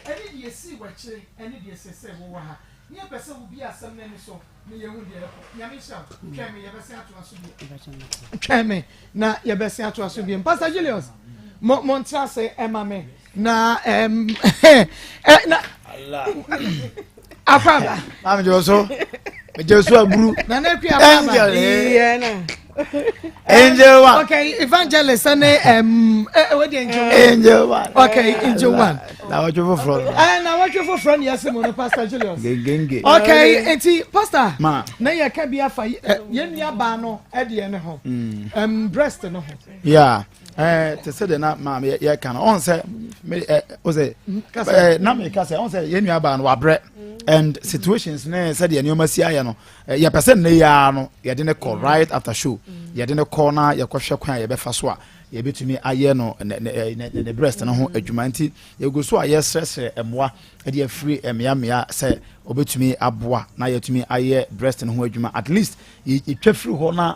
ɛne deɛ ɛsii wɔ akyire ɛne deɛ seesei wowɔ ha. Ne yɛpɛ sɛ wobie asɛm no ani so na yɛhu deɛ ɛrekɔ. Nyame nhyira wo. Twɛn me, yɛbɛsen atoa so bio. Twɛn me na yɛbɛsen atoa so bio. Pastor Julius, mo mo ntra ase ɛma me na ɛm ɛ na akɔ aba. Maame jɔ so, mejɔ so aburu. Nana Akua akɔ aba. Angel. Iye na. Angel one. Okay, evangelist ɛne ɛm ɛwɔ di angel one. Angel one. Okay, angel one. Na wɔtwe foforɔ no. Ɛɛ na wɔtwe foforɔ ni ɛsɛ mu no Pastor Julius. Gengenge. Okay, nti pastor. Ma. Na yɛ ka bi afa yɛn nua baa no ɛdeɛ ne ho. Ɛm breast no ho. Yeah. Ɛɛ te sɛ de na maame yɛ ka no ɔn sɛ me ɛ o sɛ ɛɛ na mi ka sɛ ɔn sɛ yɛn nua baa no wabrɛ and situations ne sɛdeɛ nneɛma si ayɛ no yɛpɛ sɛ nnɛ yi ara no yɛde ne kɔ right after show yɛde ne kɔ na yɛkɔhwɛ kwan a yɛbɛfa so a yɛbɛtumi ayɛ no ne ne ne ne breast no ho adwuma nti yɛgu so a yɛsrɛsrɛ mmoa de afiri mmeammea sɛ wɔbɛtumi aboa na yɛatumi ayɛ breast no ho adwuma at least yɛtwa firi hɔ na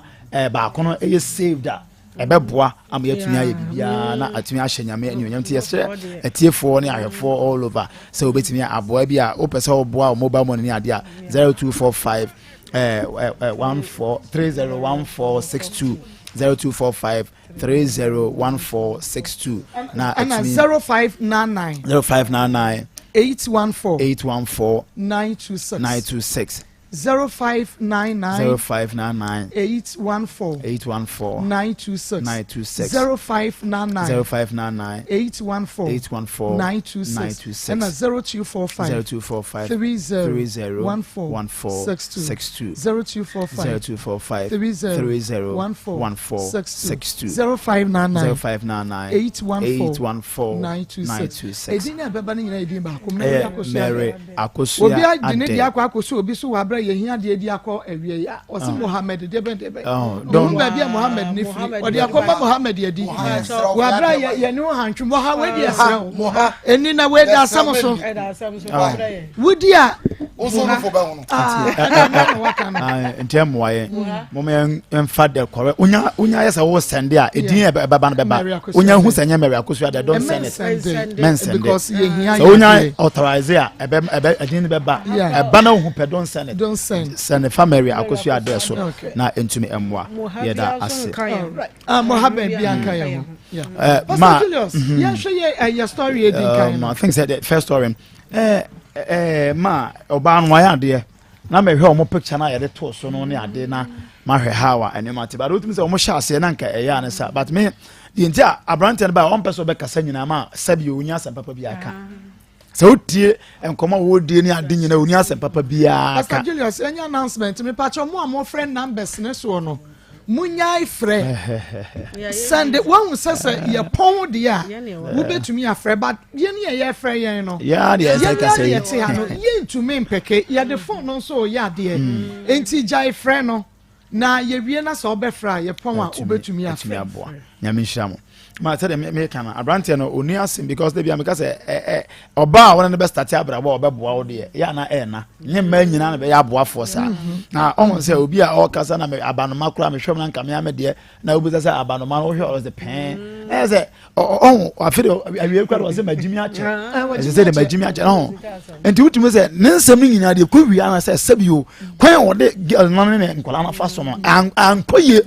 baako no ɛyɛ saved a ɛbɛboa ama yɛatumi ayɛ biribiara na atumi ahyɛ nyame anuonyam nti yɛsrɛ atiefoɔ ne ahwɛfoɔ all over sɛ wobɛtumi aboa bi a wopɛ sɛ woboa wo mobile money ne adeɛ a 0245 14 301462 0245 301462 na ɛna 0599 0599 814 814 926 926 0599 0599 814 814 926 926 0599 0599 814 814 926 926 ɛna 0245 0245 30 30 14 14 62 62 0245 0245 30 30 14 14 62 62 0599 0599 814 814 926 926 edin na ɛbɛba no nyinaa edin baako Mary ɛyɛ Akosua Mary Akosua obi adi ne Adeh. deɛ akɔ akɔsi obi so wɔ abere yɛ hia deɛ di akɔ awie yi a ɔsi Mohammed deɛ bɛn deɛ bɛn Oh, ohun don't- baabi a Mohammed ne firi Mohammed ɔde deɛ akɔ ma Mohammed adi wɔ abere yɛ yɛ ne ho hantwi mɔha wei deɛ srɛ wo eni na wei da asɛm so ɛda asɛm so ɔkyerɛ yɛn. wudi a Wosɔ no fo bɛ ho no. aa ɛna na waka no Ah, nti ɛmmoa yɛn moma yɛmfa the correct wonya wonya yɛ sɛ wo sɛnde a ɛdin a ɛbɛba no Mary bɛba Akosua wonya hu Adeh. sɛ nyɛ Mary Akosua Adeh don't send it mɛnsɛnde mɛnsɛnde because yɛ hia sɛ yɛ wonya deɛ authorize a ɛbɛ ɛbɛ ɛdin no bɛba Yeah. ɛba na wohu pɛ don't send it don't send send fa Mary Akosua Adeh so Okay. na ɛntumi ɛmmoa yɛda ase Alright. Ah, Mohammed bi anka yɛn ho Yeah. Eh, ma Pastor Julius yɛnhwɛ yɛ ɛyɛ story yɛ di nkan I no think sɛ the first story eh, eh, ma ɔbaa no wayɛ adeɛ na mehwɛ ɔmo picture no a yɛde too so no ne ade na mahwɛ how a ɛnneɛma te but wotumi sɛ ɔmo hyɛ aseɛ na nka ɛyɛ ane sa but me deɛ nti a aberanteɛ no ba a ɔmpɛ sɛ ɔbɛkasa nyinaa ma sɛbi ɔnya asɛm papa bi aka sɛ wotie nkɔmmɔ a wɔredie ne ade nyinaa ɔni asɛm papa biara Pastor ka Julius ɛnyɛ announcement mepakyɛ mo a mofrɛ numbers ne soɔ no munyae frɛ send wahu sɛ sɛ yɛpɔn deɛ a wobɛtumi afrɛ but yɛn yɛ yɛfrɛ yɛn no yɛa deɛ ɛsɛ yɛn kasa yɛ yi yɛte ha no yɛntumi mpɛkɛ yɛde phone no nso yɛ adeɛ nti gyae frɛ no na yɛwie na sɛ ɔbɛfrɛ a yɛpɔn a wobɛtumi atumi afrɛ aboa nyame nhyira mo ma sɛdeɛ meka no aberanteɛ no ɔni asɛm because da bia meka sɛ ɔbaa a wɔne no bɛstart abrabɔ a ɔbɛboa wo deɛ yɛ ana ɛɛna nyɛ mmaa nyinaa na bɛyɛ aboafoɔ saa na ɔhu sɛ obi a ɔkasa na abanoma koraa mehwɛ mu na nka mea me deɛ na wobisa sɛ abanoma no wohwɛ ɔsɛ pɛn ɛyɛ sɛ ɔhu afe de awie kora de ɔsɛ magyimi akyɛ ɛsɛ sɛ de magyimi akyɛ ɔho nti wotumi sɛ ne nsɛm no nyinaa deɛ kɔ wia no sɛ sɛbio kwan a wɔde girl no ne ne nkwadaa no fa so no ankɔ yie.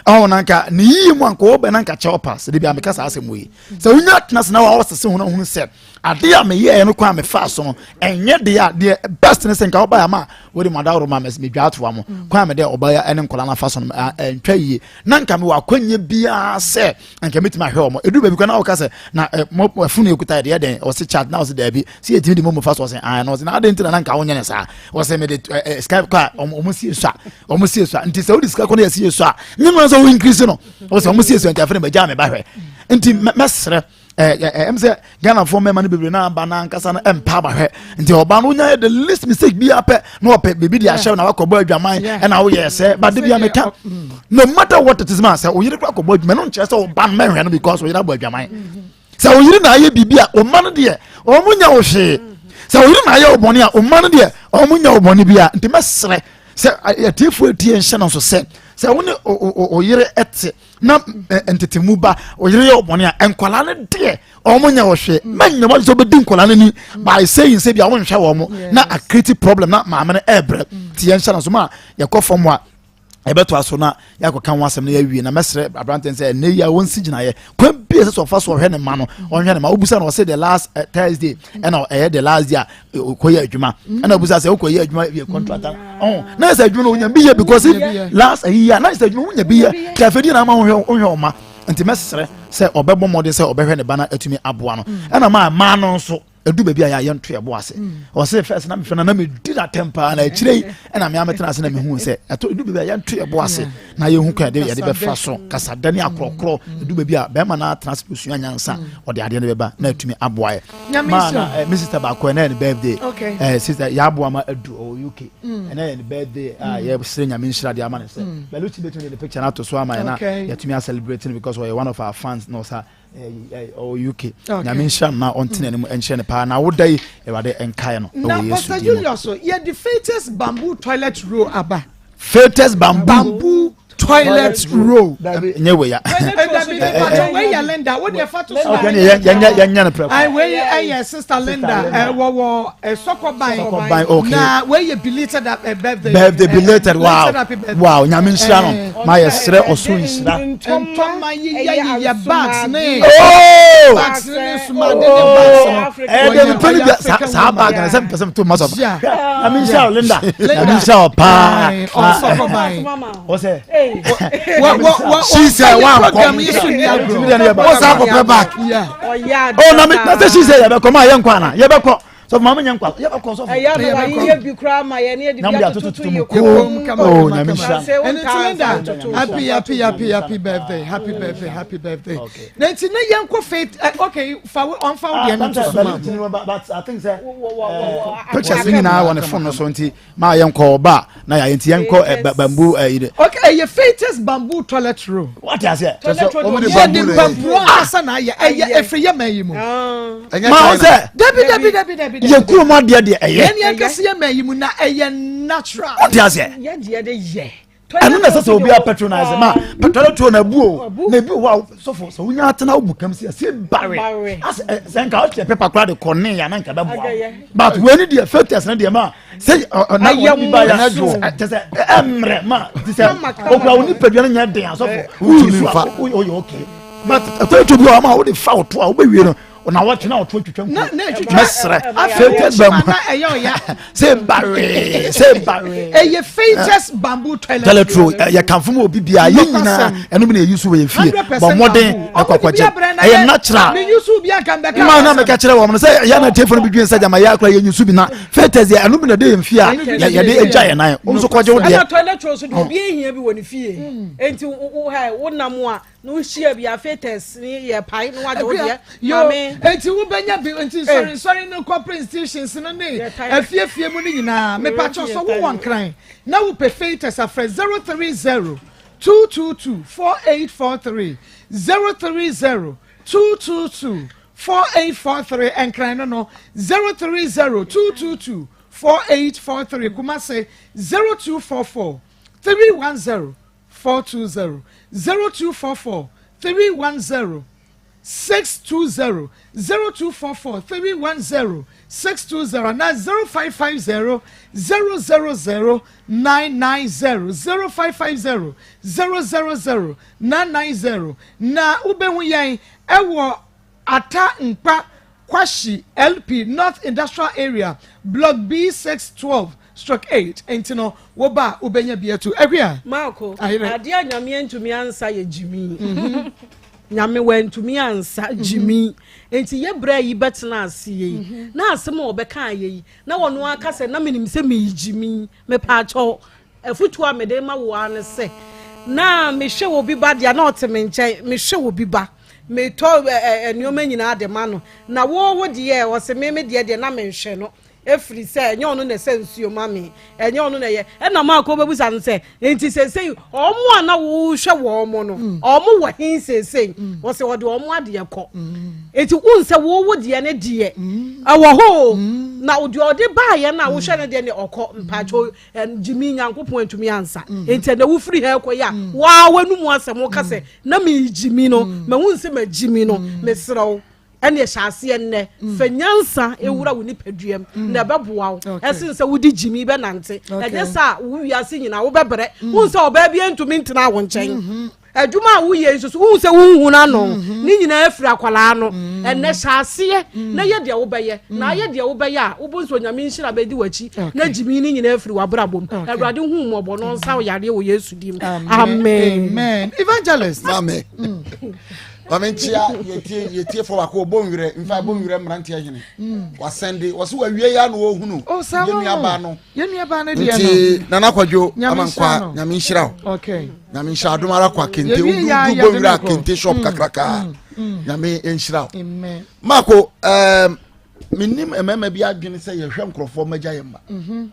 Ɔho na nka ne yie mu anka wɔbɛ na nka kyɛw pass de bi a meka saa asɛm wei sɛ wonya tena se na wɔawɔ sese ho na hunu sɛ adeɛ a meyɛɛ no kwan a mefaa so no ɛnyɛ deɛ a deɛ best ne sɛ nka wobaeɛ ma wode mo adaworo ma medwa atoa mo kwan a mede ɔbaa ne nkwadaa no afa so no ɛntwa yie na nka mewɔ akwanya biara sɛ nka mɛtumi ahwɛ wɔn ɛduru baabi kwan na wɔka sɛ na mo ɛfunu ekuta yɛ deɛ dɛn ɔse chat na ɔse daabi sɛ yɛtumi de mo mo fa so ɔse an na ɔse na adɛn nti na na nka wonyɛ ne saa ɔse mede sika kɔ a ɔmo sie so a ɔmo sie so a nti sɛ wode sika kɔ no yɛsie so a nyɛ no sɛ wo increase no ɔsɛ ɔmo sie so nti afei na magyaa me ba hwɛ nti mɛsrɛ ɛm sɛ Ghanafoɔ mmarima no bebree na aba na ankasa no ɛmpa abahwɛ nti ɔba no wonya the least mistake bi apɛ na ɔpɛ biribi de ahyɛ na wakɔbɔ adwaman ɛna woyɛ sɛ but de bia meka no matter what it is ma sɛ oyere kora kɔbɔ adwuma no nkyerɛ sɛ ɔba no mɛhwɛ no because oyere abɔ adwaman sɛ oyere na ayɛ biribi a ɔma no deɛ ɔmo nya wo hwee sɛ oyere na ayɛ wo bɔne a ɔma no deɛ ɔmo nya wo bɔne bi a nti mɛsrɛ sɛ atiefoɔ atie nhyɛ no nso sɛ sɛ wo ne oyere ɛte na ntetemu ba oyere yɛ ɔbɔne a nkwadaa no deɛ ɔmo nya wɔ hwee mɛnyɛ wɔn sɛ ɔbɛdi nkwadaa no ni by saying sɛ bi a wɔnhwɛ wɔn mo na a create problem na maame no ɛɛbrɛ ti yɛn hyɛ no nso ma yɛkɔ fam a. Yɛbɛtoa so na yɛakɔka ho asɛm na yɛawie na mɛsrɛ aberanteɛ sɛ ɛnɛ yi a wɔnsi gyinaeɛ kwan bi ɛsɛ sɛ ɔfa so ɔhwɛ ne ma no ɔnhwɛ ne ma wobusa no ɔsɛ the last eh, Thursday ɛna ɛyɛ the last day a ɔkɔyɛ adwuma ɛna wobusa sɛ wokɔyɛ adwuma yɛ contract ɔho na ɛsɛ adwuma no wonya bi yɛ because last ayi a na ɛsɛ adwuma wonya bi yɛ nti afei deɛ na ama wohwɛ wohwɛ ɔma nti mɛsrɛ sɛ ɔbɛbɔ mmɔden sɛ ɔbɛhwɛ ne ba no atumi aboa no ɛna maa maa no nso ɛdu baabi a yɛayɛ nto yɛbo ase mm. ɔse first na mefrɛ no na medi no atɛm paa na akyire yi ɛna mea metena ase na mehu sɛ ɛto ɛdu baabi a yɛnto yɛbo ase na yɛhu kwan yɛde yɛde bɛfa so kasada ne akorɔkorɔ mm. ɛdu baabi a bɛrima no atena ase bɛsua nyansa mm. ɔde adeɛ no bɛba na atumi aboa yɛ maa na eh, me sister baako ɛna yɛ ne birthday eh, sister yɛaboa ma adu ɔwɔ UK ɛna yɛ ne birthday a yɛsrɛ nyame nhyira de ama no sɛ bɛluchi bɛtumi de ne picture no ato so ama yɛ na yɛatumi acelebrate no because ɔyɛ one of our fans na ɔsa ɔwɔ uk nyame nhyira no na ɔntena anim nkyerɛ no paa na woda yi awurade nkae no na pastor julius yɛde fatus bamboo toilet roll aba fatus bamboo bamboo toilet roll nyɛ wei ya wei yɛ linda wo deɛ fa to so yɛnyɛ no prɛko ai wei ɛyɛ sister linda wɔwɔ sɔkɔban na wei yɛ belated birthday birthday belated wow wow nyame nhyira no ma yɛsrɛ ɔsoro nhyira Ntɔma yeyɛ yeyɛ bags ne. Oh! Bags ne nsumade ne bags no. Ɛɛ de mepɛ ne bia saa bag na sɛ mepɛ sɛ meto ma sɔfo. Nyame nhyira wo Linda. Nyame nhyira wo paa. Ɔsɔfo ban. Ɔsɛ. She said wa nkɔ. Program yi so ni agorɔ. Wọ́n sá kɔ pɛ back. Oh na mi na sɛ she said yɛbɛkɔ maa yɛ nkɔ ana yɛbɛkɔ. Sɔfo maame nyɛ nkwa yɛ bɛkɔ sɔfo. Ɛyɛ na wayi yɛ bi koraa ma yɛ ne yɛ de bi atototo yɛ kɔn mu. Oh nyame nhyira. Ɛne ti Linda happy happy happy happy birthday happy birthday happy birthday. Na nti ne yɛn kɔ faith eh, okay fa wo ɔnfa wo deɛ no to so ma. But I think sɛ pictures nyinaa wɔ ne phone no so nti. Maa yɛn kɔ ɔba na yɛ nti yɛn kɔ ɛ bamboo ɛ yi dɛ. Ok ɛyɛ faintest bamboo toilet roll. Wate aseɛ. Toilet roll yɛ de mpampuro ankasa na ayɛ ɛyɛ efiri yɛ mɛn yi mu. Maa sɛ. Dabi dabi dabi dabi. Yɛ kuro mu adeɛ deɛ ɛyɛ. Yɛn yɛn kɛse yɛ mɛn yi mu na ɛyɛ natural. Wate aseɛ. Yɛ deɛ de yɛ. Ɛno na ɛsɛ sɛ obi apatronise ma toilet roll na ebu o na ebi wɔ hɔ a sɔfo sɛ wonya atena wo bukam si ɛsɛ bare asɛ sɛ nka ɔkyɛ pepa koraa de kɔ ne ya na nka bɛboa but wei ni deɛ filters ne deɛ ma sɛ ɔna ɔne bi ba ya kyɛ sɛ ɛmmerɛ ma ti sɛ okura wo nipadua no nyɛ den asɔfo woyi so a woyɛ okay but toilet roll bi wɔ hɔ ma wode fa wo to a wobɛwie no na wɔtwe na ɔto atwitwa nku mɛsrɛ faintest bamboo sɛ baree sɛ baree ɛyɛ faintest bamboo toilet toilet roll yɛ kanfo mu obi bia yɛ nyinaa ɛno bi na yɛyi so wɔ yɛn fie bɔ mmɔden ɛkɔkɔgye ɛyɛ natural mmaa na mɛka kyerɛ wɔn no sɛ yɛn na tiefo no bi dwen sɛ gyama yɛ akora yɛn nyusu bi na faintest yɛ ɛno bi na ɛde yɛn fie a yɛde agya yɛn nan wɔn nso kɔgye wo deɛ. Ɛna toilet roll so deɛ obi ehia bi wɔ ne fie nti wo ha wo nam a na wohyia bi afei tɛs ne yɛ pae na wagye wo deɛ maame. Eti wobɛnya bi nti nsɔre nsɔre no corporate institutions no ne afiefie mu no nyinaa mepakyɛw sɛ wowɔ nkran na wopɛ faintest afrɛ 030 222 4843 030 222 4843 nkran no no 030 222 4843 Kumase 0244 310 420 0244 310 620 0244 310 620 anaa 0550 000 990 0550 000 990 na wobɛhu yɛn ɛwɔ Atta Nkpa Kwashi LP North Industrial Area Block B 612 stroke 8 nti no wo ba a wobɛnya bi atu. Akua. Marko, Ayere. adeɛ a Nyame antumi ansa yɛ gyimi. Nyame wantumi ansa gyimi. Nti yɛ berɛ yi bɛtena ase yei. Na asɛm a ɔbɛka yɛ yi, na ɔno aka sɛ na menim sɛ meyi gyimi. Mepaakyɛw, Afotuo a mede rema wo ara ne sɛ, na mehwɛ obi ba deɛ na ɔte me nkyɛn, mehwɛ obi ba, metɔ nneɛma nyinaa de ma no, na wo wo deɛ ɔse me me deɛ deɛ na menhwɛ no, ɛfiri sɛ ɛnyɛ ɔno na ɛsɛ nsuo ma me, ɛnyɛ ɔno na ɛyɛ, ɛna maakɔ bɛbusa no sɛ, nti seesei wɔn a na wohwɛ wɔn no, wɔn wɔ he seesei? Ɔse ɔde wɔn adeɛ kɔ. Nti wohu sɛ wo wo deɛ ne deɛ ɛwɔ hɔ o, na deɛ ɔde baeɛ no a wohwɛ no deɛ ne ɔkɔ, mpakyɛw Gyimi Nyankopɔn antumi ansa. Mm. Enti ɛnɛ wofiri ha ɛkɔ yi a mm. waa w'anum asɛm woka sɛ mm. na megyimi no mahu sɛ magyimi no mesrɛ wo. Ɛne hyɛ aseɛ nnɛ, fa nyansa ewura wo nipadua mu na ɛbɛboa wo ɛsen sɛ wode gyimi bɛnante. Ɛnyɛ sɛ a wo wiase nyinaa wobɛbrɛ. Wohu sɛ ɔbaa bi ntumi ntena wo nkyɛn. Adwuma a woyɛ nso so, wohu sɛ wonhu no ano ne nyinaa afiri akwadaa no. Ɛnɛ hyɛ aseɛ na yɛ deɛ wobɛyɛ, na ayɛ deɛ wobɛyɛ a wobɔ nso Onyame nhyira bɛdi w'akyi na gyimi ne nyinaa afiri w'abrabɔ mu. Awurade hu mmɔbɔ no nsa wo yareɛ wɔ Yesu din mu, amen. Amen. Evangelist. Maame. Maame nkyia yɛtie yɛtie fɔ baako ɔbɔ nwwerɛ nfa ɛbɔ nwwerɛ mmeranteɛ hene. Wasɛnde wɔsi wawie ya na ɔhunu. Oh, saa yɛn nua baa no. Yɛn nua baa no deɛ no. Nti Nana Kwadwo Nyame ama nhyira nkwa no. Nyame nhyira wo. Okay. Nyame nhyira adom ara kwa kente Yɛwie wodu yɛ a du yɛde bɔ no nwura kɔ. kente shop kakraka. Nyame nhyira wo. Amen. Mako um, menim mmarima bi adwene sɛ yɛhwɛ nkurɔfoɔ mmagya yɛ mma.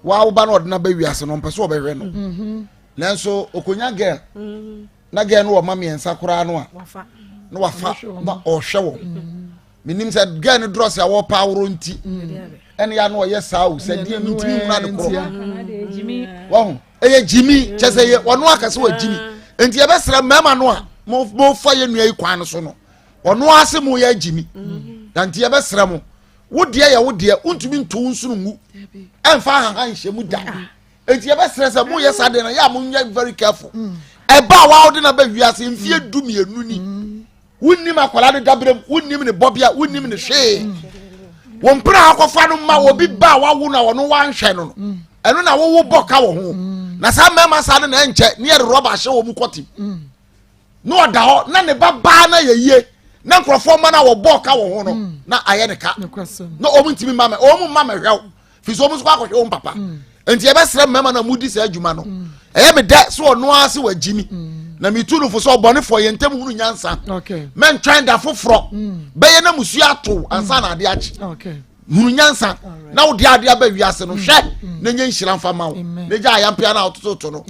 Waa wo ba no ɔde no aba wiase no ɔmpɛ sɛ ɔbɛhwɛ no. Nanso okonya girl na girl no wɔ ma mmiɛnsa koraa no a na wafa na ɔhwɛ wɔn. Menim sɛ girl no drɔs a wɔpa aworo nti ɛne ya na ɔyɛ saa o sɛ deɛ mentumi nhunu ade korɔ. Wahu ɛyɛ gyimi kyɛ sɛ yɛ ɔno akasɛ wɔ gyimi nti yɛbɛsrɛ mmarima no a mofa yɛ nua yi kwan no so no ɔno ase mo yɛ gyimi na nti yɛbɛsrɛ mo wo deɛ yɛ wo deɛ wontumi nto wo nsono ngu ɛmfa ahaha nhyɛ mu da nti yɛbɛsrɛ sɛ moyɛ saa deɛ no yɛ a monyɛ very careful. Ɛba a wawode no ba wiase mfeɛ 12 ni, wonnim akwadaa no daberɛm, wonnim ne bɔbea, wonnim ne hwee. Wɔn mpena akɔfa no ma obi ba a wawo no a ɔno wanhwɛ no no ɛno na wowo bɔ ka wɔ ho. Na saa mmarima saa no na ɛnkyɛ ne yɛde rɔba ahyɛ wɔn mu kɔtem na ɔda hɔ na ne ba baa na yɛ yie na nkurɔfoɔ mma no a wɔbɔɔ ka wɔ ho no na ayɛ ne ka na wɔn ntumi mma mɛ wɔn mma mɛ hwɛw fi so wɔn nso kɔ akɔhwɛ wɔn papa. Nti yɛbɛsrɛ mmarima na mudi saa adwuma no, ɛyɛ me dɛ sɛ ɔno ara se wagyi mi na metu no fo sɛ ɔbɔnefoɔ yɛ ntɛm hunu nyansa mɛntwɛn da foforɔ bɛyɛ na musuo ato ansa na ade akye. Hunu nyansa na wode ade aba wiase no hwɛ na nyɛ nhyira mfa ma wo na gya ayampea no a wotototo no.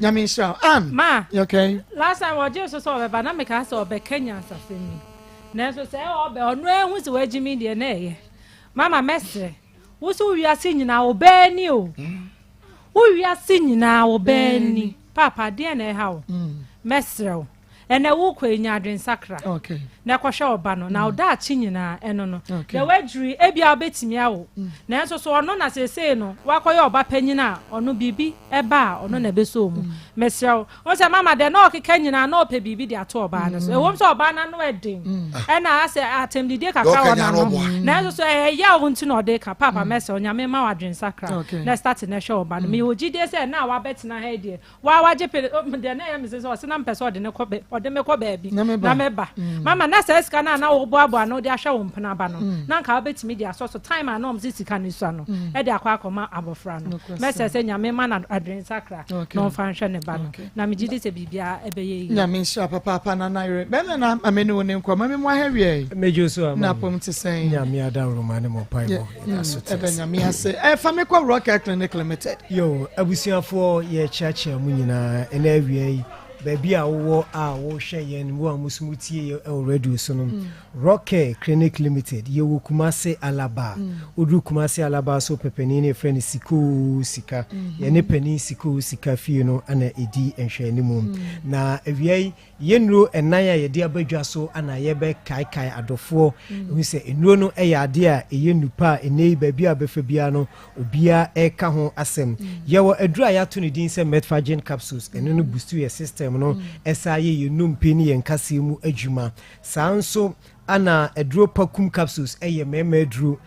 Nyame nhyira wo. Ann. Ma. Okay. Last time ɔgye so sɛ ɔbɛba na meka sɛ ɔbɛka nyansasɛm bi. Nanso sɛ ɔbɛ ɔno ehu sɛ wagyi mi deɛ na ɛyɛ. Mama mɛsrɛ. Wo so wiase nyinaa wo bɛɛ ni o. Wo wiase nyinaa wo bɛɛ ni. Papa deɛ na ɛha wo. Mɛsrɛ wo. Ɛnɛ wokɔ enya adwensakra. Na ɛkɔhwɛ ɔba no na ɔdaakye nyinaa ɛno no. Deɛ wadwiri ebia wobɛtumi awo. Nanso so ɔno na seesei no wakɔyɛ ɔba panyin a ɔno biribi ɛba a ɔno na ɛbɛsɔ mu. Mesrɛ wo. Wo sɛ mama deɛ na ɔkeka nyinaa na ɔpɛ biribi de ato ɔbaa no so. Ɛwom sɛ ɔbaa no ano ɛden ɛna asɛ atɛmdidie kakra wɔ n'ano. Nanso so ɛyɛ yaw nti na ɔde ka. Papa mɛsrɛ wo Nyame mma wo adwensakra na start na hwɛ ɔba no. Mewɔ gyidie sɛ ɛna a wabɛtena ha yi deɛ waa wagye pene deɛ na ɛyɛ me sɛ ɔse na mpɛ sɛ ɔde ne kɔ ɔde me kɔ baabi na meba. Mama na saa sika no a na woboaboa no de ahwɛ wo mpena ba no na nka wobɛtumi de asɔ so time a na ɔmo se sika no sua no ɛde akɔ akɔma abɔfra no. Mɛsrɛ sɛ Nyame ma no adwensakra na ɔmfa nhwɛ ne ba no na megye di sɛ biribiara ɛbɛyɛ yie. Nyame nhyira papaapa Nana Yere. Bɛrima na ama me ne wo ne nkɔ ma me mu ahɛ wiɛ. Mejo so ama. Na pom te sɛn. Nyame adawroma ne mo mpaebɔ. Yɛda so te Ɛda ase. Nyame ase. Ɛfa me kɔ Rock Air Clinic Limited. Yo, abusuafoɔ yɛkyeakyea mu nyinaa ɛna awia yi baabi a wowɔ a wohwɛ yɛn wo a mo so motie yɛ ɛwɔ radio so no. Rock Care Clinic Limited yɛwɔ Kumase Alaba. Woduru Kumase Alaba so pɛpɛni ne yɛfrɛ no Sikoo Sika. Yɛne panin Sikoo Sika fie no ana ɛdi nhwɛanimu. Na awia yi yɛn nnuro ɛnan a yɛde aba dwa so ana yɛbɛkaekae adɔfoɔ ɛhu sɛ nnuro no ɛyɛ adeɛ a ɛyɛ nnupa a ɛnɛ yi baabi a bɛfa biara no obiara ɛka ho asɛm. Yɛwɔ aduro a yɛato ne din sɛ Metfagin capsules. Ɛno no boost yɛ system no, ɛsa yɛ yɛn nnompe ne yɛn kaseɛ mu adwuma. Saa nso ana aduro Pakum capsules ɛyɛ mmarima aduro,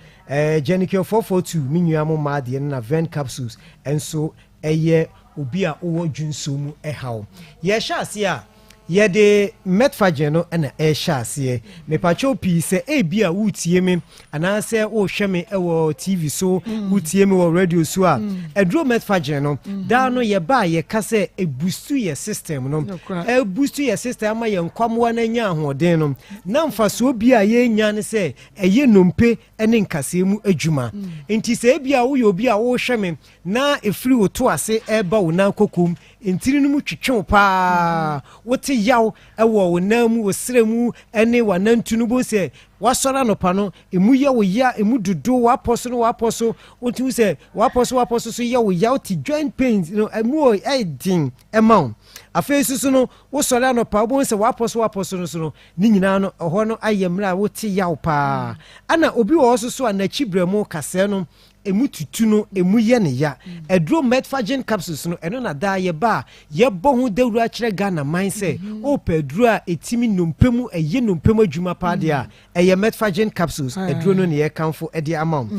Genicure 442 me nua mo mmaa deɛ no, na Ven capsules ɛnso ɛyɛ obi a wowɔ dwonsuo mu ɛhaw. Yɛhyɛ aseɛ a yɛde Metfagin no ɛna ɛhyɛ aseɛ. Mepakyɛw pii sɛ ebi a wotie me anaasɛ wohwɛ me ɛwɔ TV so, wotie me wɔ radio so a, aduro Metfagin no daa no yɛba a yɛka sɛ ɛboost yɛ system no, ɛboost yɛ system ama yɛn nkwamoa no anya ahoɔden no, na mfasoɔ bi a yɛnya ne sɛ ɛyɛ nnompe ne nkaseɛ mu adwuma. Nti sɛ ebi a woyɛ obi a wohwɛ me na ɛfiri wo to ase ɛreba wo nan kokom ntiri no mu twetwe wo paa, wote yaw wɔ wo nan mu, wo srɛ mu ne w'anantu no, wobɛhu sɛ woasɔre anɔpa no, ɛmu yɛ wo ya, ɛmu dodo, w'apɔ so no w'apɔ so, wotumi sɛ w'apɔ so w'apɔ so so yɛ wo ya, wote joint pains no, ɛmu ɛyɛ den ɛma wo. Afei nso so no, wosɔre anɔpa, wobɛhu sɛ w'apɔ so w'apɔ so no so no, ne nyinaa no, ɛhɔ no ayɛ mmerɛ a wote yaw paa. Ɛna obi wɔ hɔ nso so a n'akyi berɛmo kasɛɛ no, Emu tutu no, emu yɛ no ya. Aduro Metforgen capsules no, ɛno na daa yɛba a, yɛbɔ ho dawuro akyerɛ Ghana man sɛ, wopɛ aduro a ɛtumi nnompe mu, ɛyɛ nnompe mu adwuma paa deɛ a, ɛyɛ Metforgen capsules aduro no na yɛkamfo de ama wo.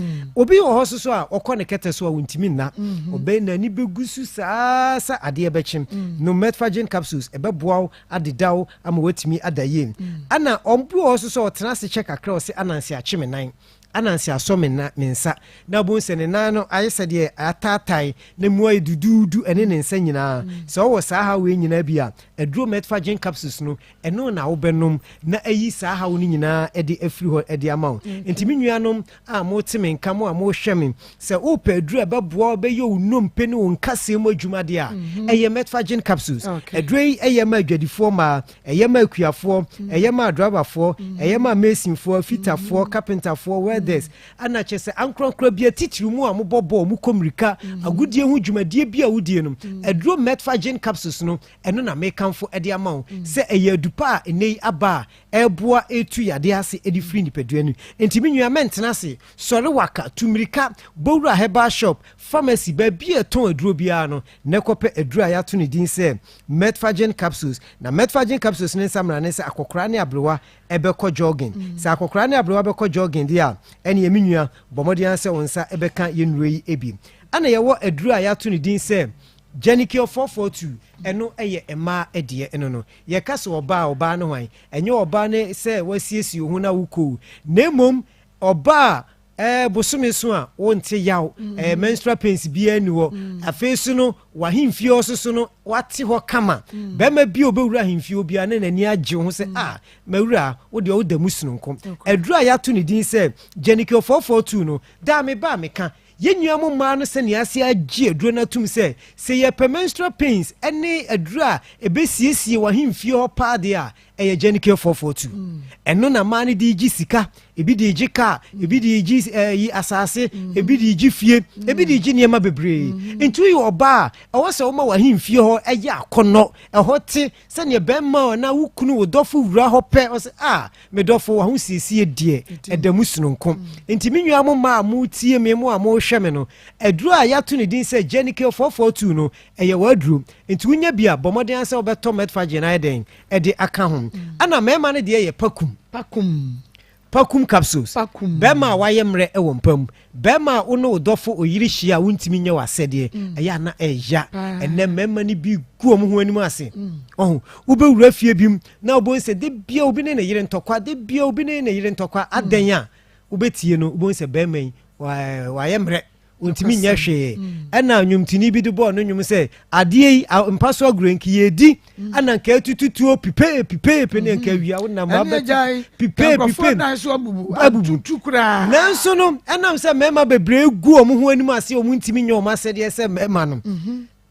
Obi wɔ hɔ nso so a, ɔkɔ ne kɛtɛ so a, ɔntumi nna. Ɔbɛn n'ani bɛgu so saa sɛ adeɛ bɛkye. Nom Metforgen capsules, ɛbɛboa wo adeda wo ama woatumi ada yie. Ɛna obi wɔ hɔ nso so a, ɔtena ase kyɛ kakra a, ɔse ananse akye me nan. Ananse asɔ me na me nsa, na wobɛhu sɛ ne nan no ayɛ sɛdeɛ ataatae na mu ayɛ duduudu ɛne ne nsa nyinaa. Sɛ wowɔ saa haw wei nyinaa bi a, aduro Metforgen capsules no, ɛno na wobɛnom na ayi saa haw no nyinaa de afiri hɔ de ama wo. Nti me nuanom a mote me nka, mo a mohwɛ me, sɛ wopɛ aduro a ɛbɛboa wo bɛyɛ wo nnompe ne wo nkasɛɛ mu adwuma deɛ a, ɛyɛ Metforgen capsules. Aduro yi yɛ ma adwadifoɔ mmaa, Ɛyɛ ma akuafoɔ, ɛyɛ ma adraivafoɔ, ɛyɛ ma masonfoɔ, fitafoɔ, kapentafoɔ, welders, ɛna kyerɛ sɛ ankorankora bi atitiriw mu a mobɔ bɔɔl, mokɔ mmirika, agodie ho dwumadie bi a wodie no, aduro Metforgen capsules no, ɛno na mekamfo de ama wo sɛ ɛyɛ adu pa a ɛnnɛ yi aba a ɛreboa ɛretu yadeɛ ase de firi nipadua no mu. Enti me nua mɛntena ase, sɔre waka, tu mmirika, bɔ wura herbal shop, pharmacy, baabi a ɛtɔn aduro biara no, na kɔpɛ aduro a yɛato ne din sɛ Metforgen capsules. Na Metforgen capsules no nsamena ne sɛ akɔkoraa ne aberewa bɛkɔ jogging. Sɛ akɔkoraa ne aberewa bɛkɔ jogging deɛ a, ɛneɛ me nua, bɔ mmɔden ara sɛ wo nsa bɛka yɛn nnuro yi bi. Ɛna yɛwɔ aduro a yɛato ne din sɛ Genicure 442, ɛno yɛ mmaa deɛ ɛno no. Yɛka sɛ ɔbaa a, ɔbaa ne hwan? Ɛnyɛ ɔbaa ne sɛ woasiesie wo ho na wokɔ o, na mmom ɔbaa a Ɛɛ bosome so a wonte yaw, ɛɛ menstrual pains biara nni hɔ. Afei so no, w'ahemfie hɔ so so no, wate hɔ kama. Bɛrima bi a ɔbɛwura ahemfie hɔ biara ne n'ani agye ho sɛ, ah, m'awura, wo deɛ woda mu sononko. Aduru a yɛato ne din sɛ Genicure 442 no, daa meba a meka. Yɛn nua mo mmaa no sɛnea ase agye aduro no atum sɛ, sɛ yɛpɛ menstrual pains ne aduru a ɛbɛsiesie w'ahemfie hɔ paa deɛ a, Ɛyɛ Genicare 442. Ɛno na mmaa no de gye sika, ebi de gye kaa, ebi de gye ɛyi eh, asase, ebi de gye fie, ebi de gye nneɛma bebree. Nti woyɛ ɔbaa a, ɛwɔ sɛ woma w'ahemfie hɔ ɛyɛ akɔnnɔ, ɛhɔ te sɛdeɛ bɛrima a na wo kunu wo dɔfo wura hɔ pɛ, ɔsɛ a me dɔfo w'ahosiesie deɛ ɛda mu sononko. Nti me nua mo mmaa a motie me, mo a mohwɛ me no, aduro a yɛato ne din sɛ Genicare 442 no, ɛyɛ w'aduro. Nti wonya bi a, bɔ mmɔden ara sɛ wobɛtɔ Metforgen ayɛ dɛn? ɛde aka ho ɛna mmarima no deɛ yɛ pakum pakum pakum capsules pakum bɛrima a wayɛ mmerɛ wɔ mpa mu bɛrima a wo ne wo dɔfo oyere hyia a wontumi nyɛ w'asɛdeɛ mm. ɛyɛ ana ɛya ɛnɛ mmarima no bi gu wɔn ho anim ase mm. ɔho wobɛwura fie bi mu na wobɛhu sɛ de bia obi ne ne yere ntɔkwa de bia obi ne ne yere ntɔkwa mm. adɛn a wobɛtie no wobɛhu sɛ bɛrima yi wayɛ mmerɛ Ɔntumi nyɛ hwee. Ɛna nnwomtoni bi de bɔɔ no nnwom sɛ, adeɛ yi, mpa so agorɔ nka yɛdi, ɛna nka atututuo pipee pipee ne nka awia wo nam abɛto pipee pipee abubu. Nanso no, ɛnam sɛ mmarima bebree gu wɔn ho anim ase wɔn ntumi nyɛ wɔn asɛdeɛ sɛ mmarima no,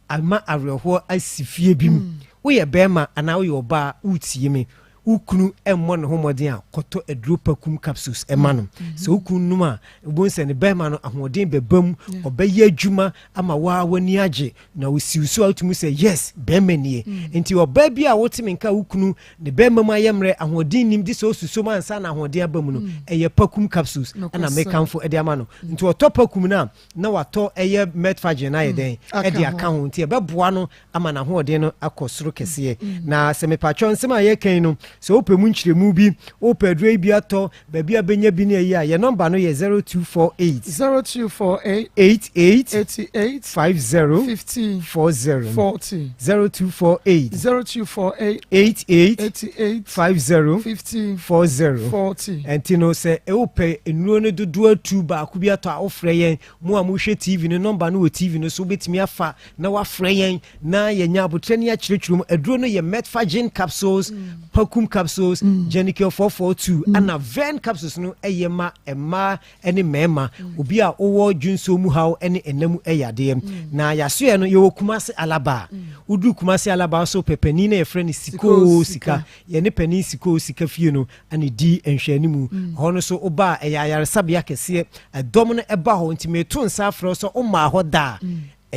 Ama awerɛhoɔ asi fie bi mu. Woyɛ barima anaa woyɛ ɔbaa woretie me, wo kunu mmɔ ne ho mmɔden a, kɔtɔ aduro pakum capsules ma no. Sɛ wo kunu nom a, wobɛhu sɛ ne barima no ahoɔden bɛba mu, ɔbɛyɛ adwuma ama wo ara w'ani agye, na ɔsiw so a wotumi sɛ yes, barima nie. Nti ɔbaa bi a wote me nka wo kunu ne barima mu ayɛ mmerɛ, ahoɔden nnim, gye sɛ ɔsuso mu ansa na ahoɔden aba mu no, ɛyɛ pakum capsules na mekamfo de ama no. Nti ɔtɔ pakum no a, na watɔ ɛyɛ metforgen ayɛ dɛn ɛde aka ho nti ɛbɛboa no ama n'ahoɔden no akɔ soro kɛseɛ na sɛ mepatwɔ nsɛm a yɛka yi no sɛ wopɛ mu nkyerɛmu bi wopɛ aduro yi bi atɔ baabi a bɛnya bi ne ayi a yɛ nɔmba no yɛ 0248 0248 88 88 50 50 40 40 0248 0248 88 88 50 50 40 40. Ɛnti no sɛ wopɛ nnuro no dodoɔ atu baako bi atɔ a wofrɛ yɛn. Mo a mohwɛ TV no nɔmba no wɔ TV no so wobɛtumi afa na wafrɛ yɛn na yɛnya abotrɛ ne akyerɛkyerɛ mu. Aduro no yɛ Metforgen capsules, Pakum capsules, Genicure 442 ɛna Vern capsules no ɛyɛ ma mmaa ne mmarima. Obi a wowɔ dwonsuo mu haw ne ɛna mu yadeɛ. Na yɛasoɛ no yɛwɔ Kumase Alaba. Woduru Kumasi Alaba so pɛ panin na yɛfrɛ no Sikoo Sika. Yɛne panin Sikoo Sika fie no na ɛdi nhwɛanimu. Ɛhɔ no nso woba a ɛyɛ ayaresabea kɛseɛ. Ɛdɔm no ba hɔ nti meto nsa afrɛ wo sɛ wommaa hɔ da a,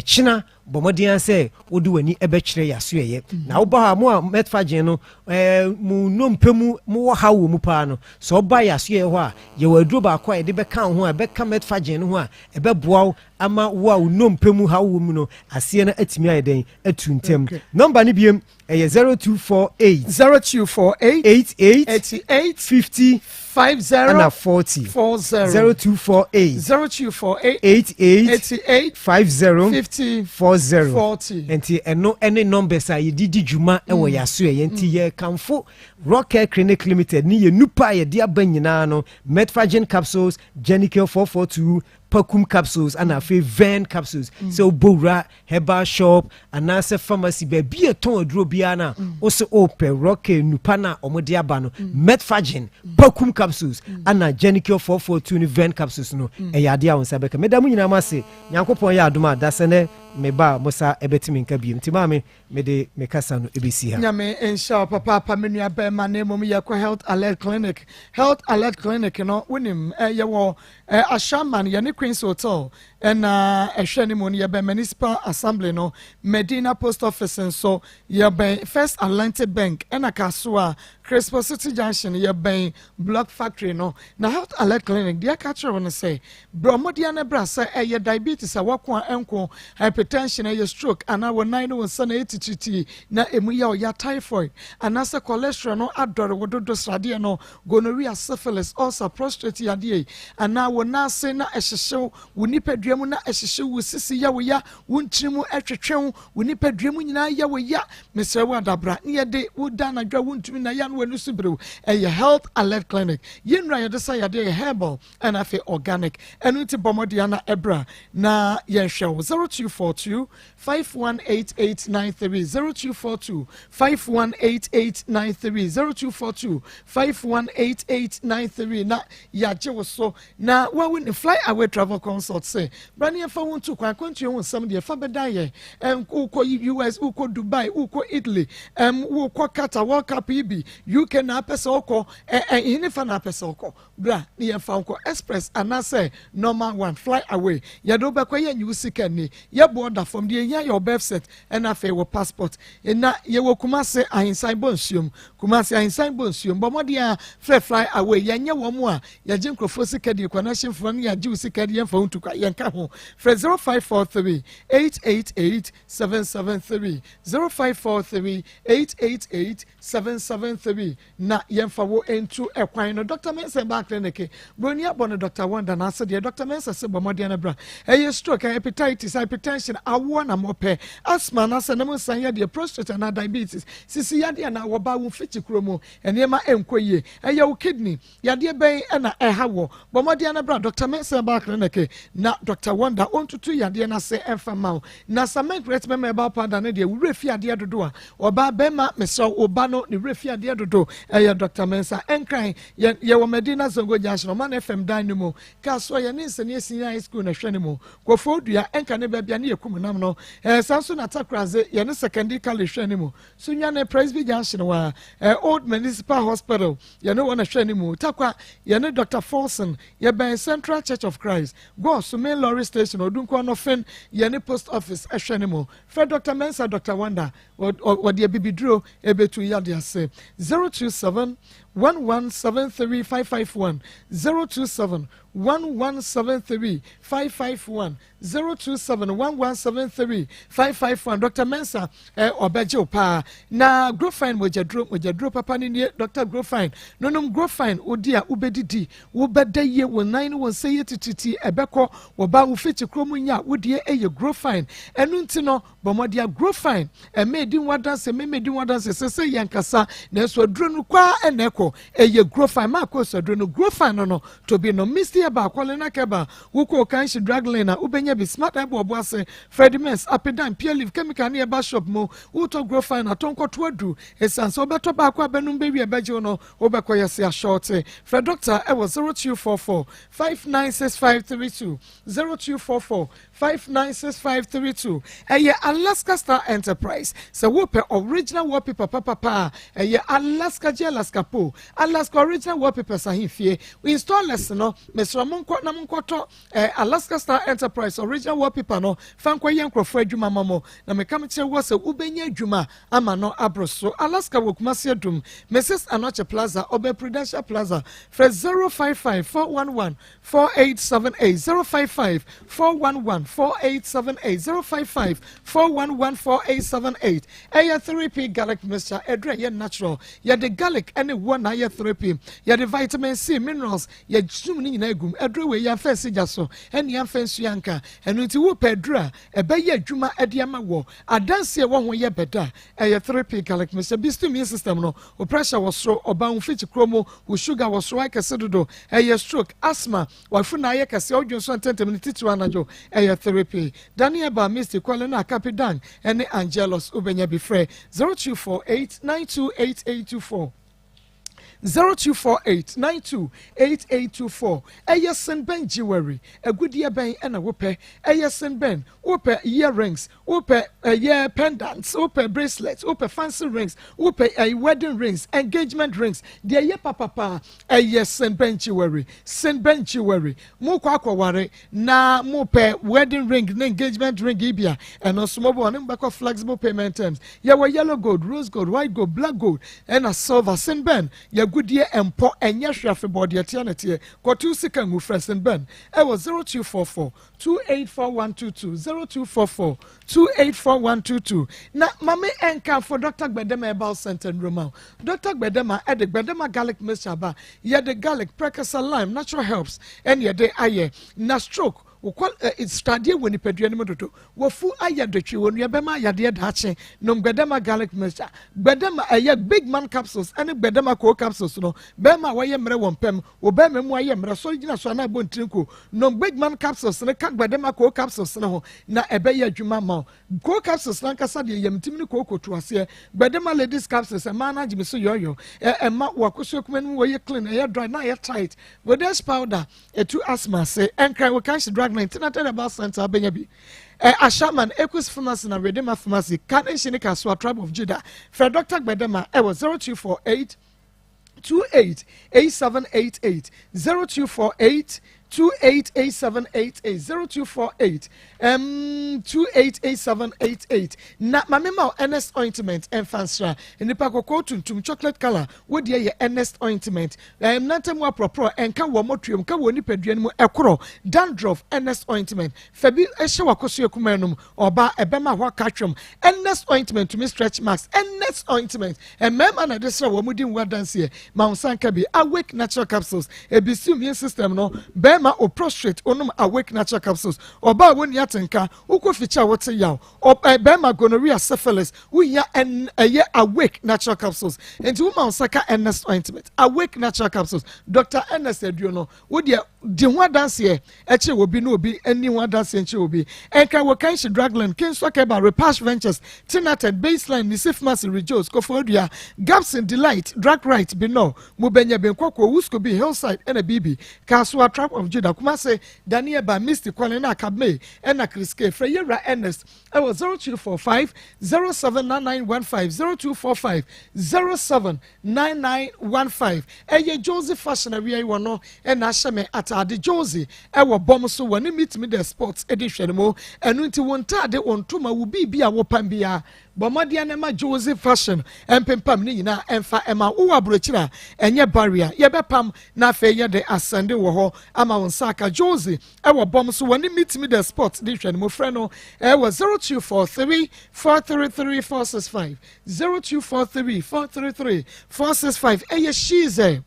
ɛkyena bɔ mmɔden ara sɛ wode w'ani bɛkyerɛ yɛn asoɛeɛ. Na woba hɔ a, mo a metforgen no mo nnompe mu mowɔ haw wɔ mu paa no, sɛ woba yɛn asoɛeɛ hɔ a, yɛwɔ aduro baako a yɛde bɛka wo ho a ɛbɛka metforgen no ho a ɛbɛboa wo ama wo a wo nnompe mu haw wɔ mu no aseɛ no atumi ayɛ dɛn atu ntɛm. Nɔmba no biem ɛyɛ 0248 0248 88 88 50 50 ɛna 40 40 0248 0248 88 88 50 50 40 40. Nti ɛno ɛne numbers a yɛde di dwuma ɛwɔ yɛn aso ɛyɛ nti yɛkamfo Rock Care Clinic Limited ne yɛ nupa a yɛde aba nyinaa no, Metforgen capsules, Genical 442, Pakum capsules ana afei Ven capsules. Sɛ wobɔ wura herbal shop anaasɛ pharmacy baabi a ɛtɔn aduro biara no a, wo sɛ wopɛ Rock Care nupa no a wɔde aba no, Metforgen, Pakum capsules ana Genical 442 ne Ven capsules no, ɛyɛ adeɛ a wo nsa bɛka. Meda mo nyinaa mo ase. Nyankopɔn yɛ adom a, dasɛ nɛ meba a mo sa ɛbɛtumi nka biom. Nti maame, mede me kasa no ɛbɛsi ha. Nyame nhyira wo papaapa me nua bɛɛma. Na mmom yɛkɔ Health Alert Clinic. Health Alert Clinic no, wonim, yɛwɔ Ashaiman, yɛne Queens Hotel na ɛhwɛ ne mu no. Yɛbɛn Municipal Assembly no, Medina Post Office nso yɛbɛn First Atlantic Bank, ɛna Kasoa Crispo City Junction yɛbɛn Block Factory no. Na Health Alert Clinic deɛ ɛka kyerɛ wo no sɛ brɛ ɔmmɔden no bra, sɛ ɛyɛ diabetes a wako a ɛnko, hypertension, ɛyɛ stroke anaa wo nan ne wo nsa na ɛyɛ titiritii na emu yɛ ɔya, typhoid anaasɛ cholesterol no adɔre wo dodo, sradeɛ no, gonorrhea, syphilis, ulcer, prostate yadeɛ anaa wo nan ase na ɛhyehyew, wo nipadua mu na ɛhyehyew, wo sisi yɛ wo ya, wo ntiri mu ɛtwetwew, wo nipadua mu nyinaa yɛ wo ya, mesrɛ wo adabra ne yɛde wo da anadwo a wontumi na yɛ no w'ani so berew. Ɛyɛ Health Alert Clinic. Yɛn nnura yɛde sa yadeɛ yɛ herbal ɛna afei organic. Ɛno nti bɔ mmɔden ana ɛbra na yɛnhwɛ wo. 0242 518893, 0242 518893, 0242 518893 na yɛagye wo so. Na wawu ne Fly Away Travel Consult sɛ bra ne yɛmfa wo ntu kwan. Akwantuo ho nsɛm deɛ fa bɛda yɛ. Wokɔ US, wokɔ Dubai, wokɔ Italy, wokɔ Qatar World Cup yi bi, UK na apɛ sɛ wokɔ, ɛhene fa na apɛ sɛ wokɔ, bra ne yɛmfa wo nkɔ. Express anaasɛ normal one, Fly Away yɛde wobɛkɔ. Yɛnyi wo sika ni, yɛboɔ da fam. Deɛ ehia yɛ wo birth cert ɛna afei wɔ passport. Na yɛwɔ Kumase Ahensan bɔ nsuom, Kumase Ahensan bɔ nsuom. Bɔ mmɔden a frɛ Fly Away. Yɛnyɛ wɔn mu a yɛgye nkurɔfoɔ sika di connection foɔ no, yɛagye wo sika di, yɛmfa wo ntu kwa, yɛnka ho. Frɛ 0543 888 773, 0543 888 773 na yɛmfa wo ntu ɛkwan no. Dr Mensa Herbal Clinic, broni abɔ no Dr Wanda n'ase deɛ Dr Mensa sɛ bɔ mmɔden no bra. Ɛyɛ stroke, hepatitis, hypertension, awoɔ na mɔpɛ, asthma anaasɛ nam nsan yɛ deɛ, prostate anaa diabetes, sisi yadeɛ anaa wɔba wo mfikyi kuro mu nneɛma nkɔ yie, ɛyɛ wo kidney yadeɛ bɛn ɛna ɛha wɔ, bɔ mmɔden no bra Dr Mensa Herbal Clinic na Dr Wanda ɔntutu yadeɛ no ase ɛmfa ma wo. Na Cement Rate Mɛma Herbal Powder no deɛ, wura fi adeɛ dodo a ɔbaa bɛrima, mesrɛ wo ba no ne wura fi adeɛ dodo, ɛyɛ Dr Mensa. Ɛnkran yɛ yɛwɔ Medina Zongo Junction, Ɔman FM dan no mu. Kasoa yɛ ne nsɛnniɛ Senior High School na ɛhwɛ ne mu. Kɔfo Dua ɛnka ne baabi a ne yɛ kum nam no saa nso na Takoradze yɛ ne Secondary College hwɛ ne mu. Sunyane Presby Junction wa Old Municipal Hospital yɛ ne wɔ na hwɛ ne mu. Takwa yɛ ne Dr Forson, yɛbɛn Central Church of Christ. Gɔɔ main lorry station, Odunko Ɔnɔfin yɛ ne post office ɛhwɛ ne mu. Frɛ Dr Mensa, Dr Wanda, wɔde abibiduro ebetu yade ase. 027 1173 551, 027 1173 551, 027 1173 551. Dr Mensa ɔbɛgye wo paa. Na Grofine mogyaduro, mogyaduro papa no nie. Dr Grofine nonom Grofine wodi a wobɛdidi, wobɛda yie, wo nan ne wo nsa yɛ tititi ɛbɛkɔ, wɔba wo fikyi kurom nya a wodie ɛyɛ Grofine. Ɛno nti no bɔ mmɔden a Grofine ɛmɛ edi ho adanse, mɛmɛ edi ho adanse sɛ yɛn kasa nanso aduro no kwaa ɛna ɛkɔ ɛyɛ Grofine maa kɔ so aduro no Grofine no tobi no Misty. Herbal, Kwalena Kebal, wokɔ Okanshi Drug Lane a wobɛnya bi, Smart Herbal Ɔboase, Freddie Mess, Apedan, Pure Leaf, Chemical ne Herbal Shop mu, wotɔ Grofine a tɔ nkɔto aduru, ɛsiane sɛ wobɛtɔ baako a bɛnom bɛwie bɛgye wo no, wobɛkɔ yɛse ahyɔɔte. Frɛ dɔkta ɛwɔ 0244 596532, 0244 596532. Ɛyɛ Alaska Star Enterprise. Sɛ wopɛ original wallpaper papapa a, ɛyɛ Alaska gye Alaska po. Alaska original wallpapers ahemfie. Installers no, mesrɛ mo nkɔ na monkɔtɔ eh, Alaska Star Enterprise original wallpaper no fa nkɔyɛ nkurɔfoɔ adwuma ma mo. Na meka mekyerɛ wɔ sɛ wobɛnya adwuma ama no aboro so. Alaska wɔ Kumasi Adum, Mrs. Anokye Plaza, ɔbɛn Prudential Plaza. Frɛ 055 411 4878 055 411 4878 055 411 4878. Ɛyɛ 3P garlic mixture ɛduru ɛyɛ natural. Yɛde garlic ɛne woɔ na ayɛ 3P. Yɛde vitamin C, minerals, yɛsum ne nyinaa egum. Ɛduru wei yɛmfa nsi gya so ɛne yɛmfa nsuo anka. Ɛno nti wopɛ aduru a ɛbɛyɛ adwuma ɛde ama wɔ adansi ɛwɔ ho yɛ bɛda. Ɛyɛ 3P garlic mixture. Bi immune system no, o pressure wɔ soro, ɔban wo fikyi kuro mu, wo sugar wɔ soro ayɛ kɛse dodo, ɛyɛ stroke, asthma, wafunu na ayɛ kɛse, ɔdwe nso ntɛntɛm ne titiri anadwo, ɛyɛ 3P. Daniel Ba, Misty Kwale na Akapidan ɛne Angelos wobɛnya bi. Frɛ 0248 928824, 0248 928824. Ɛyɛ Senbɛn Jewelry. Agudeɛ bɛn ɛna wopɛ? Ɛyɛ Senbɛn. Wopɛ earrings, wopɛ ɛyɛ pendants, wopɛ bracelets, wopɛ fancy rings, wopɛ ɛyɛ wedding rings, engagement rings, deɛ ɛyɛ papapa, ɛyɛ Senbɛn Jewelry. Senbɛn Jewelry, mo kɔ akɔware na mo pɛ wedding ring ne engagement ring yi bi a, ɛno nso mo bɔ ɔne mo bɛkɔ flexible payment terms. Yɛwɔ yellow gold, rose gold, white gold, black gold ɛna silver. Senbɛn yɛgudeɛ mpɔ ɛnyɛ hwɛ afebɔɔ deɛ teɛ ne teɛ kɔtu sika ngu. Frɛ Senbɛn ɛwɔ 0244 284122, 0244 284122. Na maame ɛnka Dr. Gbedema Herbal Center nroma. Dr. Gbedema ɛde Gbedema garlic mixture ba. Yɛde garlic, prekasa, lime, natural herbs ɛne yɛde ayɛ. Na stroke wokɔ sradeɛ wɔ nipadua no mu dodo, wɔfu ayɛ dotwi wɔ nua bɛma ayadeɛ daakye, nom Gbɛdɛma garlic mixture. Gbɛdɛma ɛyɛ big man capsules ɛne Gbɛdɛma koo capsules no, bɛrima a wɔyɛ mmerɛ wɔ mpɛm wɔ bɛrima mu ayɛ mmerɛ sɔre gyina so anaa ɛbɔ ntirinko, nom big man capsules no ka Gbɛdɛma koo capsules no ho na ɛbɛyɛ adwuma ma wo. Koo capsules no ankasa deɛ yɛmtim ne kooko to aseɛ. Gbɛdɛma ladies capsules, ɛmaa no agye me so yɔyɔ ɛ ɛma wakoso ekuma no mu wɔyɛ clean, ɛyɛ dry na ɛyɛ tight. Wɔdes powder etu asthma ase. Ɛnkran wɔ Kanshi Drug Line, Tinatɛn Herbal Center abɛnya bi, ɛ Ashaman Equus Pharmacy na Redema Pharmacy, Kaneshie ne Kasoa, Tribe of Judah. Fɛ Dr. Gbɛdɛma ɛwɔ 0248 288788, 0248 288788, 0248 288788. Na maame ma Ernest ointment ɛnfa nsra nipa kɔkɔɔ, tuntum, chocolate colour, wodeɛ yɛ Ernest ointment. Nantam aporɔporɔ ɛnka wɔ mɔtuom ka wɔ nipadua no mu, ɛkorɔ dandruff, Ernest ointment fɛbi ɛhyɛ wakɔso ekuma enum ɔba ɛbɛma hɔ aka twɛm. Ernest ointment tumi stretch marks. Ernest ointment mmarima na ɛde sra wɔn mu di nwa danseɛ ma nsa nka bi. Awake natural capsules ebisi immune system no. Bɛrima o prostrate, onom Awake natural capsules. Ɔbaa wo ni atenka wokɔ fikyɛ a wote yaw, ɔ bɛrima gonorrhea, syphilis, wonya ɛn ɛyɛ Awake natural capsules. Nti woma nsa ka Ernest ointment, Awake natural capsules, Dr. Ernest aduo no, wodeɛ di ho adanseɛ ɛkyerɛ obi na obi ani ho adanseɛ nkyerɛ obi. Ɛnka wɔ Kanshi Dragland, Kingswa Keba, Repash Ventures, Tinated, Baseline, Nisi Pharmacy, Rejos, Kofodua, Gabson, Delight, Drug Right, Bino mubɛnya bi, Nkɔkɔ, Wusko bi, Hillside ɛna Bibi Kasoa, Tribe of Judah, Kumase, Daniel Ba, Misty Kwale na Akabme ɛna Kriske. Frɛ Yɛwura Ernest ɛwɔ 0245 079915, 0245 079915. Ɛyɛ Josie Fashion awia yi wɔ no ɛna ahyɛ me ataade. Josie ɛwɔ bɔm so wɔ ne meet me the sports ɛde hwɛ no mu. Ɛno nti wɔn ntaade, wɔn ntoma, wo biribi a wɔpam biara, bɔ mmɔden no ma Josie Fashion ɛmpempam ne nyinaa ɛmfa ɛma wowɔ aburokyire a ɛnyɛ barrier, yɛbɛpam na afei yɛde asɛnde wɔ hɔ ama wɔn nsa aka. Josie ɛwɔ bɔm so wɔ ne meet me the sport de hwɛ no mu. Frɛ no ɛwɔ 0243 433 465, 0243 433 465. Ɛyɛ Shize,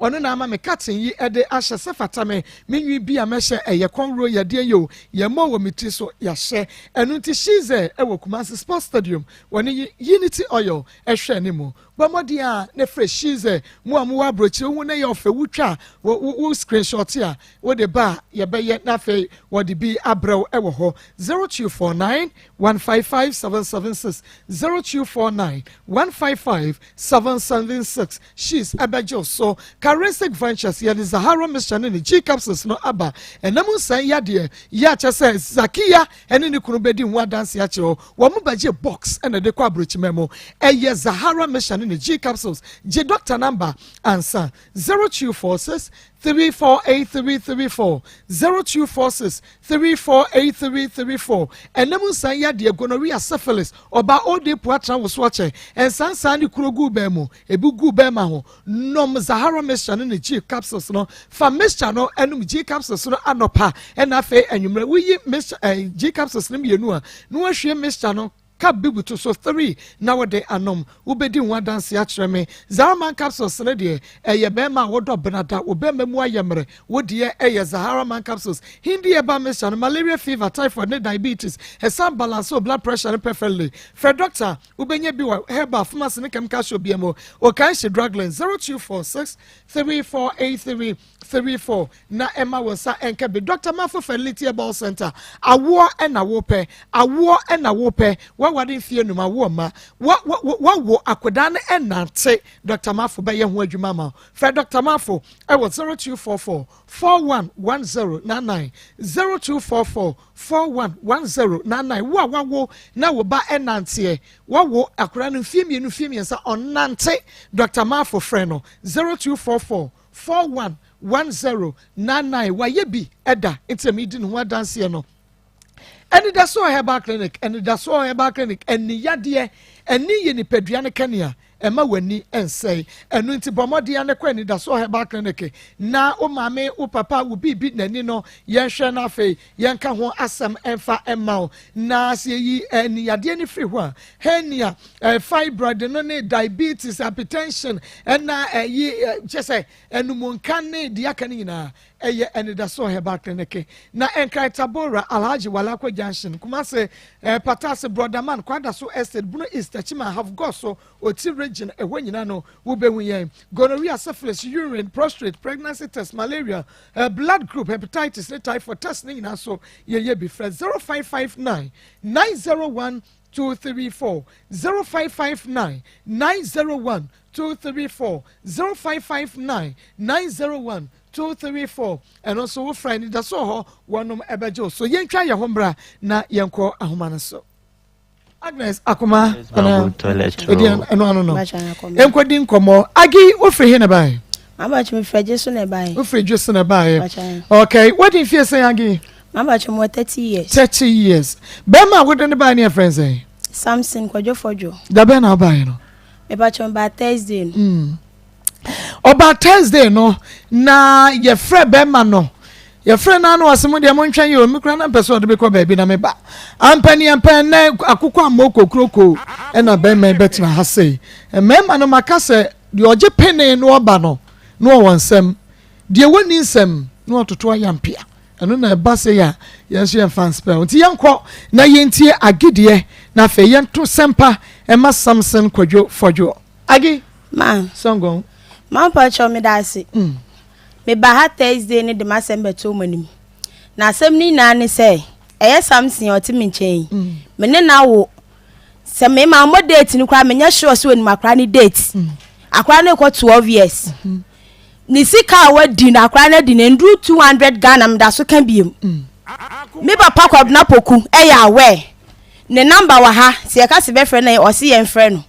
ɔno na ama me katen yi ɛde ahyɛ sɛ fata me. Me nwi bi a mɛhyɛ ɛyɛ kɔnro yɛdeɛ yi o, yɛmmɔ wɔ me ti so yɛahyɛ. Ɛno nti Shize ɛwɔ Kumasi Sports Stadium, wɔne Unity Oil ɛhwɛ ne mu. Bɔ mmɔden a na frɛ Shize. Mo a mowɔ aburokyire, wohu na ɛyɛ ɔfɛ, wotwa a, wo, wo, wo screenshot a, wode ba a, yɛbɛyɛ na afei wɔde bi abrɛ wo wɔ hɔ. 0249 155 776, 0249 155 776. Shiz ɛbɛgye wo so. Charistic Ventures, yɛde Zahara Mixture ne ne G Capsules no aba. Ɛnam nsan yadeɛ yi a kyerɛ sɛ Zakiya ne ne kunu bɛdi ho adanseɛ akyerɛ wo. Wɔn bɛgye box na ɛde kɔ aburokyima mu. Ɛyɛ Zahara Mixture ne ne G Capsules. Gye doctor number ansa. 0246 348334, 0246 348334. Ɛnam nsan yadeɛ, gonorrhea, syphilis, ɔbaa ode po atra wo so akyɛ, nsansaa ne kuro gu bɛn mu, ebi gu bɛrima ho. Nom Zahara Mixture ne ne G Capsules no. Fa mixture no nom G Capsules no anɔpa ɛna afei anwummerɛ. Woyi mixture G Capsules no mmienu a, na woahwie mixture no cup bi butu so 3 na wode anom. Wobɛdi ho adanse akyerɛ me. Zahara Capsules no deɛ, ɛyɛ bɛrima a wodɔ benada, wo bɛrima mu ayɛ mmerɛ, wo deɛ ɛyɛ Zahara Man Capsules. Hindi herbal mixture no, malaria, fever, typhoid ne diabetes, ɛsan balance wo blood pressure no perfectly. Frɛ doctor, wobɛnya bi wɔ herbal pharmacy ne chemical shop bia mu. Okaishie Drug Lane, 0246 3483 34 na ɛma wo nsa ɛnka bi. Dr Mafo Fertility Herbal Center, awoɔ ɛna wopɛ, awoɔ ɛna wopɛ, wawade mfie num, awoɔ ma wawo akwadaa no ɛnante, Dr Mafo bɛyɛ ho adwuma ma wo. Frɛ Dr Mafo ɛwɔ 0244 411099, 0244 411099. Wo a wawo na wo ba ɛnanteɛ, wawo akwadaa no mfie 2, mfie 3, ɔnante, Dr Mafo, frɛ no 0244 411099. Wayɛ bi ɛda nti ɛmi di ne ho adanseɛ no. Anidasoɔ Herbal Clinic, Anidasoɔ Herbal Clinic, ɛni yadeɛ, ɛni yɛ nipadua no kanea, ɛma w'ani nsɛe. Ɛno nti bɔ mmɔden ne kɔ Anidasoɔ Herbal Clinic na wo maame, wo papa, wo biribi n'ani no, yɛnhwɛ no, afei yɛnka ho asɛm ɛmfa ɛma wo. Na sɛ yɛyi ɛni yadeɛ no firi hɔ a, hernia, fibroid no ne diabetes, hypertension, ɛna ɛyi kyɛ sɛ ɛnumunka ne deɛ aka no nyinaa, ɛyɛ Anidasoɔ Herbal Clinic. Na Nkran, Tabora, Alhaji Walako Junction, Kumase, Patase, Brodaman, Kwadaso Estate, Bono East, Akyima, Goaso, Oti Region, ɛhɔ nyinaa no wobɛhu yɛn. Gonorrhea, syphilis, urine, prostate, pregnancy test, malaria, blood group, hepatitis ne typhoid test ne nyinaa so yɛyɛ bi. Frɛ 0559 901 234, 0559 901 234, 0559 901 234. Ɛno nso wofra ni da so hɔ, wɔnom ɛbɛgye wo so. Yɛntwa yɛn ho mbra na yɛnkɔ ahoma no so. Agnes Akoma ana ɛdi ɛno ano no nkɔdi nkɔmmɔ. Agi, wofiri he na bae? Mama kyɛ, mefiri Gye so na ɛbaeɛ. Wofiri Dwe so na baeɛ. Okay, wadi mfie sɛn, Agi? Mama kyɛ, mewɔ 30 years. 30 years. Bɛrima a wode ne bae ne yɛfrɛ sɛn? Samson Kwadwo Fɔdwo. Da bɛn na wobaeɛ no? Mepa kyɛ, mebaa Thursday no. Ɔbaa Thursday no na yɛfrɛ bɛrima no, yɛfrɛ no ano ɔsɛ mo deɛ montwɛn yɛ o, me kora na mpɛ sɛ ɔde me kɔ baabi na meba ampani ampɛ nɛ akokɔ amma okokuroko ɛna bɛrima yi bɛtena ha sei. Mmarima no, maka sɛ deɛ ɔgye pene na ɔba no na ɔwɔ nsɛm, deɛ wɔnni nsɛm na ɔtoto ayampea. Ɛno na ɛba sɛ yɛ a yɛn nso yɛmfa nspɛl nti yɛnkɔ na yɛntie agideɛ na afei yɛnto sɛmpa ɛma Samson Kwadwo Fɔdwo. Agi. Ma. Sɔngɔn. Ma mpa kyɛw, meda ase. Meba ha Thursday ne de m'asɛm bɛto mo anim. Na asɛm no nyinaa ne sɛ, ɛyɛ Samson a ɔte me nkyɛn yi. Me ne no awo. Sɛ me ma mmɔ date no koraa, menyɛ sure sɛ onim akora ne date. Akora no kɔ 12 years. Ne sika a wadi no, akora no adi no nduru 200 Ghana, meda so ka biem. Me papa Kwabena Poku ɛyɛ aware. Ne number wɔ ha, sɛ yɛka sɛ bɛfrɛ no, ɔse yɛmfrɛ no.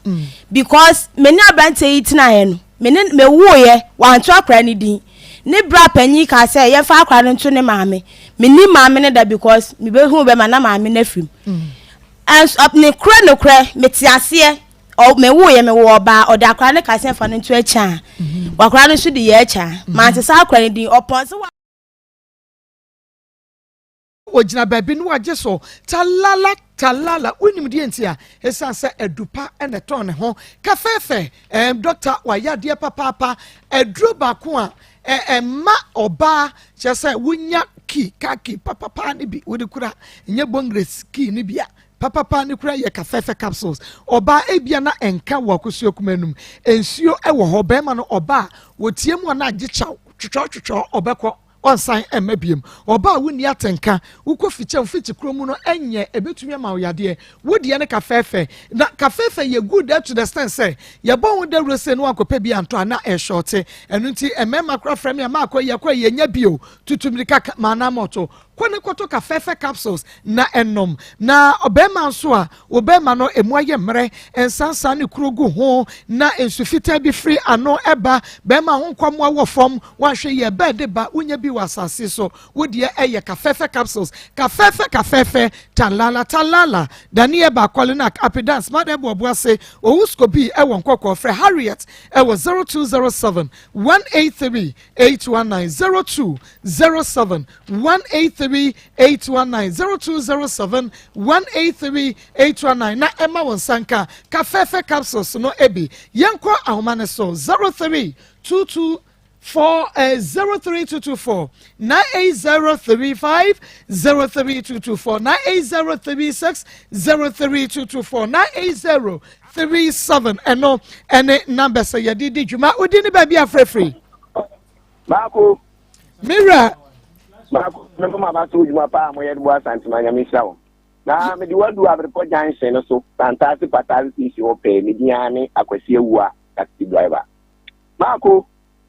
Because me ne aberanteɛ yi tenaeɛ no, me ne mewuiɛ, wanto akora no din. Ne bra panyin kaa sɛ yɛmfa akora no nto ne maame. Menni maame no da because mebɛhu bɛma na maame no afirim. Ɛnso ne korɛ no korɛ, mete aseɛ. Mewuiɛ, mewɔ ɔbaa, ɔde akora no kaa sɛ yɛmfa no nto akyi a. Wakora no nso de yɛ akyi a. Mante saa akora no din. Ɔpɔn sɛ ogyina baabi no wagye so talala talala. Wonim deɛ nti a ɛsiane sɛ adupa ɛna ɛtɔn ne ho kafɛɛfɛ. Dɔkta wayɛ adeɛ papaapa. Aduro baako a ɛma ɔbaa kyerɛ sɛ wonya key, car key papapa ne bi wode kura, nyɛ bongres key ne bi a. Papapa ne kura yɛ kafɛɛfɛ capsules. Ɔbaa ebia na ɛnka wɔ akosua kuma anum. Nsuo wɔ hɔ bɛrima no ɔbaa wɔtie mu a na agye kyaw twitwɔ twitwɔ ɔbɛkɔ ɔnsan mma biom. Ɔbaa a wonni atenka, wokɔ fikyɛm fikyi kuro mu no ɛnyɛ ɛbɛtumi ama wo yadeɛ. Wo deɛ ne kafɛɛfɛ. Na kafɛɛfɛ yɛ good to the extent sɛ yɛbɔ ho dawuro sei na wankɔpɛ bi antɔ a na ɛshɔɔte. Ɛno nti mmarima koraa frɛ me a maakɔ yi yɛkɔ yi yɛnya bi o. Tutu mmirika ka ma anamɔto. Kɔ ne kɔtɔ kafɛɛfɛ capsules na ɛnom. Na ɔbarima nso a, wo barima no emu ayɛ mmerɛ, nsansa ne kuro gu ho, na nsu fitaa bi firi ano ba, barima ho nkwammoa wɔ fam, woanhwɛ yie a ɛbɛɛ de ba, wonya bi wɔ asase so. Wo deɛ ɛyɛ kafɛɛfɛ capsules. Kafɛɛfɛ kafɛɛfɛ, talala talala, Daniel ba Kɔlenak, Apidance, Mother Boaboase, Owuskobi ɛwɔ Nkɔkɔɔ, frɛ Harriet ɛwɔ 0207 183 819 0207 183 819 0207 183 819 na ɛma wo nsa nka kafɛɛfɛ capsules no bi. Yɛnkɔ ahoma no so 0322 4 03224 98035 03224 98036 03224 98037 ɛno ɛne numbers a yɛde di dwuma. Wodi ne baabi afrɛfiri. Baako. Me wura. Baako, me mma ba so dwuma paa mo yɛ de bɔ Asantema Nyame nhyira wo. Na mede wadu Abrepɔ junction no so, Santase Pataase station hɔ pɛɛ, me din ara ne Akwasi Awua, taxi driver. Baako,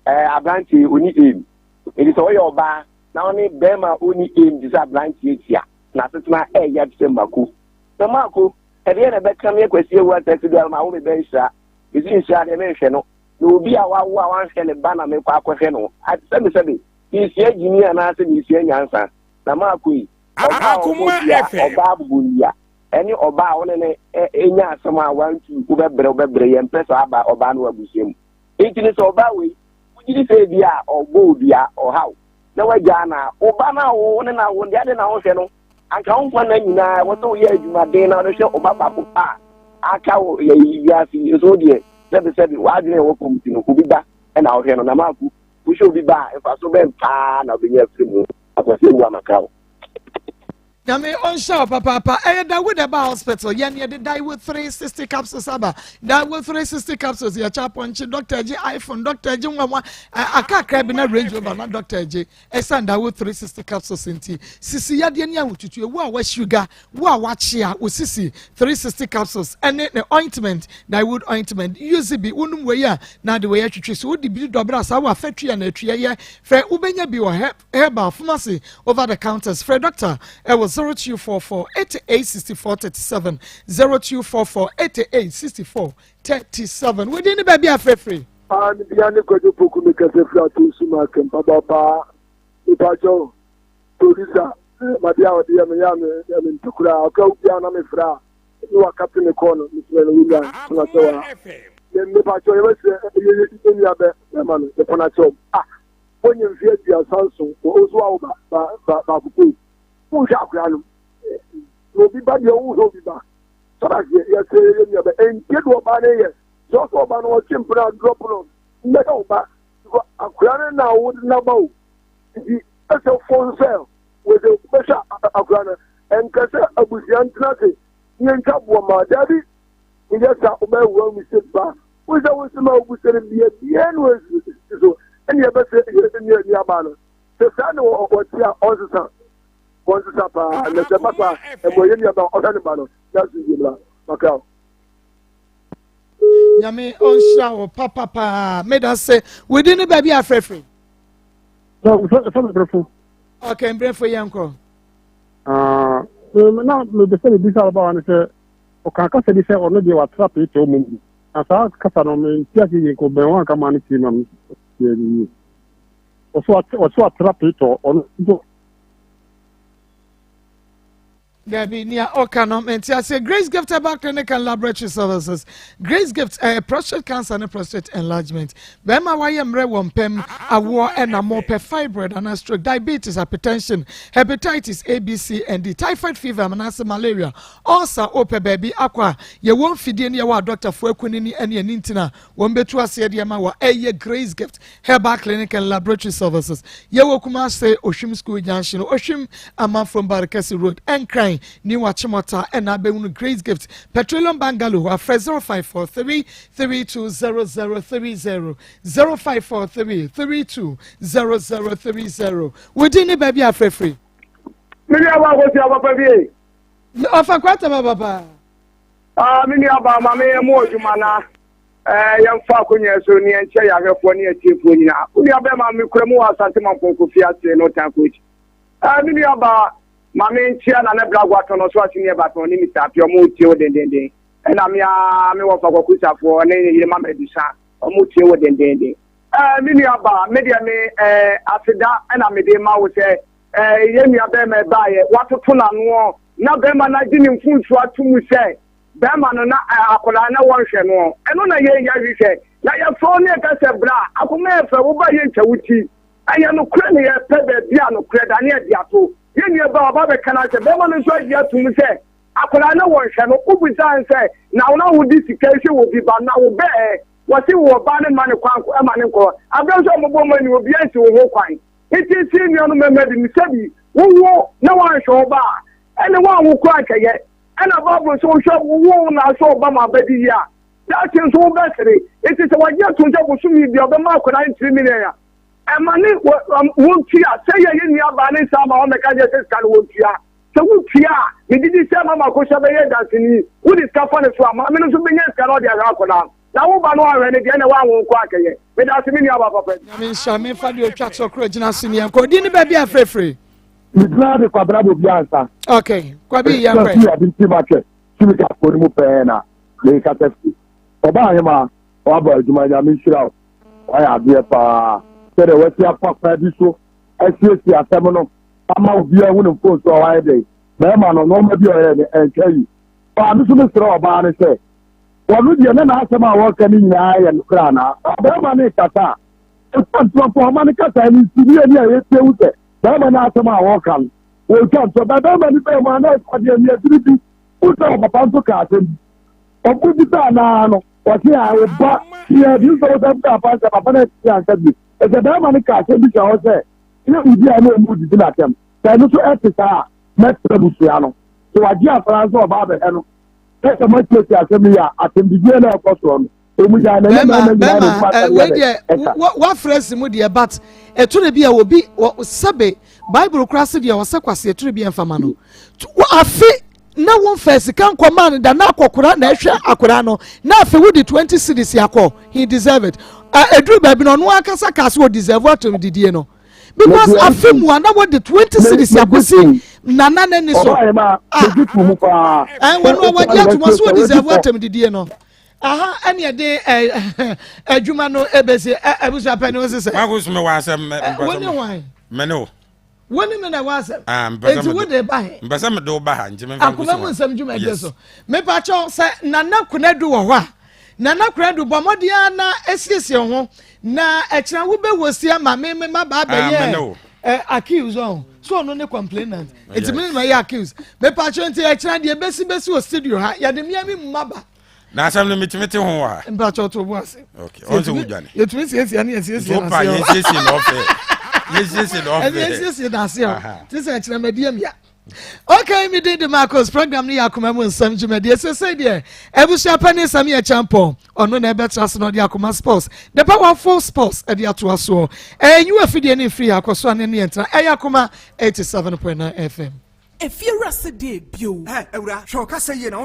eh, aberanteɛ ɔni aim. Nti sɛ woyɛ ɔbaa na wo ne bɛrima a ɔni aim te sɛ aberanteɛ tia, n'asetena ɛyɛ te sɛ mako. Na mako, ɛdeɛ na ɛbɛka me Akwasi Awua taxi driver ma wo me bɛ nhyira. Mesi nhyira deɛ menhwɛ no. Na obi a wawo a wanhwɛ ne ba na mekɔ akɔhwɛ no. Sɛbesɛbe, meresua gyimi anaasɛ meresua nyansa? Na maakɔ yi, ɔbaa a ɔbɔ dua, ɔbaa bobonnua, ɛne ɔbaa a wo ne no nya asɛm a wantu, wobɛbrɛ, wobɛbrɛ, yɛmpɛ saa ba, ɔbaa no wɔ abusua mu. Enti no sɛ ɔbaa wei, wogye di sɛ ebi a ɔbɔ wo dua, ɔhaw, na wagyaa no a, wo ba no a wo ne no awo no deɛ adɛn na wonhwɛ no? Anka wo nkwa nna nyinaa ɛwɔ sɛ woyɛ adwumaden na wode hwɛ wo ba baako pɛ a aka wɔ yɛ wiase yi nso wo deɛ sɛbesɛbe w'adwene a ɛwɔ fam nti no obi ba na wohwɛ no na maako wohwɛ obi ba a mfaso bɛn paa na wobɛnya afiri mu akwasi awu amakra wo. Nyame ɔnhyɛ wo papaapa. Ɛyɛ Dawood ɛba hospital yɛn yɛde Dawood 360 capsules aba. Dawood 360 capsules yɛkyɛ apɔnkye, doctor agye iPhone, doctor agye nwanwa, aka akra bi na Range Rover na doctor agye. Ɛsiane Dawood 360 capsules nti, sisi yadeɛ ne ahotutuo, wo a woahyiriga, wo a woakyea, wo sisi 360 capsules ɛne ne ointment, Dawood ointment, use bi, wonom wei a na ade wei atwitwi so, wode bi dɔ berɛ a saa wɔ afatwi a na atwi ɛyɛ fɛ, wobɛnya bi wɔ herbal pharmacy, over the counters, frɛ doctor ɛwɔ 0244 88 64 37, 0244 88 64 37. Wodi ne baabi afrɛfrɛ. Ah, me bia ne Kwadwo Poku me kasa firi ato nsu ma kempa ba paa. Mepa kyɛw, producer, eh, made a ɔde yɛ me yɛ me yɛ me mpɛ koraa. Ɔka wo bia na me frɛ a, ne wakate me kɔɔ no, mesrɛ no wonya na sɛ wa. Mepa kyɛw, yɛbɛsrɛ yɛ yɛ nua bɛ bɛma no, yɛpɔn akyɛw. Ah, wɔnyɛ mfe 37, wɔ so awo ba ba ba baako pɛ. Wonhwɛ akora no. Na obi ba deɛ wonhwɛ obi ba. Sɔrɔ aseɛ, yɛsrɛ yɛ nua bɛ, ɛntie deɛ ɔbaa no yɛ. Sɛ ɔsɛ ɔba no ɔtwe mpena drop no mbɛyɛ ɔba because akora no na wode naba o nti ɛsɛ fon sɛ wɔsɛ bɛhwɛ akora no ɛnkɛ sɛ abusua ntena se ne yɛntwa boɔ ma daabi woyɛ sa wobɛyɛ wɔn mistake ba wo sɛ wo sɛm a wobu sɛ no bia bia no ɛsi so ɛne yɛbɛsɛ yɛ nuabaa no sɛ saa ne wɔte a ɔnsesa wɔnsesa paa na sɛ ba saa ɛmɔ yɛ nuabaa ɔhwɛ ne ba no na asomdwe mmra makra. Nyame ɔnhyira wo papapaa. Meda se wodi ne baabi afrɛfrɛ. Sɛ mbrefo. Ok, mbrefo yɛn kɔ. Ah, na mepɛ sɛ mebisa ababaawa no sɛ ɔka kasa bi sɛ ɔno deɛ watra peetɔɔ mmom bi. Na saa kasa no mente ase yie nka ɔbɛn hɔ anka maa no tie ma me tie no yie. Ɔso atra peetɔɔ ɔno nso. Dabi, nea ɔka no mente aseɛ. Grace Gift Herbal Clinic and Laboratory Services. Grace Gift ɛyɛ eh, prostate cancer ne prostate enlargement. Bɛrima wayɛ mmerɛ wɔ mpam, awoɔ ɛna mopɛ fibroid anaa stroke, diabetes, hypertension, hepatitis A, B, C and D, typhoid fever anaasɛ malaria, ulcer, wopɛ baabi akɔ a yɛwɔ mfidie ne yɛwɔ adɔktafoɔ akunini ɛne ɛne ntina wɔn bɛtu aseɛ deɛ ma wɔ ɛyɛ Grace Gift Herbal Clinic and Laboratory Services. Yɛwɔ Kumase, Ohwim School Junction, Ohwim Amanfrom Barekɛse Road, Nkran. nkyɛn New Achimota ɛna abɛhunu Grace Gift Petroleum Bungalow hɔ afrɛ 0543 320030 0543 320030 Wo din ne baabi a afrɛ firi? Me nua ba Akosua papa bie. Ɔfa kwata ba papa. Ah, me nua ba ma me yɛ mo adwuma na eh, yɛmfa akonnwa so ne yɛnkyɛ yɛ ahwɛfoɔ ne atiefoɔ nyinaa. Wo nua bɛma me kura mu wɔ Asante Mampɔn Kofi ase no tan coach. Eh, me nua ba ma me nkyia na ne bra guatɔn no so ase ne ɛbatɔn ne Mr. Apia ɔmo tie wo dendenden. Ɛna me a me wɔ fa kwaku safoɔ ne ne yere mama adusa ɔmo tie wo dendenden. Eh, me nua ba me deɛ me eh, aseda ɛna mede ma wo sɛ eh, yɛn nua bɛrima ɛbaeɛ watoto n'anoɔ na bɛrima no agye ne mfomsoɔ ato mu sɛ bɛrima no na eh, akwadaa na wɔnhwɛ noɔ. Ɛno na yɛn yɛhwehwɛ. Na yɛfrɛ wo ne yɛka sɛ bra, akoma yɛ fɛ, wo ba yɛntwa wo ti. Ɛyɛ nokorɛ na yɛpɛ baabi a nokorɛ da ne yɛde ato. Yɛn nua ba ɔba bɛka no asɛ bɛrima no nso agye ato mu sɛ akwadaa na wɔnhwɛ no. Wobisaa no sɛ na wo na wode sika yi hwɛ wɔ bi ba na wo bɛɛ wɔse wɔ ba no mma ne kwan ma ne nkɔ. Aberɛ nso a wɔbɔ mu ani obiara nsi wo ho kwan. Nti nuanom mmarima bi, sɛbi wowo na woanhwɛ wo ba a, ɛne woanwo koraa nkɛyɛ. Ɛna Bible nso wohwɛ wowo na ahwɛ wo ba ma abɛdi yie a, daakye nso wobɛsere. Nti sɛ wagye atom sɛ bosome bi a ɔbɛma akwadaa no 3 million a, ɛma ne wɔntua. Sɛ yɛ yɛ nuabaa ne nsa ama wɔmmɛka kyerɛ sɛ sika no wɔntua. Sɛ wotua a, megye di sɛ Mama Akosua bɛyɛ danseni. Wode sika fa ne so a, maame no nso bɛnya sika na ɔde ahwɛ akwadaa no. Na wo ba no anhwɛ no deɛ na woanwo nko akɛyɛ. Meda ase me nua ba papa bi. Nyame nhyira me fa deɛ otwa toɔ koro gyina so ni yɛnkɔ din ne baabi a frɛfrɛ. Megyina de kwabena bɔ bi ansa. Ok kwabi yɛnkɔ. Sɛ ade nti ma kɛ tumi ka kɔ no mu pɛɛ na mekasa fi. Ɔba ahema wabɔ adwuma nyame nhyira wo. Wayɛ adeɛ paa sɛdeɛ wasi afa kwan bi so asiesie asɛm no ama obiara hu ne mfomso a wayɛ dɛn. Bɛrima no nneɛma bi a ɔyɛ no ɛntwa yi. Paa me so mesrɛ ɔbaa no sɛ Wɔno deɛ na n'asɛm a wɔreka no nyinaa yɛ nokorɛ anaa? Ɔbarima no rekasa a, ɔtwa ntorɔ mpo. Ɔma ne kasa no nsi ne ani a yɛtie hu sɛ barima no asɛm a wɔreka no, wɔretwa ntorɔ. Bɛ barima no baa mu a na ɔde aniɛdene bi. Wohu sɛ ɔpapa nso kaa asɛm bi. Ɔbo bisaa no ara no, ɔse a wo ba teɛ bi. Nso wosɛ bisa apa sɛ papa no antumi anka bio. Ɛsɛ barima no kaa asɛm bi kyerɛ hɔ sɛ ne obi a na ɔmu didi no atɛm. Sɛ ɛno nso ɛte saa a, mɛfrɛ abusua no. Sɛ wagye akwadaa nso ɔba abɛhwɛ no. Sɛ sɛ moasiesie asɛm yi a, atɛmdidie no a ɛkɔ soɔ no, ɔmu gyae na ɛnyɛ mmarima nyinaa na ɛmu asɛm yɛ dɛ ɛka. Wafrɛ si mu deɛ but ɛtore bi a obi sɛbe Bible kora se deɛ ɔsɛ kwase ɛtore bi ɛmfa ma no afe na wɔmfa sika nkɔmaa no da na akɔkora na ɛhwɛ akora no na afei wode 20 cedis akɔ he deserve it ɛduru baabi no ɔno ankasa kaa sɛ ɔdeserve atɛm didie no because afe mu a na wɔde 20 cedis akosi nana n'ani so ah ɛn wɔn a wɔgye atum wɔn so wɔ deserve atam didie no aha ɛne ɛde ɛ adwuma no ebesi ɛ abusua pɛ ne o sisɛ. Mako sumi wɔ asɛm mɛ mpɛsɛ mi. Wɔne hwan. Mɛ ne o. Wɔne mi na ɛwɔ asɛm. Ah mpɛsɛ mi. Eti wo de ba he. Mpɛsɛ mi de o ba ha nti mi nfa nkosi wɔn. Akoma mu nsɛm dwumadie so. Mepakyɛw sɛ Nana Konadu wɔ hɔ a. Nana Konadu bɔ mmɔden ara na esiesie ho na ɛkyerɛ wo bɛ wɔ si ama me me ma ba abɛyɛ ɛ accuse ɔn so ɔno ne complainant nti me ne ma yɛ accuse mepakyɛw nti ɛkyerɛ deɛ besi besi wɔ studio ha yɛde mmea mi mu ma ba. Na asɛm no metumi te ho wɔ ha. Mpakyɛw to bo ase. Okay ɔn sɛ wodwane. Yɛtumi siesie ne yɛsiesie n'ase hɔ. Yɛsiesie n'ɔfɛ. Yɛsiesie n'ɔfɛ. Ɛne yɛsiesie n'ase hɔ. Te sɛ ɛkyerɛ mɛdi amia. Okay, me din de Marcos. Program no yɛ akoma mu nsɛm dwumadie. Sesei deɛ, abusua panin Sami Acheampong, ɔno na ɛbɛtra ase na ɔde akoma sports, the powerful sports, ɛde atoa soɔ. Ɛyɛ nyiwa afidie ne mfiri akɔ so a ne ne yɛn tena. Ɛyɛ akoma 87.9 FM. Efie wura se dee bio. Ɛɛ awura, hwɛ wo kasa yie na wo ntɔ.